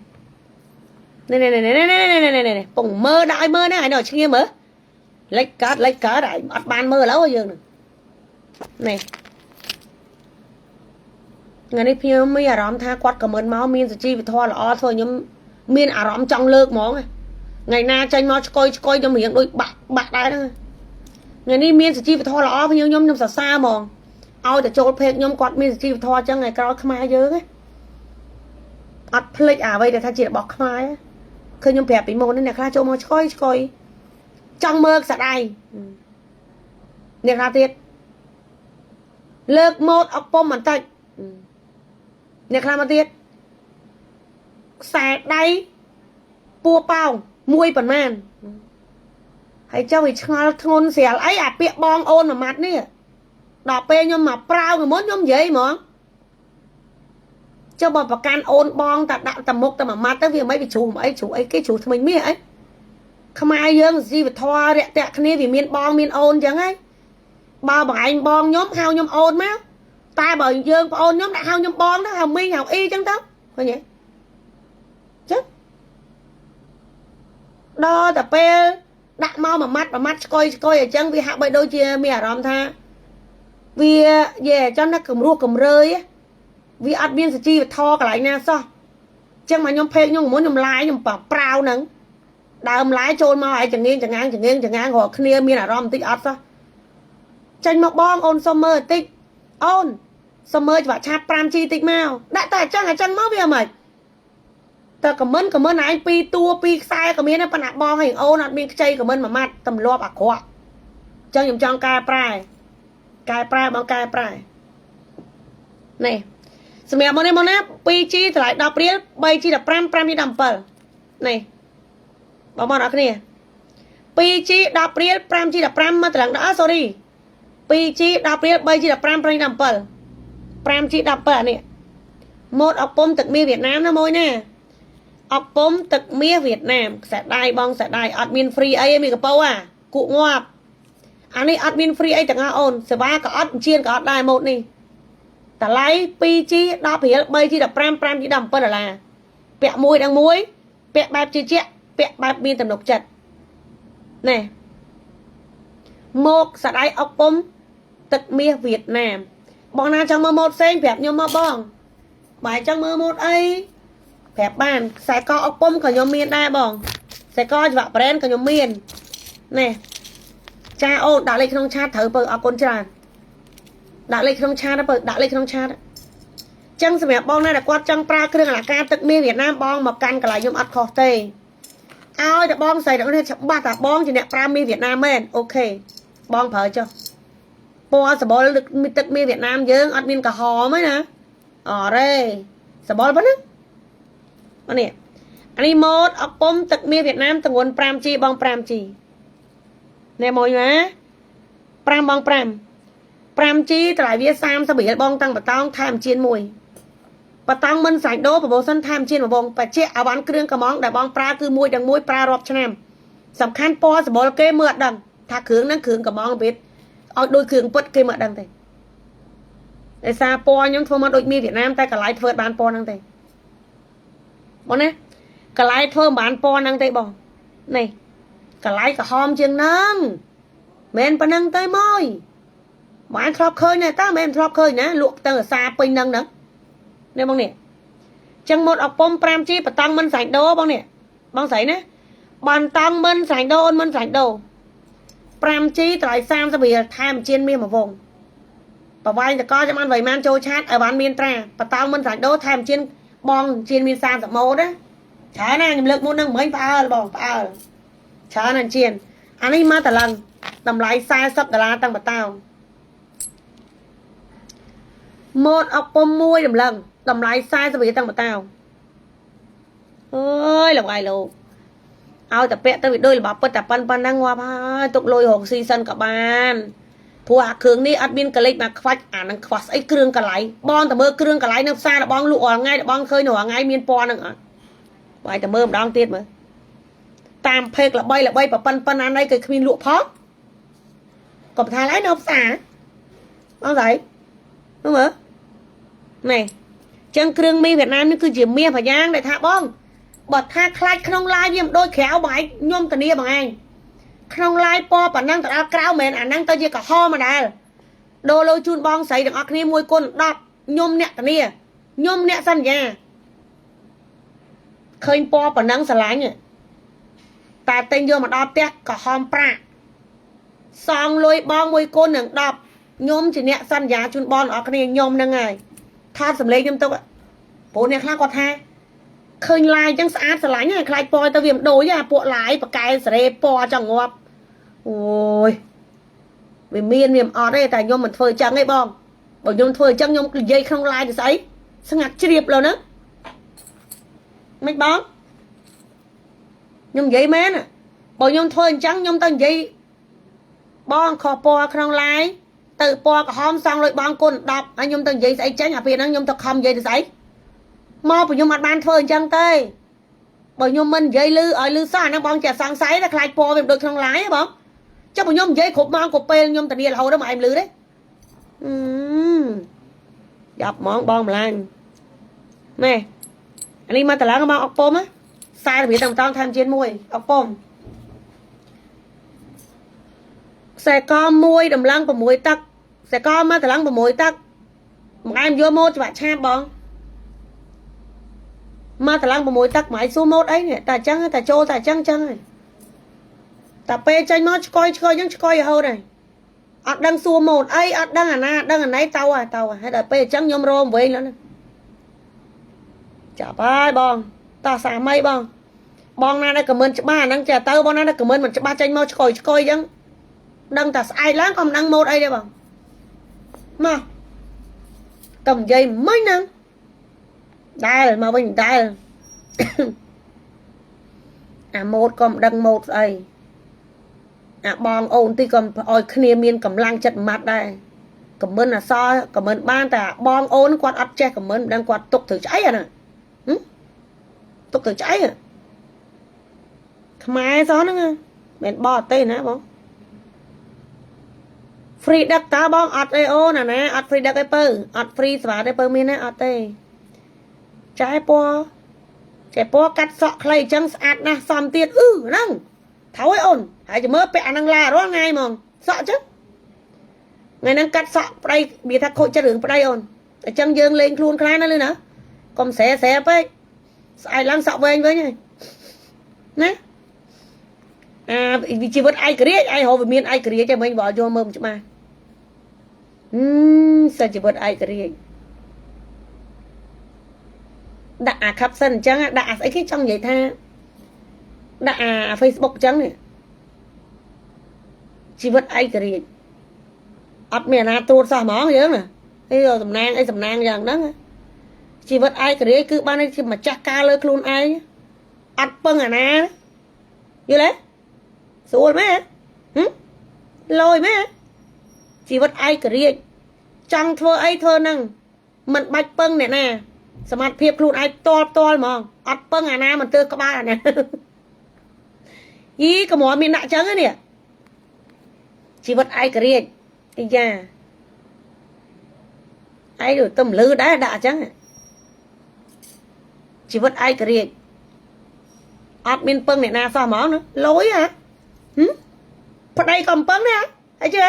នេះនេះនេះនេះនេះនេះនេះពងមើលដាក់ឲ្យមើលណាឲ្យនៅឈ្ងៀមើលលិចកើតលិចកើតអត់បានមើលឥឡូវយើងនឹងនេះថ្ងៃនេះខ្ញុំមានអារម្មណ៍ថាគាត់ខមមិនមកមានសុជីវធម៌ល្អធ្វើខ្ញុំមានអារម្មណ៍ចង់លើកហ្មងថ្ងៃណាចេញមកឆ្កុយឆ្កុយខ្ញុំរៀងដូចបាក់បាក់ដែរហ្នឹងថ្ងៃនេះមានសុជីវធម៌ល្អខ្ញុំខ្ញុំខ្ញុំសរសើរហ្មងឲ្យតែចូល page ខ្ញុំគាត់មានសុជីវធម៌អញ្ចឹងថ្ងៃក្រោយខ្មែរយើងអត់ភ្លេចអ្វីដែលថាជារបស់ខ្មែរឃើញខ្ញុំប្រាប់ពីមុននេះអ្នកខ្លះចូលមកឆ្កុយឆ្កុយចង់មើលខ្សែដៃអ្នកខ្លះទៀតលើកម៉ូតអពុំបន្តិចអ្នកខ្លះមកទៀតខ្សែដៃពួរប៉ោងមួយប៉ុន្មានហើយចុះវាឆ្ងល់ធ្ងន់ស្រាលអីអាពាក្យបងអូនមួយម៉ាត់នេះដល់ពេលខ្ញុំមកប្រាវមុនខ្ញុំនិយាយហ្មងចុះបើប្រកាន់អូនបងតែដាក់តែមុខតែមួយម៉ាត់ទៅវាមិនវាជ្រុះអីជ្រុះអីគេជ្រុះថ្មិញមាសអីខ្មែរយើងជីវធម៌រាក់ទាក់គ្នាវាមានបងមានអូនអញ្ចឹងហីបើបងឯងបងខ្ញុំហៅខ្ញុំអូនមកតែបើយើងប្អូនខ្ញុំដាក់ហៅខ្ញុំបងទៅហៅមីងហៅអ៊ីអញ្ចឹងទៅឃើញទេចឹងដល់តែពេលដាក់មកមួយម៉ាត់មួយម៉ាត់ឆ្កុយឆ្កុយអញ្ចឹងវាហាក់បីដូចជាមានអារម្មណ៍ថាវាយេចាំណាកម្រោះកម្រើយវាអត់មានសជីវធម៌កន្លែងណាសោះអញ្ចឹងមកខ្ញុំ page ខ្ញុំមុនខ្ញុំ live ខ្ញុំប្រាវហ្នឹងដើម live ចូលមកឲ្យចងៀងចងាងចងៀងចងាងរាល់គ្នាមានអារម្មណ៍បន្តិចអត់សោះចេញមកបងអូនសុំមើលបន្តិចអូនសុំមើលច្បាក់ឆាត 5G តិចមកដាក់តែអញ្ចឹងអញ្ចឹងមកវាមិនតែខមមិនខមមិនឯងពីរតួពីរខ្សែក៏មានដែរប៉ុន្តែបងឯងអូនអត់មានខ្ចីខមមិនមួយម៉ាត់ទម្លាប់អាក្រក់អញ្ចឹងខ្ញុំចង់កែប្រែកែប្រែបងកែប្រែនេះសម្រាប់មកនេះមកណា 2G តម្លៃ10រៀល 3G 15 5G 17នេះបងប្អូនអរគ្នា 2G 10រៀល 5G 15មកតម្លឹងដល់ sorry 2G 10រៀល 3G 15 5 17 5G 17អានេះម៉ូតអុកពុំទឹកមាសវៀតណាមណាមួយណាអុកពុំទឹកមាសវៀតណាមខ្សែដៃបងខ្សែដៃអត់មាន free អីទេមីកពៅអាគក់ងាប់អានេះអត់មាន free អីទាំងអស់អូនសេវាក៏អត់ជៀនក៏អត់ដែរម៉ូតនេះតម្លៃ 2G 10រៀល 3G 15 5G 17ដុល្លារពាក់មួយដល់មួយពាក់បែបជឿជាក់ពាក់បែបមានទំនុកចិត្តណែមកសដៃអុកពុំទឹកមាសវៀតណាមបងណាចង់មើលម៉ូតផ្សេងប្រាប់ខ្ញុំមកបងបើចង់មើលម៉ូតអីប្រាប់បានខ្សែកអុកពុំក៏ខ្ញុំមានដែរបងខ្សែកច្បាក់ប្រេនក៏ខ្ញុំមានណែចាអូនដាក់លេខក្នុង chat ត្រូវពើអរគុណច្រើនដាក់លេខក្នុង chat ពើដាក់លេខក្នុង chat ចឹងសម្រាប់បងណាដែលគាត់ចង់ប្រើគ្រឿងអលង្ការទឹកមាសវៀតណាមបងមកកាន់កន្លែងខ្ញុំអត់ខុសទេឲ្យតែបងស្រីទាំងនេះច្បាស់ថាបងជាអ្នកប្រើមាសវៀតណាមមែន OK បងប្រើចុះពណ៌សបល់ទឹកមាសវៀតណាមយើងអត់មានក្រហមទេណាអរេសបល់ប៉ុណ្ណឹងនេះអានេះម៉ូតអពុំទឹកមាសវៀតណាមទម្ងន់ 5G បង 5G ណែមួយណា5បង5 5G តម្លៃវា30រៀលបងតាំងបតោងថែមជៀនមួយបតង់មិនសាច់ដូរ promotion ថែមជៀនមួយបងបច្ចៈអវ៉ាន់គ្រឿងកំងដែលបងប្រើគឺមួយទាំងមួយប្រើរាប់ឆ្នាំសំខាន់ពណ៌សម្បុរគេមើលអត់ដឹងថាគ្រឿងហ្នឹងគ្រឿងកំងវាឲ្យដូចគ្រឿងពិតគេមើលអត់ដឹងទេដោយសារពណ៌ខ្ញុំធ្វើមកដូចមាសវៀតណាមតែកន្លែងធ្វើបានពណ៌ហ្នឹងទេបងណាកន្លែងធ្វើមិនបានពណ៌ហ្នឹងទេបងនេះកន្លែងក្រហមជាងហ្នឹងមិនប៉ុណ្ណឹងទេម៉យបានធ្លាប់ឃើញទេតើមិនធ្លាប់ឃើញណាលក់ទៅអាសាពេញហ្នឹងហ្នឹងនេះបងនេះចឹងម៉ូតអុកពុំ 5G បតង់មិនសាច់ដូបងនេះបងស្រីណាបន្តង់មិនសាច់ដូអូនមិនសាច់ដូ 5G តម្លៃ30រៀលថែមជៀនមាសមួយវងប្រវែងតកចាំបានវៃម៉ានចូល chat ឲ្យបានមានត្រាបតង់មិនសាច់ដូថែមជៀនបងជៀនមាន30ម៉ូតណាច្រើនណាខ្ញុំលើកមុនហ្នឹងមិញផ្អើលបងផ្អើលច្រើនណាស់ជៀនអានេះមកតឡឹងតម្លៃ40ដុល្លារតាំងបតោងម៉ូតអុកពុំមួយតម្លឹងតម្លៃ40រៀលតាំងបតោងអើយលោកឯងលោកឲ្យតែពាក់ទៅវាដូចរបស់ពិតតែប៉ុណ្ណឹងងាប់ហើយទុកលុយរកស៊ីសិនក៏បានព្រោះអាគ្រឿងនេះអត់មានកលិចមកខ្វាច់អានឹងខ្វះស្អីគ្រឿងកលៃបងតែមើលគ្រឿងកលៃនៅផ្សាររបស់លក់រាល់ថ្ងៃរបស់ឃើញរាល់ថ្ងៃមានពណ៌ហ្នឹងអត់បើតែមើលម្ដងទៀតមើលតាមផេកល្បីល្បីប្រប៉ិនប៉ុណ្ណាណីគេគ្មានលក់ផងក៏ថាឡើយនៅផ្សារបងស្រីមើលនេះចឹងគ្រឿងមីវៀតណាមនេះគឺជាមាសមួយយ៉ាងដែលថាបងបើថាខ្លាចក្នុង live វាមិនដូចក្រៅបងឯងខ្ញុំធានាបងឯងក្នុង live ពណ៌ប៉ុណ្ណឹងទៅដល់ក្រៅមិនមែនអាហ្នឹងទៅជាក្រហមម្ដងដូរលុយជូនបងស្រីទាំងអស់គ្នាមួយគុណ10ខ្ញុំអ្នកធានាខ្ញុំអ្នកសន្យាឃើញពណ៌ប៉ុណ្ណឹងស្រឡាញ់តែទិញយកមកដល់ផ្ទះក្រហមប្រាក់សងលុយបងមួយគុណនឹង10ខ្ញុំជាអ្នកសន្យាជូនបងទាំងអស់គ្នាខ្ញុំហ្នឹងហើយថតសម្លេងខ្ញុំទុកព្រោះអ្នកខ្លះគាត់ថាឃើញ live អញ្ចឹងស្អាតស្រឡាញ់ហើយខ្លាចពណ៌ទៅវាមិនដូចអាពួក live បកែសេរីពណ៌ចង់ងាប់អូយវាមានវាមិនអត់ទេតែខ្ញុំមិនធ្វើអញ្ចឹងទេបងបើខ្ញុំធ្វើអញ្ចឹងខ្ញុំនិយាយក្នុង live ទៅស្អីស្ងាត់ជ្រាបលើហ្នឹងមិនបងខ្ញុំនិយាយមែនបើខ្ញុំធ្វើអញ្ចឹងខ្ញុំទៅនិយាយបងខុសពណ៌ក្នុង live ទៅពណ៌ក្រហមសង់លុយបងគុណ10ហើយខ្ញុំទៅនិយាយស្អីចេញអាពេលហ្នឹងខ្ញុំទៅខំនិយាយទៅស្អីមកព្រោះខ្ញុំអត់បានធ្វើអញ្ចឹងទេបើខ្ញុំមិននិយាយលឺឲ្យលឺសោះអាហ្នឹងបងចេះសង្ស័យតែខ្លាចពណ៌វាមិនដូចក្នុង live ហ៎បងចុះបើខ្ញុំនិយាយគ្រប់ម៉ោងគ្រប់ពេលខ្ញុំធានារហូតដល់មកឯងលឺទេអឺយ៉ាប់ហ្មងបងម្លាញ់ណែអានេះមកតឡើងបងអុកពុំណាខ្សែរបៀបតាំងតងថែមជាមួយអុកពុំខ្សែកមួយតម្លឹង6ទឹកខ្សែកមកតម្លឹង6ទឹកមួយឯងយកម៉ូតច្បាក់ឆាបបងមកតម្លឹង6ទឹកមួយឯងសួរម៉ូតអីនេះតែអញ្ចឹងតែចូលតែអញ្ចឹងអញ្ចឹងហើយតែពេលចេញមកឆ្កយឆ្កយអញ្ចឹងឆ្កយរហូតហើយអត់ដឹងសួរម៉ូតអីអត់ដឹងអាណាដឹងអាណីទៅហើយទៅហើយដល់ពេលអញ្ចឹងខ្ញុំរមវិញแล้วណាចាប់ហើយបងតោះសាមីបងបងណាដែលខមមិនច្បាស់អាហ្នឹងចេះទៅបងណាដែលខមមិនមិនច្បាស់ចេញមកឆ្កយឆ្កយអញ្ចឹងដឹងតែស្អែកឡើងក៏មិនដឹងម៉ូតអីទេបងមកតែនិយាយមិញហ្នឹងដែលមកវិញដែល អាម៉ូតក៏មិនដឹងម៉ូតស្អី អាបងអូនទីក៏ឲ្យគ្នាមានកម្លាំងចិត្តម៉ាត់ដែរខមមិនអសខមមិនបានតែបងអូនគាត់អត់ចេះខមមិនមិនដឹងគាត់ទុកត្រូវឆ្អីអាហ្នឹងទុកត្រូវឆ្អីខ្មែរសោះហ្នឹងមិនបរទេណាបង free ដឹកតើបងអត់អីអូនអាណាអត់ free ដឹកអីពៅអត់ free ស្វាទេពៅមានណាអត់ទេចែពណ៌ចែពណ៌កាត់សក់ខ្លីអញ្ចឹងស្អាតណាស់សមទៀតអឺហ្នឹងត្រូវឯអូនហើយចាំមើលពាក់អាហ្នឹងឡារាល់ថ្ងៃហ្មងសក់អញ្ចឹងថ្ងៃហ្នឹងកាត់សក់ប្តីវាថាខូចចិត្តរឿងប្តីអូនអញ្ចឹងយើងលេងខ្លួនខ្លាំងណាស់លឺណាកុំស្រែស្រែពេកស្អែកឡើងសក់វែងវិញហើយណាអាជីវិតឯករាជ្យឯងរកវាមានឯករាជ្យទេមិញបើយកមើលមិនច្បាស់ហឹមសិជីវិតឯករាជ្យដាក់អា caption អញ្ចឹងដាក់អាស្អីគេចង់និយាយថាដាក់អា Facebook អញ្ចឹងនេះជីវិតឯករាជ្យអត់មានអាណាត្រួតសោះហ្មងយើងណាអីតំណាងអីតំណាងយ៉ាងហ្នឹងជីវិតឯករាជ្យគឺបានជាម្ចាស់ការលើខ្លួនឯងអត់ពឹងអាណាយល់ទេស្រួលមែនហឹមលយមែនជីវិតឯករាជ្យចង់ធ្វើអីធ្វើហ្នឹងមិនបាច់ពឹងអ្នកណា សមត្ថភាពខ្លួនឯងផ្ទាល់ផ្ទាល់ហ្មងអត់ពឹងអាណាមិនទើសក្បាលអាណាយីកម្រមានដាក់ចឹងនេះជីវិតឯករាជ្យអាយ៉ាឯងទៅមលឺដែរដាក់អញ្ចឹងជីវិតឯករាជ្យអត់មានពឹងអ្នកណាសោះហ្មងណាលយហ៎ប្តីក៏មិនពឹងដែរអីជឿ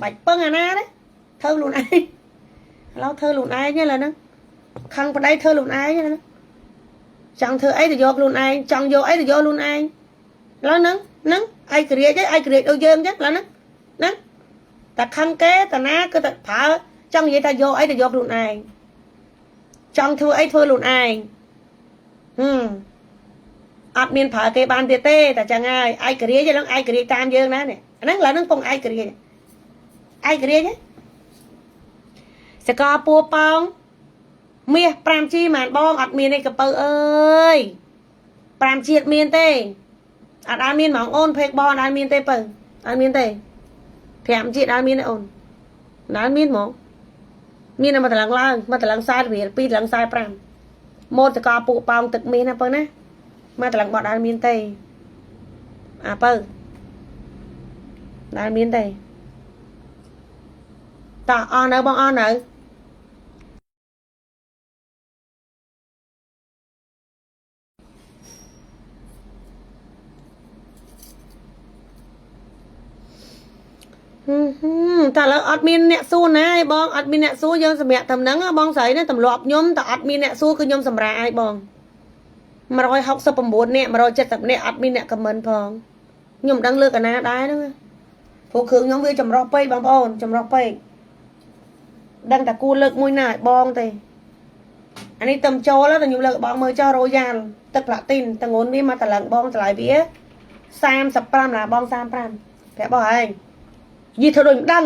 បាច់ពឹងអាណាទេធ្វើខ្លួនឯងឥឡូវធ្វើខ្លួនឯងហ្នឹងហ្នឹងខឹងប្តីធ្វើខ្លួនឯងហ្នឹងចង់ធ្វើអីទៅយកខ្លួនឯងចង់យកអីទៅយកខ្លួនឯងឥឡូវហ្នឹងហ្នឹងឯករាជ្យឯករាជ្យដូចយើងអញ្ចឹងឥឡូវហ្នឹងហ្នឹងតែខឹងគេតាណាគឺតែប្រើចង់និយាយថាយកអីទៅយកខ្លួនឯងចង់ធ្វើអីធ្វើខ្លួនឯងហឹមអត់មានប្រើគេបានទៀតទេតែចឹងហើយឯករាជ្យហ្នឹងឯករាជ្យតាមយើងណានេះអាហ្នឹងឥឡូវហ្នឹងពងឯករាជ្យឯករាជ្យសកលពួប៉ោងមាស 5G ម៉ានបងអត់មានទេកពៅអើយ 5ជាតិមានទេអត់មានហ្មងអូនភេកបងអត់មានទេពៅអត់មានទេ5ជាតិអត់មានទេអូនអត់មានហ្មងមានតែមកតម្លឹងឡើងមកតម្លឹង40រៀល2តម្លឹង45ម៉ូតសកលពួកប៉ោងទឹកមាសណាពៅណាមកតម្លឹងបត់អត់មានទេអាពៅអត់មានទេតោះអស់នៅបងអស់នៅ តែឥឡូវអត់មានអ្នកសួរណាឯងបងអត់មានអ្នកសួរយើងសម្រាប់តំណឹងបងស្រីណាទម្លាប់ខ្ញុំតែអត់មានអ្នកសួរគឺខ្ញុំសម្រាប់ឲ្យបង169នាក់170នាក់អត់មានអ្នកខមមិនផងខ្ញុំមិនដឹងលើកអាណាដែរហ្នឹងព្រោះគ្រឿងខ្ញុំវាចម្រោះពេកបងប្អូនចម្រោះពេកដឹងតែគួរលើកមួយណាឲ្យបងទេអានេះតំចូលតែខ្ញុំលើកបងមើលចោះរ៉ូយ៉ាល់ទឹកផ្លាទីនតងូនវាមកតឡើងបងតម្លៃវា35ឡាបង35ប្រាប់បងឯងយីធ្វើដូចមិនដឹង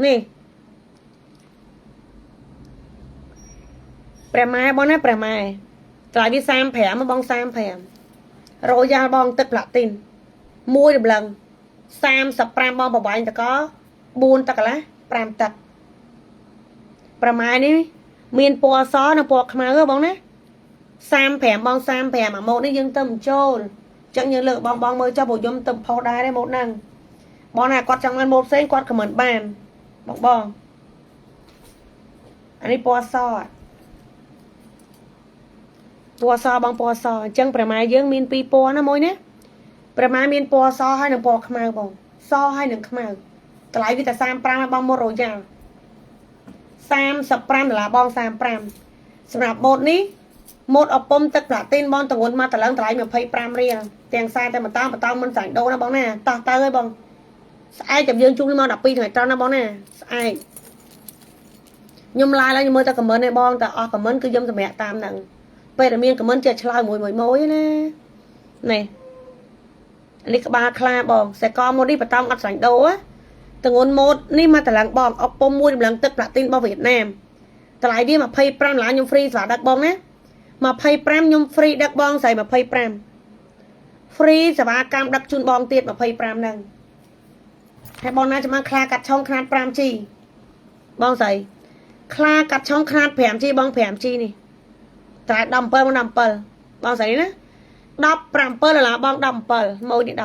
នេះព្រះម៉ែបងណាព្រះម៉ែតម្លៃវា35បង35រ៉ូយ៉ាល់បងទឹកផ្លាទីនមួយតម្លឹង35បងប្រវែងតក4ទឹកកន្លះ5ទឹកប្រម៉ែនេះមានពណ៌សនិងពណ៌ខ្មៅហ៎បងណា35បង35អាម៉ូតនេះយើងទៅមិនចូលអញ្ចឹងយើងលើកបងបងមើលចុះព្រោះខ្ញុំទៅផុសដែរទេម៉ូតហ្នឹងបងណាគាត់ចង់បានម៉ូតផ្សេងគាត់ខមមិនបានបងបងអានេះពណ៌សពណ៌សបងពណ៌សអញ្ចឹងប្រម៉ែយើងមានពីរពណ៌ណាមួយណាប្រម៉ែមានពណ៌សហើយនិងពណ៌ខ្មៅបងសហើយនិងខ្មៅតម្លៃវាតែ35ហើយបងម៉ូតរ៉ូយ៉ាល់35ដុល្លារបង35សម្រាប់ម៉ូតនេះម៉ូតអពុំទឹកផ្លាទីនបងតងន់មកតឡើងតម្លៃ25រៀលទាំងខ្សែតែបន្តបន្តមិនសាញ់ដូរណាបងណាតោះទៅហើយបងស្អែកចាំយើងជួបនេះមក12ថ្ងៃត្រង់ណាបងណាស្អែកខ្ញុំឡាយឡើងខ្ញុំមើលតែខមមិនឯងបងតែអស់ខមមិនគឺខ្ញុំសម្រាប់តាមហ្នឹងពេលដែលមានខមមិនចេះឆ្លើយមួយមួយមួយណានេះនេះក្បាលខ្លាបងខ្សែកម៉ូតនេះបន្តអត់សាញ់ដូរតងន់ម៉ូតនេះមកតឡើងបងអុកពុំមួយតម្លឹងទឹកផ្លាទីនរបស់វៀតណាមតម្លៃវា25ដុល្លារខ្ញុំ free ស្វាដឹកបងណា25ខ្ញុំ free ដឹកបងស្រី25 free សេវាកម្មដឹកជូនបងទៀត25ហ្នឹងហើយបងណាចាំបានខ្លាកាត់ឆុងខ្នាត 5G បងស្រីខ្លាកាត់ឆុងខ្នាត 5G បង 5G នេះតែ17មក17បងស្រីណា17ដុល្លារបង17ម៉ូតនេះ17 17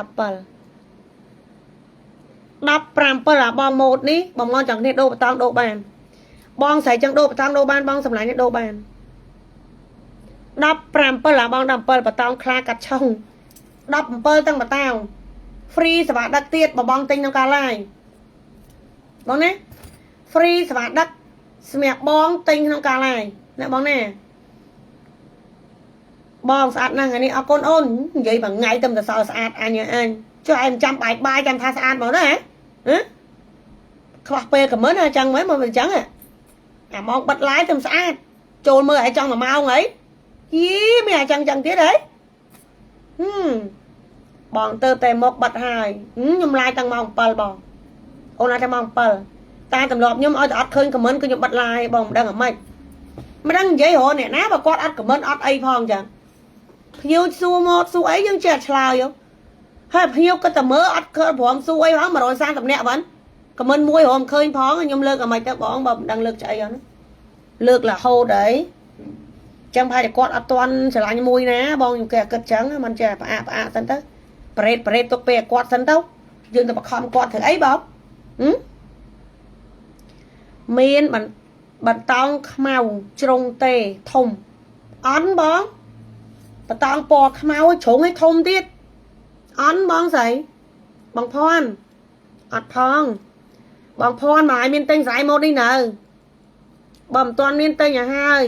ដុល្លារបងម៉ូតនេះបងងចង់គ្នាដូរបតង់ដូរបានបងស្រីចង់ដូរបតង់ដូរបានបងសម្លាញ់ដូរបាន17ដុល្លារបង17បតង់ខ្លាកាត់ឆុង17ទាំងបតាវ free សេវាដឹកទៀតបើបងទិញក្នុងការ live បងណា free សេវាដឹកសម្រាប់បងទិញក្នុងការ live ណាបងណាបងស្អាតណាស់ថ្ងៃនេះអរគុណអូននិយាយមួយថ្ងៃទៅតែសល់ស្អាតអញអញចុះឯងចាំបាយបាយចាំថាស្អាតមកណាហ៎ខ្វះពេលខមមិនអញ្ចឹងហ្មងមកអញ្ចឹងអាម៉ោងបិទ live ទៅស្អាតចូលមើលឲ្យចង់1ម៉ោងអីយីមានអញ្ចឹងចឹងទៀតហីហឹមបងទៅតែមកបិទហើយខ្ញុំ live តាំងម៉ោង7បងអូនណាតែម៉ោង7តែទម្លាប់ខ្ញុំឲ្យតែអត់ឃើញ comment គឺខ្ញុំបិទ live បងមិនដឹងអាម៉េចមិនដឹងនិយាយរកអ្នកណាបើគាត់អត់ comment អត់អីផងចឹងភ្ញៀវសួរមកសួរអីយើងចេះឆ្លើយហើយភ្ញៀវគាត់តែមើលអត់ឃើញព្រមសួរអីផង130នាក់បាន comment មួយរមឃើញផងខ្ញុំលើកអាម៉េចទៅបងបើមិនដឹងលើកឆ្អីហ្នឹងលើករហូតអីចឹងប្រហែលជាគាត់អត់ទាន់ស្រឡាញ់មួយណាបងខ្ញុំគេគិតចឹងមិនចេះផ្អាកផ្អាកសិនទៅប្រេតប្រេតទុកពេលគាត់សិនទៅយើងទៅបខំគាត់ធ្វើអីបងមានបន្តោងខ្មៅជ្រុងទេធំអន់បងបន្តោងពណ៌ខ្មៅជ្រុងឲ្យធំទៀតអន់បងស្រីបងភ័ណ្ឌអត់ផងបងភ័ណ្ឌមកឲ្យមានទិញស្រ័យម៉ូតនេះនៅបើមិនទាន់មានទិញឲ្យហើយ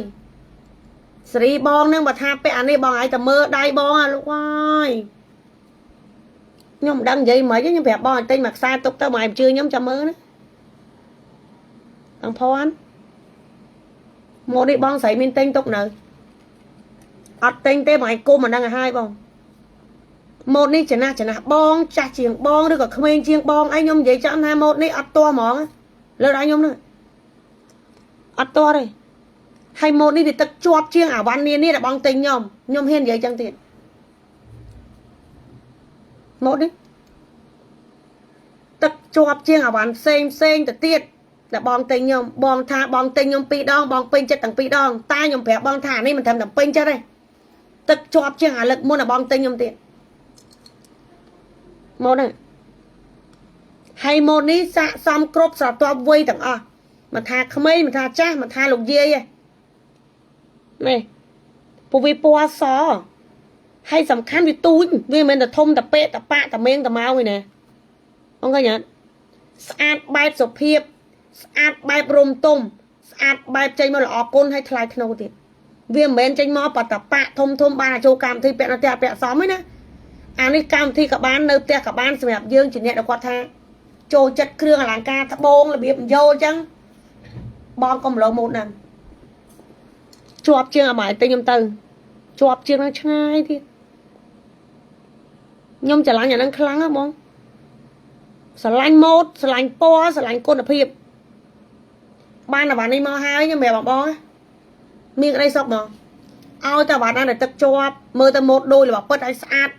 សេរីបងនឹងបើថាពាក់អានេះបងឲ្យតែមើលដៃបងអាលោកអើយខ្ញុំមិនដឹងនិយាយមិនខ្ញុំប្រាប់បងឲ្យទិញមួយខ្សែទុកទៅមកឲ្យជឿខ្ញុំចាំមើលណាបងភ័ណ្ឌម៉ូតនេះបងស្រីមានទិញទុកនៅអត់ទិញទេបងឲ្យគុំអានឹងឲ្យហើយបងម៉ូតនេះចំណាស់ចំណាស់បងចាស់ជាងបងឬក៏ក្មេងជាងបងអីខ្ញុំនិយាយចាំថាម៉ូតនេះអត់តហ្មងលើដៃខ្ញុំហ្នឹងអត់តទេហើយម៉ូតនេះវាទឹកជាប់ជាងអាវ៉ាន់នេះនេះដែលបងទិញខ្ញុំខ្ញុំហ៊ាននិយាយចឹងទៀតម៉ូតនេះទឹកជាប់ជាងអាវ៉ាន់ផ្សេងផ្សេងទៅទៀតដែលបងទិញខ្ញុំបងថាបងទិញខ្ញុំពីរដងបងពេញចិត្តទាំងពីរដងតែខ្ញុំប្រាប់បងថានេះមិនត្រឹមតែពេញចិត្តទេទឹកជាប់ជាងអាលឹកមុនដែលបងទិញខ្ញុំទៀតម៉ូតហ្នឹងហើយម៉ូតនេះស័កសមគ្រប់ស្រទាប់វ័យទាំងអស់មិនថាក្មេងមិនថាចាស់មិនថាលោកយាយទេនេះពូវាពណ៌សហើយសំខាន់វាទូចវាមិនមែនតែធំតែពេកតែប៉ាក់តែមេងតែម៉ោទេណាអង្គឃើញអត់ស្អាតបែបសុភាពស្អាតបែបរំទុំស្អាតបែបចេញមកល្អគុណហើយថ្លៃថ្នូរទៀតវាមិនមែនចេញមកបតប៉ាក់ធំធំបានចូលកម្មវិធីពាក់នៅផ្ទះពាក់សមទេណាអានេះកម្មវិធីក៏បាននៅផ្ទះក៏បានសម្រាប់យើងជាអ្នកដែលគាត់ថាចូលចិត្តគ្រឿងអលង្ការត្បូងរបៀបយោលអញ្ចឹងបងកុំលោម៉ូតហ្នឹងជាប់ជាងអាម៉ាយទិញខ្ញុំទៅជាប់ជាងនឹងឆ្ងាយទៀតខ្ញុំច្រឡាញ់អាហ្នឹងខ្លាំងហ៎បងស្រឡាញ់ម៉ូតស្រឡាញ់ពណ៌ស្រឡាញ់គុណភាពបានអាវ៉ាន់នេះមកហើយខ្ញុំប្រាប់បងបងមានក្តីសុខមកឲ្យតែអាវ៉ាន់ណាដែលទឹកជាប់មើលទៅម៉ូតដូចរបស់ពិតឲ្យស្អាត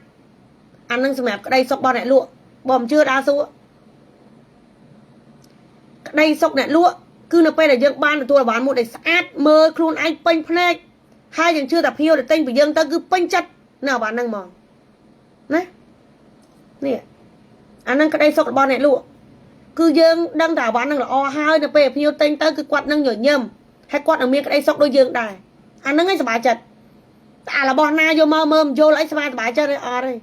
អានឹងសម្រាប់ក្តីសុខរបស់អ្នកលក់បងមិនជឿដើរសួរក្តីសុខអ្នកលក់គឺនៅពេលដែលយើងបានទទួលអាវ៉ាន់មួយដែលស្អាតមើលខ្លួនឯងពេញភ្នែកហើយយើងជឿថាភ្ញៀវដែលទិញពីយើងទៅគឺពេញចិត្តនៅអាវ៉ាន់ហ្នឹងហ្មងណានេះអានឹងក្តីសុខរបស់អ្នកលក់គឺយើងដឹងថាអាវ៉ាន់ហ្នឹងល្អហើយនៅពេលភ្ញៀវទិញទៅគឺគាត់នឹងញញឹមហើយគាត់នឹងមានក្តីសុខដូចយើងដែរអាហ្នឹងឯងសប្បាយចិត្តតែអារបស់ណាយកមកមើលមិនយល់អីស្មានសប្បាយចិត្តទេអត់ទេ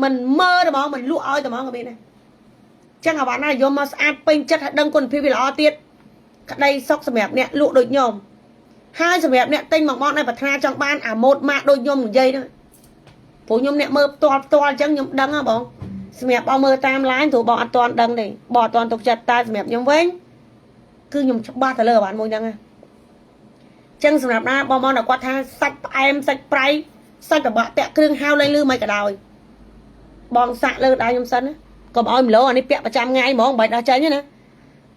មិនមើលតែហ្មងមិនលក់ឲ្យតែហ្មងក៏មានដែរចឹងអាវ៉ាន់ណាយកមកស្អាតពេញចិត្តហើយដឹងគុណភាពវាល្អទៀតក្តីសុខសម្រាប់អ្នកលក់ដូចខ្ញុំហើយសម្រាប់អ្នកទិញមកមកនៅប្រាថ្នាចង់បានអាម៉ូតម៉ាកដូចខ្ញុំនិយាយហ្នឹងព្រោះខ្ញុំអ្នកមើលផ្ទាល់ផ្ទាល់អញ្ចឹងខ្ញុំដឹងហ៎បងសម្រាប់បងមើលតាម line ព្រោះបងអត់ទាន់ដឹងទេបងអត់ទាន់ទុកចិត្តតែសម្រាប់ខ្ញុំវិញគឺខ្ញុំច្បាស់ទៅលើអាវ៉ាន់មួយហ្នឹងណាចឹងសម្រាប់ណាបងបងដែលគាត់ថាសាច់ផ្អែមសាច់ប្រៃសាច់បបាក់ពាក់គ្រឿងហាវលែងលឺមិនក៏ដោយបងសាក់លើដៃខ្ញុំសិនណាកុំឲ្យមឡូអានេះពាក់ប្រចាំថ្ងៃហ្មងមិនបាច់ដល់ចេញទេណា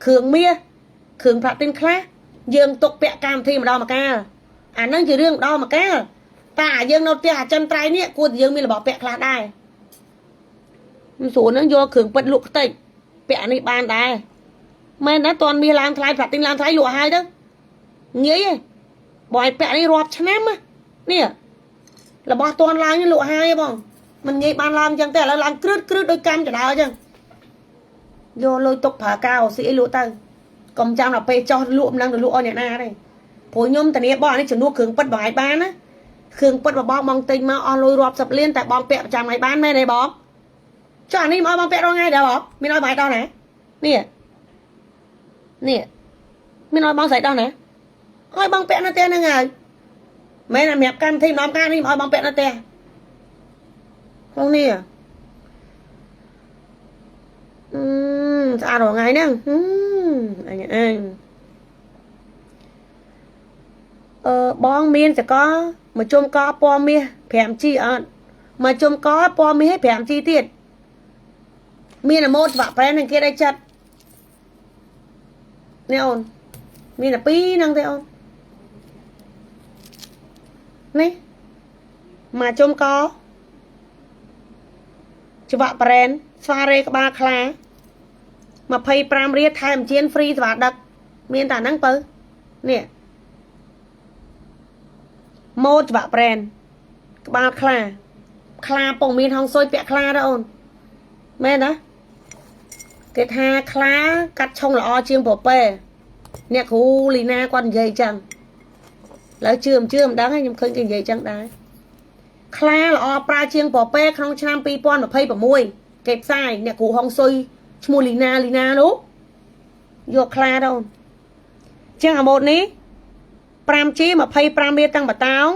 គ្រឿងមាសគ្រឿងផ្លាទីនខ្លះយើងទុកពាក់កម្មវិធីម្ដងម្កាលអាហ្នឹងជារឿងម្ដងម្កាលតែអាយើងនៅផ្ទះអាចិនត្រៃនេះគួរតែយើងមានរបស់ពាក់ខ្លះដែរ មិនស្រួលហ្នឹងយកគ្រឿងពិតលក់ខ្ទេចពាក់អានេះបានដែរមែនណាតន់មាសឡើងថ្លៃប្រាក់ទិញឡើងថ្លៃលក់ឲ្យទៅងាយទេបើឲ្យពាក់នេះរាប់ឆ្នាំនេះរបស់តន់ឡើងលក់ឲ្យបងមិនងាយបានឡើងអញ្ចឹងទេឥឡូវឡើងគ្រឹតគ្រឹតដោយកម្មចដើអញ្ចឹងយកលុយទុកប្រើកៅស៊ីអីលក់ទៅកុំចាំដល់ពេលចោះលក់មិនដឹងទៅលក់អស់អ្នកណាទេព្រោះខ្ញុំធានាបងអានេះជំនួសគ្រឿងពិតបងឲ្យបានណាគ្រឿងពិតបងបងទិញមកអស់លុយរាប់សិបលានតែបងពាក់ប្រចាំថ្ងៃបានមែនទេបងចុះអានេះមកឲ្យបងពាក់រាល់ថ្ងៃដែរបងមានឲ្យបាយដោះណានេះនេះមានឲ្យបងស្រីដោះណាឲ្យបងពាក់នៅផ្ទះហ្នឹងហើយមែនសម្រាប់កម្មវិធីម្ដងការនេះឲ្យបងពាក់នៅផ្ទះក្នុងនេះអឺស្អាតរាល់ថ្ងៃហ្នឹងអញអញអឺបងមានសកលមកជុំកពណ៌មាស 5G អត់មកជុំកពណ៌មាស 5G ទៀតមានអាម៉ូតច្បាក់ប្រែននឹងគេได้ចិត្តនេះអូនមានតែពីរហ្នឹងទេអូននេះមកជុំកច្បាក់ប្រែនស្វារ៉េក្បាលខ្លា25រៀលថែមជៀន free ស្វាដឹកមានតែហ្នឹងបើនេះម៉ូតច្បាក់ប្រែនក្បាលខ្លាខ្លាពងមានហងសុយពាក់ខ្លាដែរអូនមែនណាគេថាខ្លាកាត់ឆុងល្អជាងប្រពែអ្នកគ្រូលីណាគាត់និយាយចឹងឡើយជឿមិនជឿមិនដឹងខ្ញុំឃើញគេនិយាយចឹងដែរខ្លាល្អប្រើជាងប្រពែក្នុងឆ្នាំ2026គេផ្សាយអ្នកគ្រូហងសុយឈ្មោះលីណាលីណានោះយកខ្លាទៅអូនចឹងអាម៉ូតនេះ 5G 25រៀលតាំងបតោង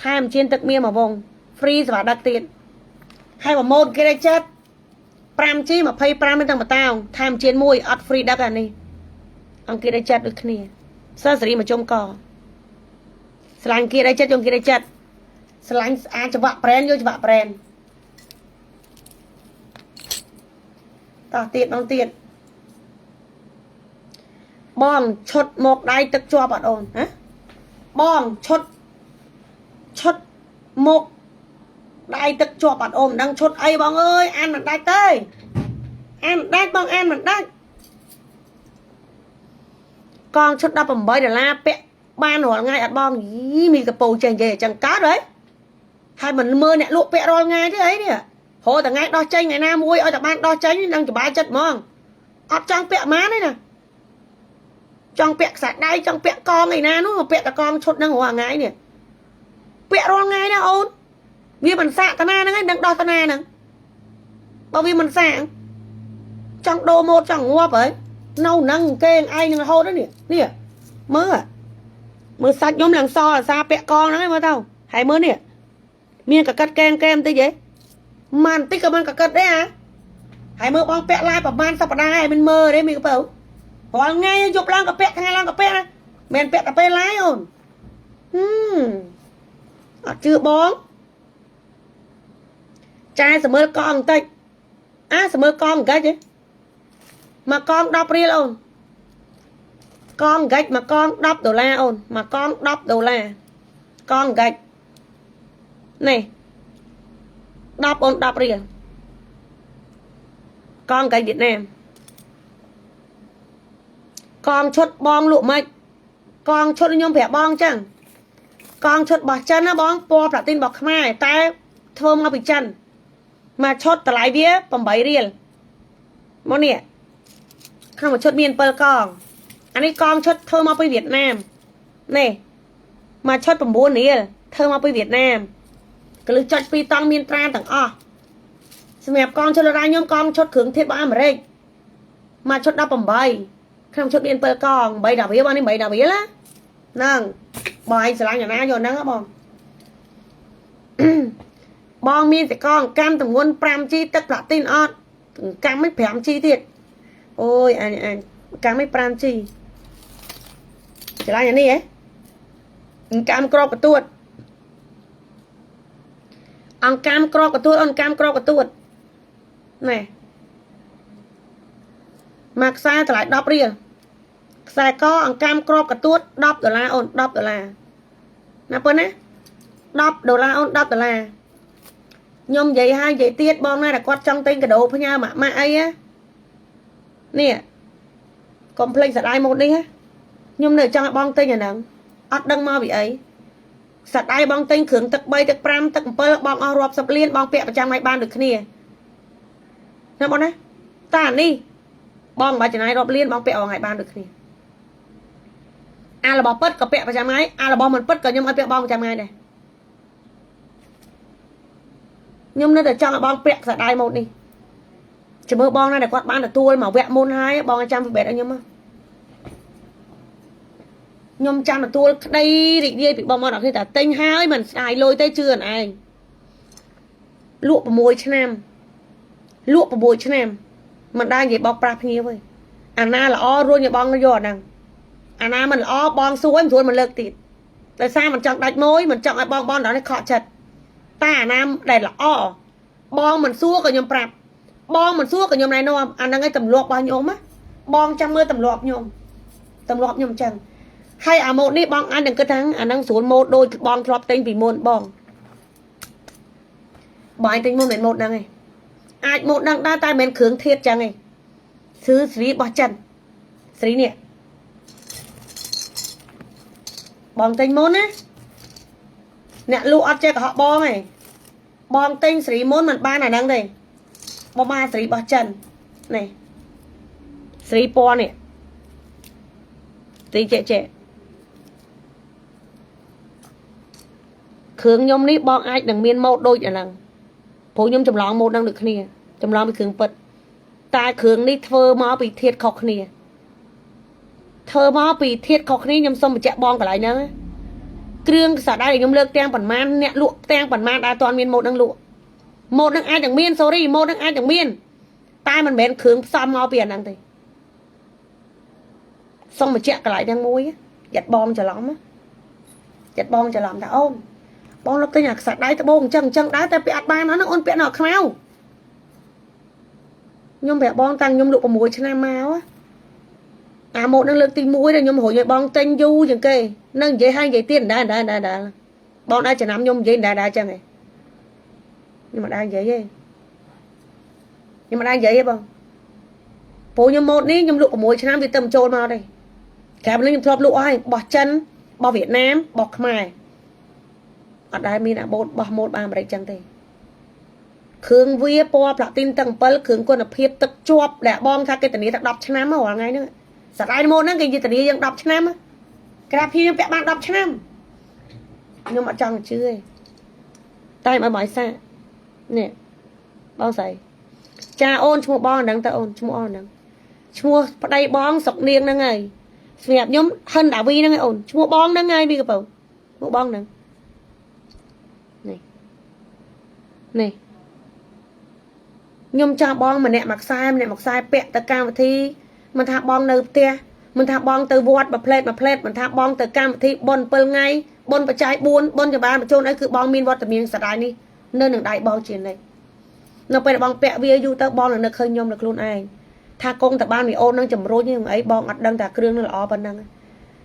ថែមជៀនទឹកមាសមួយវង free សេវាដឹកទៀតហើយប្រម៉ូតគេได้ចិត្ត 5G 25រៀលតាំងបតោងថែមជៀនមួយអត់ free ដឹកអានេះអង្គគេได้ចិត្តដូចគ្នាសិស្សសេរីមកជុំកស្លាញ់គេได้ចិត្តយកគេได้ចិត្តស្លាញ់ស្អាតច្បាក់ប្រែនយកច្បាក់ប្រែនតោះទៀតបងទៀតបងឈុតមកដៃទឹកជាប់អត់អូនហ៎បងឈុតឈុតមកដៃទឹកជាប់អត់អូនមិនដឹងឈុតអីបងអើយអានមិនដាច់ទេអានមិនដាច់បងអានមិនដាច់កងឈុត18ដុល្លារពាក់បានរាល់ថ្ងៃអត់បងយីមីកពោចេះនិយាយអញ្ចឹងកើតហើយហើយមិនមើលអ្នកលក់ពាក់រាល់ថ្ងៃទេអីនេះរហូតថ្ងៃដោះចេញថ្ងៃណាមួយឲ្យតែបានដោះចេញនឹងសុបាយចិត្តហ្មងអត់ចង់ពាក់ម៉ានទេណាចង់ពាក់ខ្សែដៃចង់ពាក់កងឯណានោះមកពាក់តកងឈុតហ្នឹងរាល់ថ្ងៃនេះពាក់រាល់ថ្ងៃណាអូនវាមិនសាកតាណាហ្នឹងឯងនឹងដោះតាណាហ្នឹងបើវាមិនសាកចង់ដូរម៉ូតចង់ងាប់ហើយនៅហ្នឹងគេឯងនឹងរហូតនេះនេះមើលមើលសាច់ខ្ញុំឡើងសអាសាពាក់កងហ្នឹងឯងមើលទៅហើយមើលនេះមានកកាត់កែមកែមតិចហ៎ម៉ានតិចក៏មិនកកាត់ដែរអាហើយមើលបងពាក់ឡាយប្រហែលសប្តាហ៍ហើយមិនមើលទេមីកពៅរាល់ថ្ងៃយប់ឡើងក៏ពាក់ថ្ងៃឡើងក៏ពាក់ណាមិនពាក់តែពេលឡាយអូនហឹមអត់ជឿបងចាយសមើលកងបន្តិចអាសមើលកងបន្តិចហ៎មកកង10រៀលអូនកងហ្គាច់មកកង10ដុល្លារអូនមកកង10ដុល្លារកងហ្គាច់នេះ10អូន10រៀលកងហ្គាច់វៀតណាមកងឈុតបងលក់មិនកងឈុតខ្ញុំប្រាប់បងអញ្ចឹងកងឈុតរបស់ចិនណាបងពណ៌ប្រាទីនរបស់ខ្មែរតែធ្វើមកពីចិនមួយឈុតតម្លៃវា8រៀលមកនេះក្នុងមួយឈុតមាន7កងអានេះកងឈុតធ្វើមកពីវៀតណាមនេះមួយឈុត9រៀលធ្វើមកពីវៀតណាមកលឹះចុចពីរតង់មានត្រាទាំងអស់សម្រាប់កងឈុតលរ៉ាខ្ញុំកងឈុតគ្រឿងធាតុរបស់អាមេរិកមួយឈុត18ក្នុងឈុតមាន7កង8ដល់រៀលបងនេះ8ដល់រៀលណាហ្នឹងបងឯងស្រឡាញ់អាណាយកហ្នឹងហ៎បង បងមានសកងកម្មទម្ងន់ 5G ទឹកប្លាទីនអត់កម្មមិន 5G ទៀតអូយអញអញកម្មមិន 5G ឆ្លាញ់អានេះហ៎កម្មក្របកទួតអង្គកម្មក្របកទួតអូនកម្មក្របកទួតណែមួយខ្សែតម្លៃ10រៀលខ្សែកអង្កាំក្របកទួត10ដុល្លារអូន10ដុល្លារណាប៉ុណ្ណា10ដុល្លារអូន10ដុល្លារ ខ្ញុំនិយាយហើយនិយាយទៀតបងណាដែលគាត់ចង់ទិញកាដូផ្ញើម៉ាក់ម៉ាក់អីណានេះកុំភ្លេចសដៃម៉ូតនេះណាខ្ញុំនៅចង់ឲ្យបងទិញអាហ្នឹងអត់ដឹងមកពីអីសដៃបងទិញគ្រឿងទឹក3ទឹក5ទឹក7បងអស់រាប់សិបលានបងពាក់ប្រចាំថ្ងៃបានដូចគ្នាណាបងណាតានេះបងមិនបាច់ចំណាយរាប់លានបងពាក់រាល់ថ្ងៃបានដូចគ្នាអារបស់ពិតក៏ពាក់ប្រចាំថ្ងៃអារបស់មិនពិតក៏ខ្ញុំឲ្យពាក់បងប្រចាំថ្ងៃដែរខ្ញុំនៅតែចង់ឲ្យបងពាក់សដៃម៉ូតនេះជំរឿបងណាដែលគាត់បានទទួលមកវគ្គមុនហើយបងឲ្យចាំពិបេតឲ្យខ្ញុំខ្ញុំចាំទទួលក្តីរីករាយពីបងមកដល់គ្នាតែទិញហើយមិនស្ដាយលុយទេជឿអនឯងលក់6ឆ្នាំលក់6ឆ្នាំមិនដែរនិយាយបោកប្រាស់ភ្ញៀវទេអាណាល្អរួញឲ្យបងយកអាហ្នឹងអាណាមិនល្អបងសួរមិនស្រួលមិនលើកទៀតដោយសារមិនចង់ដាច់មួយមិនចង់ឲ្យបងបងដល់នេះខកចិត្តតែអាណាដែលល្អបងមិនសួរក៏ខ្ញុំប្រាប់បងមិនសួរក៏ខ្ញុំណែនាំអាហ្នឹងឯងទម្លាប់របស់ខ្ញុំណាបងចាំមើលទម្លាប់ខ្ញុំទម្លាប់ខ្ញុំអញ្ចឹងហើយអាម៉ូតនេះបងអាចនឹងគិតថាអាហ្នឹងស្រួលម៉ូតដូចបងធ្លាប់ទិញពីមុនបងបងឯងទិញមុនមិនម៉ូតហ្នឹងឯងអាចម៉ូតហ្នឹងដែរតែមិនមែនគ្រឿងធាតចឹងឯងซื้อស្រីរបស់ចិនស្រីនេះបងទិញមុនណាអ្នកលក់អត់ចេះកុហកបងឯងបងទិញស្រីមុនមិនបានអាហ្នឹងទេបងមកស្រីរបស់ចិននេះស្រីពណ៌នេះស្រីចេះចេះគ្រឿងខ្ញុំនេះបងអាចនឹងមានម៉ូតដូចអាហ្នឹងព្រោះខ្ញុំចម្លងម៉ូតហ្នឹងដូចគ្នាចម្លងពីគ្រឿងពិតតែគ្រឿងនេះធ្វើមកពីធាតខុសគ្នាធ្វើមកពីធាតខុសគ្នាខ្ញុំសូមបញ្ជាក់បងកន្លែងហ្នឹងគ្រឿងខ្សែដៃដែលខ្ញុំលើកទាំងប៉ុន្មានអ្នកលក់ទាំងប៉ុន្មានដែលអត់ទាន់មានម៉ូតហ្នឹងលក់ម៉ូតហ្នឹងអាចនឹងមាន sorry ម៉ូតហ្នឹងអាចនឹងមានតែមិនមែនគ្រឿងផ្សំមកពីអាហ្នឹងទេសូមបញ្ជាក់កន្លែងហ្នឹងមួយយ៉ាត់បងច្រឡំយ៉ាត់បងច្រឡំថាអូនបងលុបទិញអាខ្សែដៃត្បូងអញ្ចឹងអញ្ចឹងដែរតែពាក់អត់បានហ្នឹងអូនពាក់នៅខ្មៅខ្ញុំប្រាប់បងតាំងខ្ញុំលក់6ឆ្នាំមកអាម៉ូតនឹងលើកទី1ដែលខ្ញុំរុញឲ្យបងទិញយូរជាងគេនឹងនិយាយឲ្យនិយាយទៀតដែរដែរដែរដែរបងដែរចំណាំខ្ញុំនិយាយដែរដែរចឹងឯងខ្ញុំមិនដែរនិយាយទេខ្ញុំមិនដែរនិយាយទេបងព្រោះខ្ញុំម៉ូតនេះខ្ញុំលក់6ឆ្នាំវាទៅមិនចូលមកទេក្រៅពីនេះខ្ញុំធ្លាប់លក់ហើយបោះចិនបោះវៀតណាមបោះខ្មែរអត់ដែលមានអាបូតបោះម៉ូតបានអាមេរិកចឹងទេគ្រឿងវាពណ៌ផ្លាទីនទាំង7គ្រឿងគុណភាពទឹកជាប់ដែលបងថាគេធានាតែ10ឆ្នាំរាល់ថ្ងៃហ្នឹងសត្វឯម៉ូតហ្នឹងគេនិយាយធានាយើង10ឆ្នាំក្រាបភីយើងពាក់បាន10ឆ្នាំខ្ញុំអត់ចង់ជឿទេតែឲ្យបាយសានេះបងស្រីចាអូនឈ្មោះបងហ្នឹងតើអូនឈ្មោះអូនហ្នឹងឈ្មោះប្តីបងសុកនាងហ្នឹងហើយសម្រាប់ខ្ញុំហិនដាវីហ្នឹងឯងអូនឈ្មោះបងហ្នឹងហើយមីកពៅឈ្មោះបងហ្នឹងនេះនេះខ្ញុំចង់បងម្នាក់មួយខ្សែម្នាក់មួយខ្សែពាក់ទៅកម្មវិធីមិនថាបងនៅផ្ទះមិនថាបងទៅវត្តមួយផ្លេតមួយផ្លេតមិនថាបងទៅកម្មវិធីបុណ្យ7ថ្ងៃបុណ្យបច្ច័យ4បុណ្យចម្បានបញ្ជូនអីគឺបងមានវត្តមានសដាយនេះនៅនឹងដៃបងជានិច្ចនៅពេលបងពាក់វាយូរទៅបងនឹងនឹកឃើញខ្ញុំនៅខ្លួនឯងថាគង់តែបានមីអូននឹងជំរុញហ្នឹងអីបងអត់ដឹងថាគ្រឿងនឹងល្អប៉ុណ្ណឹង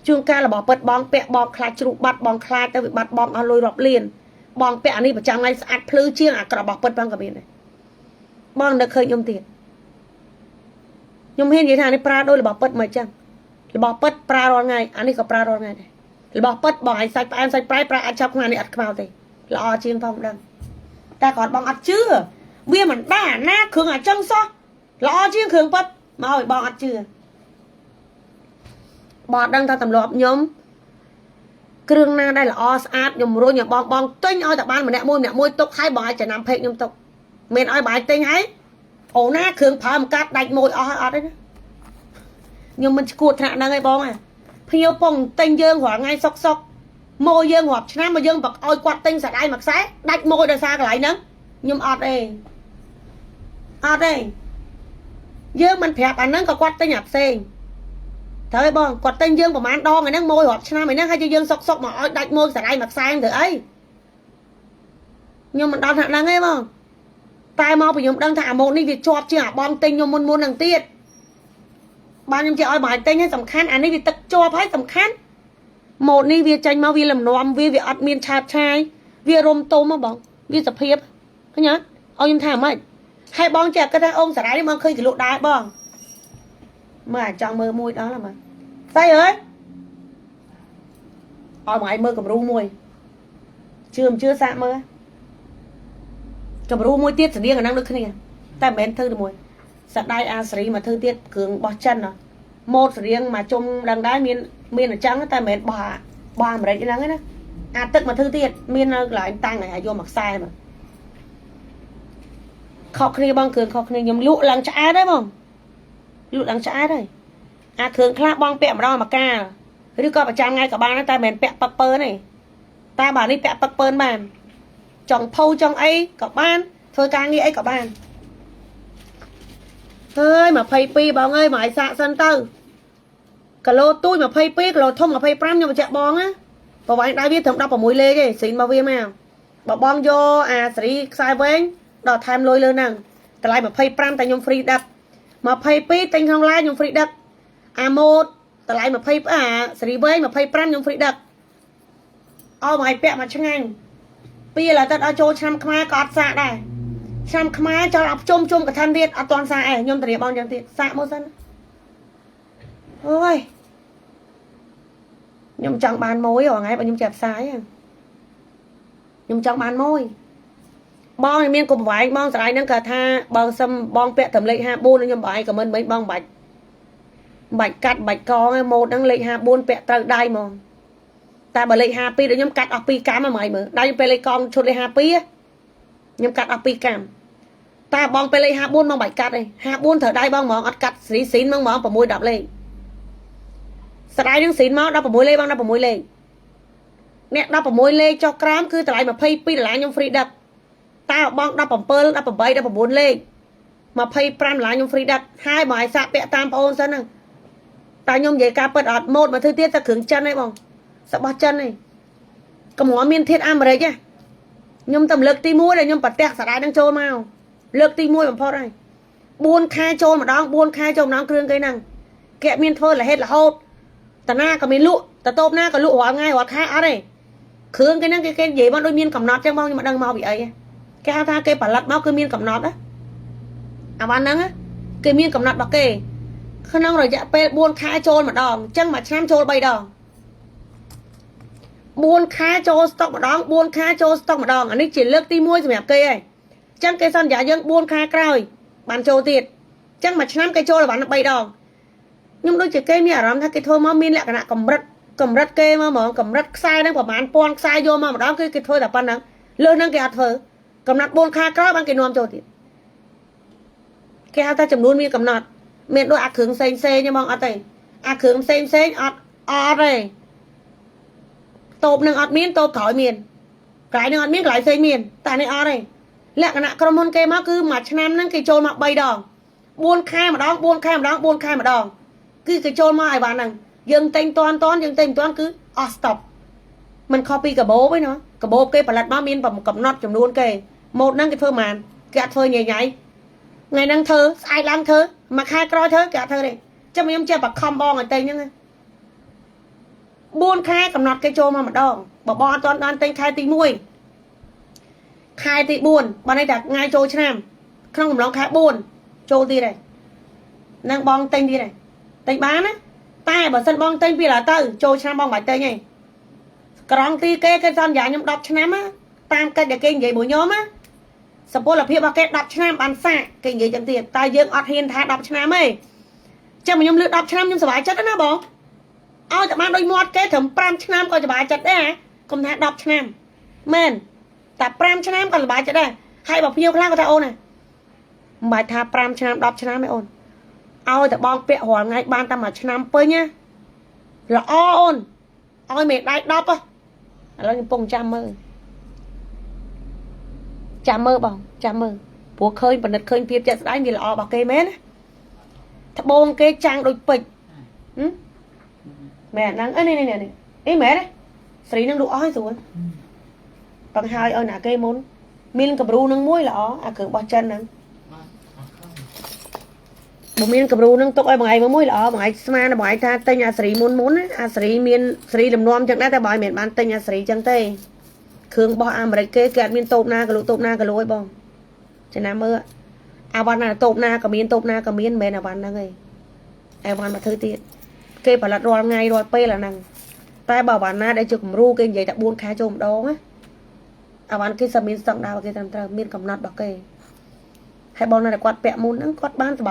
ជួនកាលរបស់ពិតបងពាក់បងខ្លាចជ្រុះបាត់បងខ្លាចទៅវាបាត់បងអស់លុយរាប់លានបងពាក់អានេះប្រចាំថ្ងៃស្អាតភ្លឺជាងអាក្ររបស់ពិតបងក៏មានដែរបងនឹកឃើញខ្ញុំទៀតខ្ញុំហ៊ាននិយាយថានេះប្រើដោយរបស់ពិតមកចឹងរបស់ពិតប្រើរាល់ថ្ងៃអានេះក៏ប្រើរាល់ថ្ងៃដែររបស់ពិតបងឲ្យសាច់ផ្អែមសាច់ប្រៃប្រើអាចឆាប់ខ្នានេះអត់ខ្មៅទេល្អជាងផងដឹងតែគាត់បងអត់ជឿវាមិនដែរអាណាគ្រឿងអាចឹងសោះល្អជាងគ្រឿងពិតមកឲ្យបងអត់ជឿបងដឹងថាទម្លាប់ខ្ញុំគ្រឿងណាដែលល្អស្អាតខ្ញុំរុញឲ្យបងបងទិញឲ្យតែបានម្នាក់មួយម្នាក់មួយទុកឲ្យបងឲ្យចំណាំពេកខ្ញុំទុកមិនឲ្យបងឲ្យទិញឲ្យអូណាគ្រឿងប្រើមិនកាត់ដាច់មួយអស់ហើយអត់ទេណាខ្ញុំមិនឈួតថ្នាក់ហ្នឹងឯងបងអាភ្ញៀវពងទិញយើងរាល់ថ្ងៃសុកសុកម៉ូយើងរាប់ឆ្នាំមកយើងបកឲ្យគាត់ទិញសដៃមួយខ្សែដាច់មួយដោយសារកន្លែងហ្នឹងខ្ញុំអត់ទេអត់ទេយើងមិនប្រាប់អាហ្នឹងក៏គាត់ទិញអាផ្សេងត្រូវឯងបងគាត់ទិញយើងប្រហែលដងហ្នឹងម៉ួយរាប់ឆ្នាំឯហ្នឹងហើយយើងសុកសុកមកឲ្យដាច់មួយសដៃមួយខ្សែទៅអីខ្ញុំមិនដល់ថ្នាក់ហ្នឹងទេបងតែមកពីខ្ញុំដឹងថាអាម៉ូតនេះវាជាប់ជាងអាបងទិញខ្ញុំមុនមុនហ្នឹងទៀតបានខ្ញុំជិះឲ្យបាយទិញហើយសំខាន់អានេះវាទឹកជាប់ហើយសំខាន់ម៉ូតនេះវាចេញមកវាលំនាំវាវាអត់មានឆាតឆាយវារុំទុំហ៎បងវាសភាព ឃើញអត់ឲ្យខ្ញុំថាម៉េចហើយបងចេះគិតថាអូនសារាយនេះបងឃើញគេលក់ដែរបងមើលអាចង់មើលមួយដល់ហើយមើលស្អីអើយឲ្យមកឯងមើលគំរូមួយជឿមិនជឿសាកមើលគំរូមួយទៀតស្តៀងអាហ្នឹងដូចគ្នាតែមិនមែនធ្វើតែមួយសដៃអាសេរីមកធ្វើទៀតគ្រឿងបោះចិនហ៎ម៉ូតស្រៀងមកជុំដឹងដែរមានមានអញ្ចឹងតែមិនមែនបោះបោះអាមេរិកហ្នឹងទេណាអាទឹកមកធ្វើទៀតមាននៅកន្លែងតាំងឲ្យយកមកខ្សែមកខុសគ្នាបងគ្រឿងខុសគ្នាខ្ញុំលក់ឡើងឆ្អែតហើយបងលក់ឡើងឆ្អែតហើយអាគ្រឿងខ្លះបងពាក់ម្ដងមកកាលឬក៏ប្រចាំថ្ងៃក៏បានដែរតែមិនមែនពាក់ពឹកពើទេតែបើនេះពាក់ពឹកពើបានចង់ផូចង់អីក៏បានធ្វើការងារអីក៏បានហើយ22បងអើយមកឲ្យសាកសិនទៅគីឡូទូច22គីឡូធំ25ខ្ញុំបញ្ជាក់បងណាប្រវែងដៃវាត្រឹម16លេខទេស្រីមកវាមកបើបងយកអាសេរីខ្សែវែងដល់ថែមលុយលើហ្នឹងតម្លៃ25តែខ្ញុំ free ដឹក22ទិញក្នុង live ខ្ញុំ free ដឹកអាម៉ូតតម្លៃ20អាសេរីវែង25ខ្ញុំ free ដឹកអោមកឲ្យពាក់មកឆ្ងាញ់ពីឥឡូវទៅដល់ចូលឆ្នាំខ្មែរក៏អត់សាកដែរឆ្នាំខ្មែរចោលអត់ជុំជុំកឋិនទៀតអត់ទាន់សាកឯងខ្ញុំធានាបងយ៉ាងទៀតសាកមកសិនអូយខ្ញុំចង់បានមួយរាល់ថ្ងៃបើខ្ញុំចាប់ផ្សាយខ្ញុំចង់បានមួយបងមានគុំប្រវែងបងស្រ័យហ្នឹងគាត់ថាបងសឹមបងពាក់ត្រឹមលេខ54ខ្ញុំបាយក៏មិនមិញបងបាច់បាច់កាត់បាច់កងឯម៉ូតហ្នឹងលេខ54ពាក់ត្រូវដៃហ្មងតែបើលេខ52ដល់ខ្ញុំកាត់អស់2កាំហ្មងមើលដៃពេលលេខកងឈុតលេខ52ខ្ញុំកាត់អស់2កាំតែបងពេលលេខ54បងបាច់កាត់ទេ54ត្រូវដៃបងហ្មងអត់កាត់ស្រីស៊ីនហ្មង6 10លេខស្ដាយនឹងស៊ីនមក16លេខបង16លេខអ្នក16លេខចុះក្រោមគឺតម្លៃ22ដុល្លារខ្ញុំ free ដឹកតើបង17 18 19លេខ25ដុល្លារខ្ញុំ free ដឹកហើយបើឲ្យសាក់ពាក់តាមប្អូនសិនហ្នឹងតែខ្ញុំនិយាយការពិតអត់ម៉ូតមកធ្វើទៀតតែគ្រឿងចិនឯងបងសបោះចិនឯងកម្រមានធាតអាមេរិកឯងខ្ញុំតែលើកទី1ដែលខ្ញុំប្រទះសដាយនឹងចូលមកលើកទី1បំផុតហើយ4ខែចូលម្ដង4ខែចូលម្ដងគ្រឿងគេហ្នឹងគេមានធ្វើលហេតុរហូតតាណាក៏មានលក់តតូបណាក៏លក់រាល់ថ្ងៃរាល់ខែអត់ទេគ្រឿងគេហ្នឹងគេគេនិយាយមកដូចមានកំណត់ចឹងបងខ្ញុំមិនដឹងមកពីអីគេហៅថាគេផលិតមកគឺមានកំណត់ណាអាវ៉ាន់ហ្នឹងគេមានកំណត់របស់គេក្នុងរយៈពេល4ខែចូលម្ដងអញ្ចឹងមួយឆ្នាំចូល3ដង4ខែចូលស្តុកម្ដង4ខែចូលស្តុកម្ដងអានេះជាលើកទី1សម្រាប់គេហើយអញ្ចឹងគេសន្យាយើង4ខែក្រោយបានចូលទៀតអញ្ចឹងមួយឆ្នាំគេចូលបាន3ដងខ្ញុំដូចជាគេមានអារម្មណ៍ថាគេធ្វើមកមានលក្ខណៈកម្រិតកម្រិតគេមកហ្មងកម្រិតខ្សែហ្នឹងប្រហែលពាន់ខ្សែយកមកម្ដងគឺគេធ្វើតែប៉ុណ្្នឹងលើសហ្នឹងគេអត់ធ្វើកំណត់4ខែក្រោយបានគេនាំចូលទៀតគេហៅថាចំនួនមានកំណត់មានដូចអាគ្រឿងផ្សេងផ្សេងហ្មងអត់ទេអាគ្រឿងផ្សេងផ្សេងអត់អត់ទេតូបនឹងអត់មានតូបក្រោយមានកន្លែងនឹងអត់មានកន្លែងផ្សេងមានតែនេះអត់ទេលក្ខណៈក្រុមហ៊ុនគេមកគឺមួយឆ្នាំហ្នឹងគេចូលមក3ដង4ខែម្ដង4ខែម្ដង4ខែម្ដងគឺគេចូលមកឲ្យបានហ្នឹងយើងទិញតាន់តាន់យើងទិញមិនតាន់គឺអស់ស្តុកមិនខុសពីកាបូបទេណាកាបូបគេផលិតមកមានកំណត់ចំនួនគេម៉ូតហ្នឹងគេធ្វើប៉ុន្មានគេអត់ធ្វើញ៉ៃញ៉ៃថ្ងៃហ្នឹងធ្វើស្អែកឡើងធ្វើមួយខែក្រោយធ្វើគេអត់ធ្វើទេចាំខ្ញុំចេះបខំបងឲ្យទិញហ្នឹង4ខែកំណត់គេចូលមកម្ដងបើបងអត់ទាន់បានទិញខែទី1ខែទី4បើន័យថាថ្ងៃចូលឆ្នាំក្នុងកំឡុងខែ4ចូលទៀតហើយនឹងបងទិញទៀតហើយទិញបានណាតែបើសិនបងទិញពីឡើយទៅចូលឆ្នាំបងមិនបាច់ទិញទេក្រង់ទីគេគេសន្យាខ្ញុំ10ឆ្នាំណាតាមកិច្ចដែលគេនិយាយមួយខ្ញុំណាសុពលភាពរបស់គេ10ឆ្នាំបានសាកគេនិយាយចឹងទៀតតែយើងអត់ហ៊ានថា10ឆ្នាំទេចឹងខ្ញុំលើ10ឆ្នាំខ្ញុំសប្បាយចិត្តណាបងឲ្យតែបានដូចមាត់គេត្រឹម5ឆ្នាំក៏សប្បាយចិត្តដែរកុំថា10ឆ្នាំមែនតែ5ឆ្នាំក៏សប្បាយចិត្តដែរហើយបើភ្ញៀវខ្លះក៏ថាអូនណាមិនបាច់ថា5ឆ្នាំ10ឆ្នាំទេអូនឲ្យតែបងពាក់រាល់ថ្ងៃបានតែមួយឆ្នាំពេញណាល្អអូនឲ្យមេដៃ10ហ៎ឥឡូវខ្ញុំពងចាំមើលចាំមើលបងចាំមើលព្រោះឃើញប៉និតឃើញភាពជាក់ស្ដែងវាល្អរបស់គេមែនណាត្បូងគេចាំងដូចពេជ្រហឹមមែនហ្នឹងអីនេះនេះនេះអីមែនទេស្រីនឹងលក់អស់ហើយស្រួលបង្ហើយឲ្យណាគេមុនមានគំរូនឹងមួយល្អអាគ្រឿងរបស់ចិនហ្នឹងបើមានគំរូនឹងទុកឲ្យបងឯងមួយល្អបងឯងស្មានបងឯងថាទិញអាសេរីមុនមុនអាសេរីមានសេរីលំនាំចឹងដែរតែបងឯងមិនបានទិញអាសេរីចឹងទេគ្រឿងរបស់អាមេរិកគេគេអត់មានតូបណាក៏លក់តូបណាក៏លក់ឲ្យបង ចំណាំមើលអាវ៉ាន់ណាតូបណាក៏មានតូបណាក៏មានមិនមែនអាវ៉ាន់ហ្នឹងឯងអាវ៉ាន់មកធ្វើទៀតគេផលិតរាល់ថ្ងៃរាល់ពេលអាហ្នឹងតែបើអាវ៉ាន់ណាដែលជាគំរូគេនិយាយតែ4ខែចូលម្ដងណាអាវ៉ាន់គេសឹមមានស្តង់ដាររបស់គេត្រឹមត្រូវមានកំណត់របស់គេហើយបងណាដែលគាត់ពាក់មុនហ្នឹងគាត់បានសប្បាយ។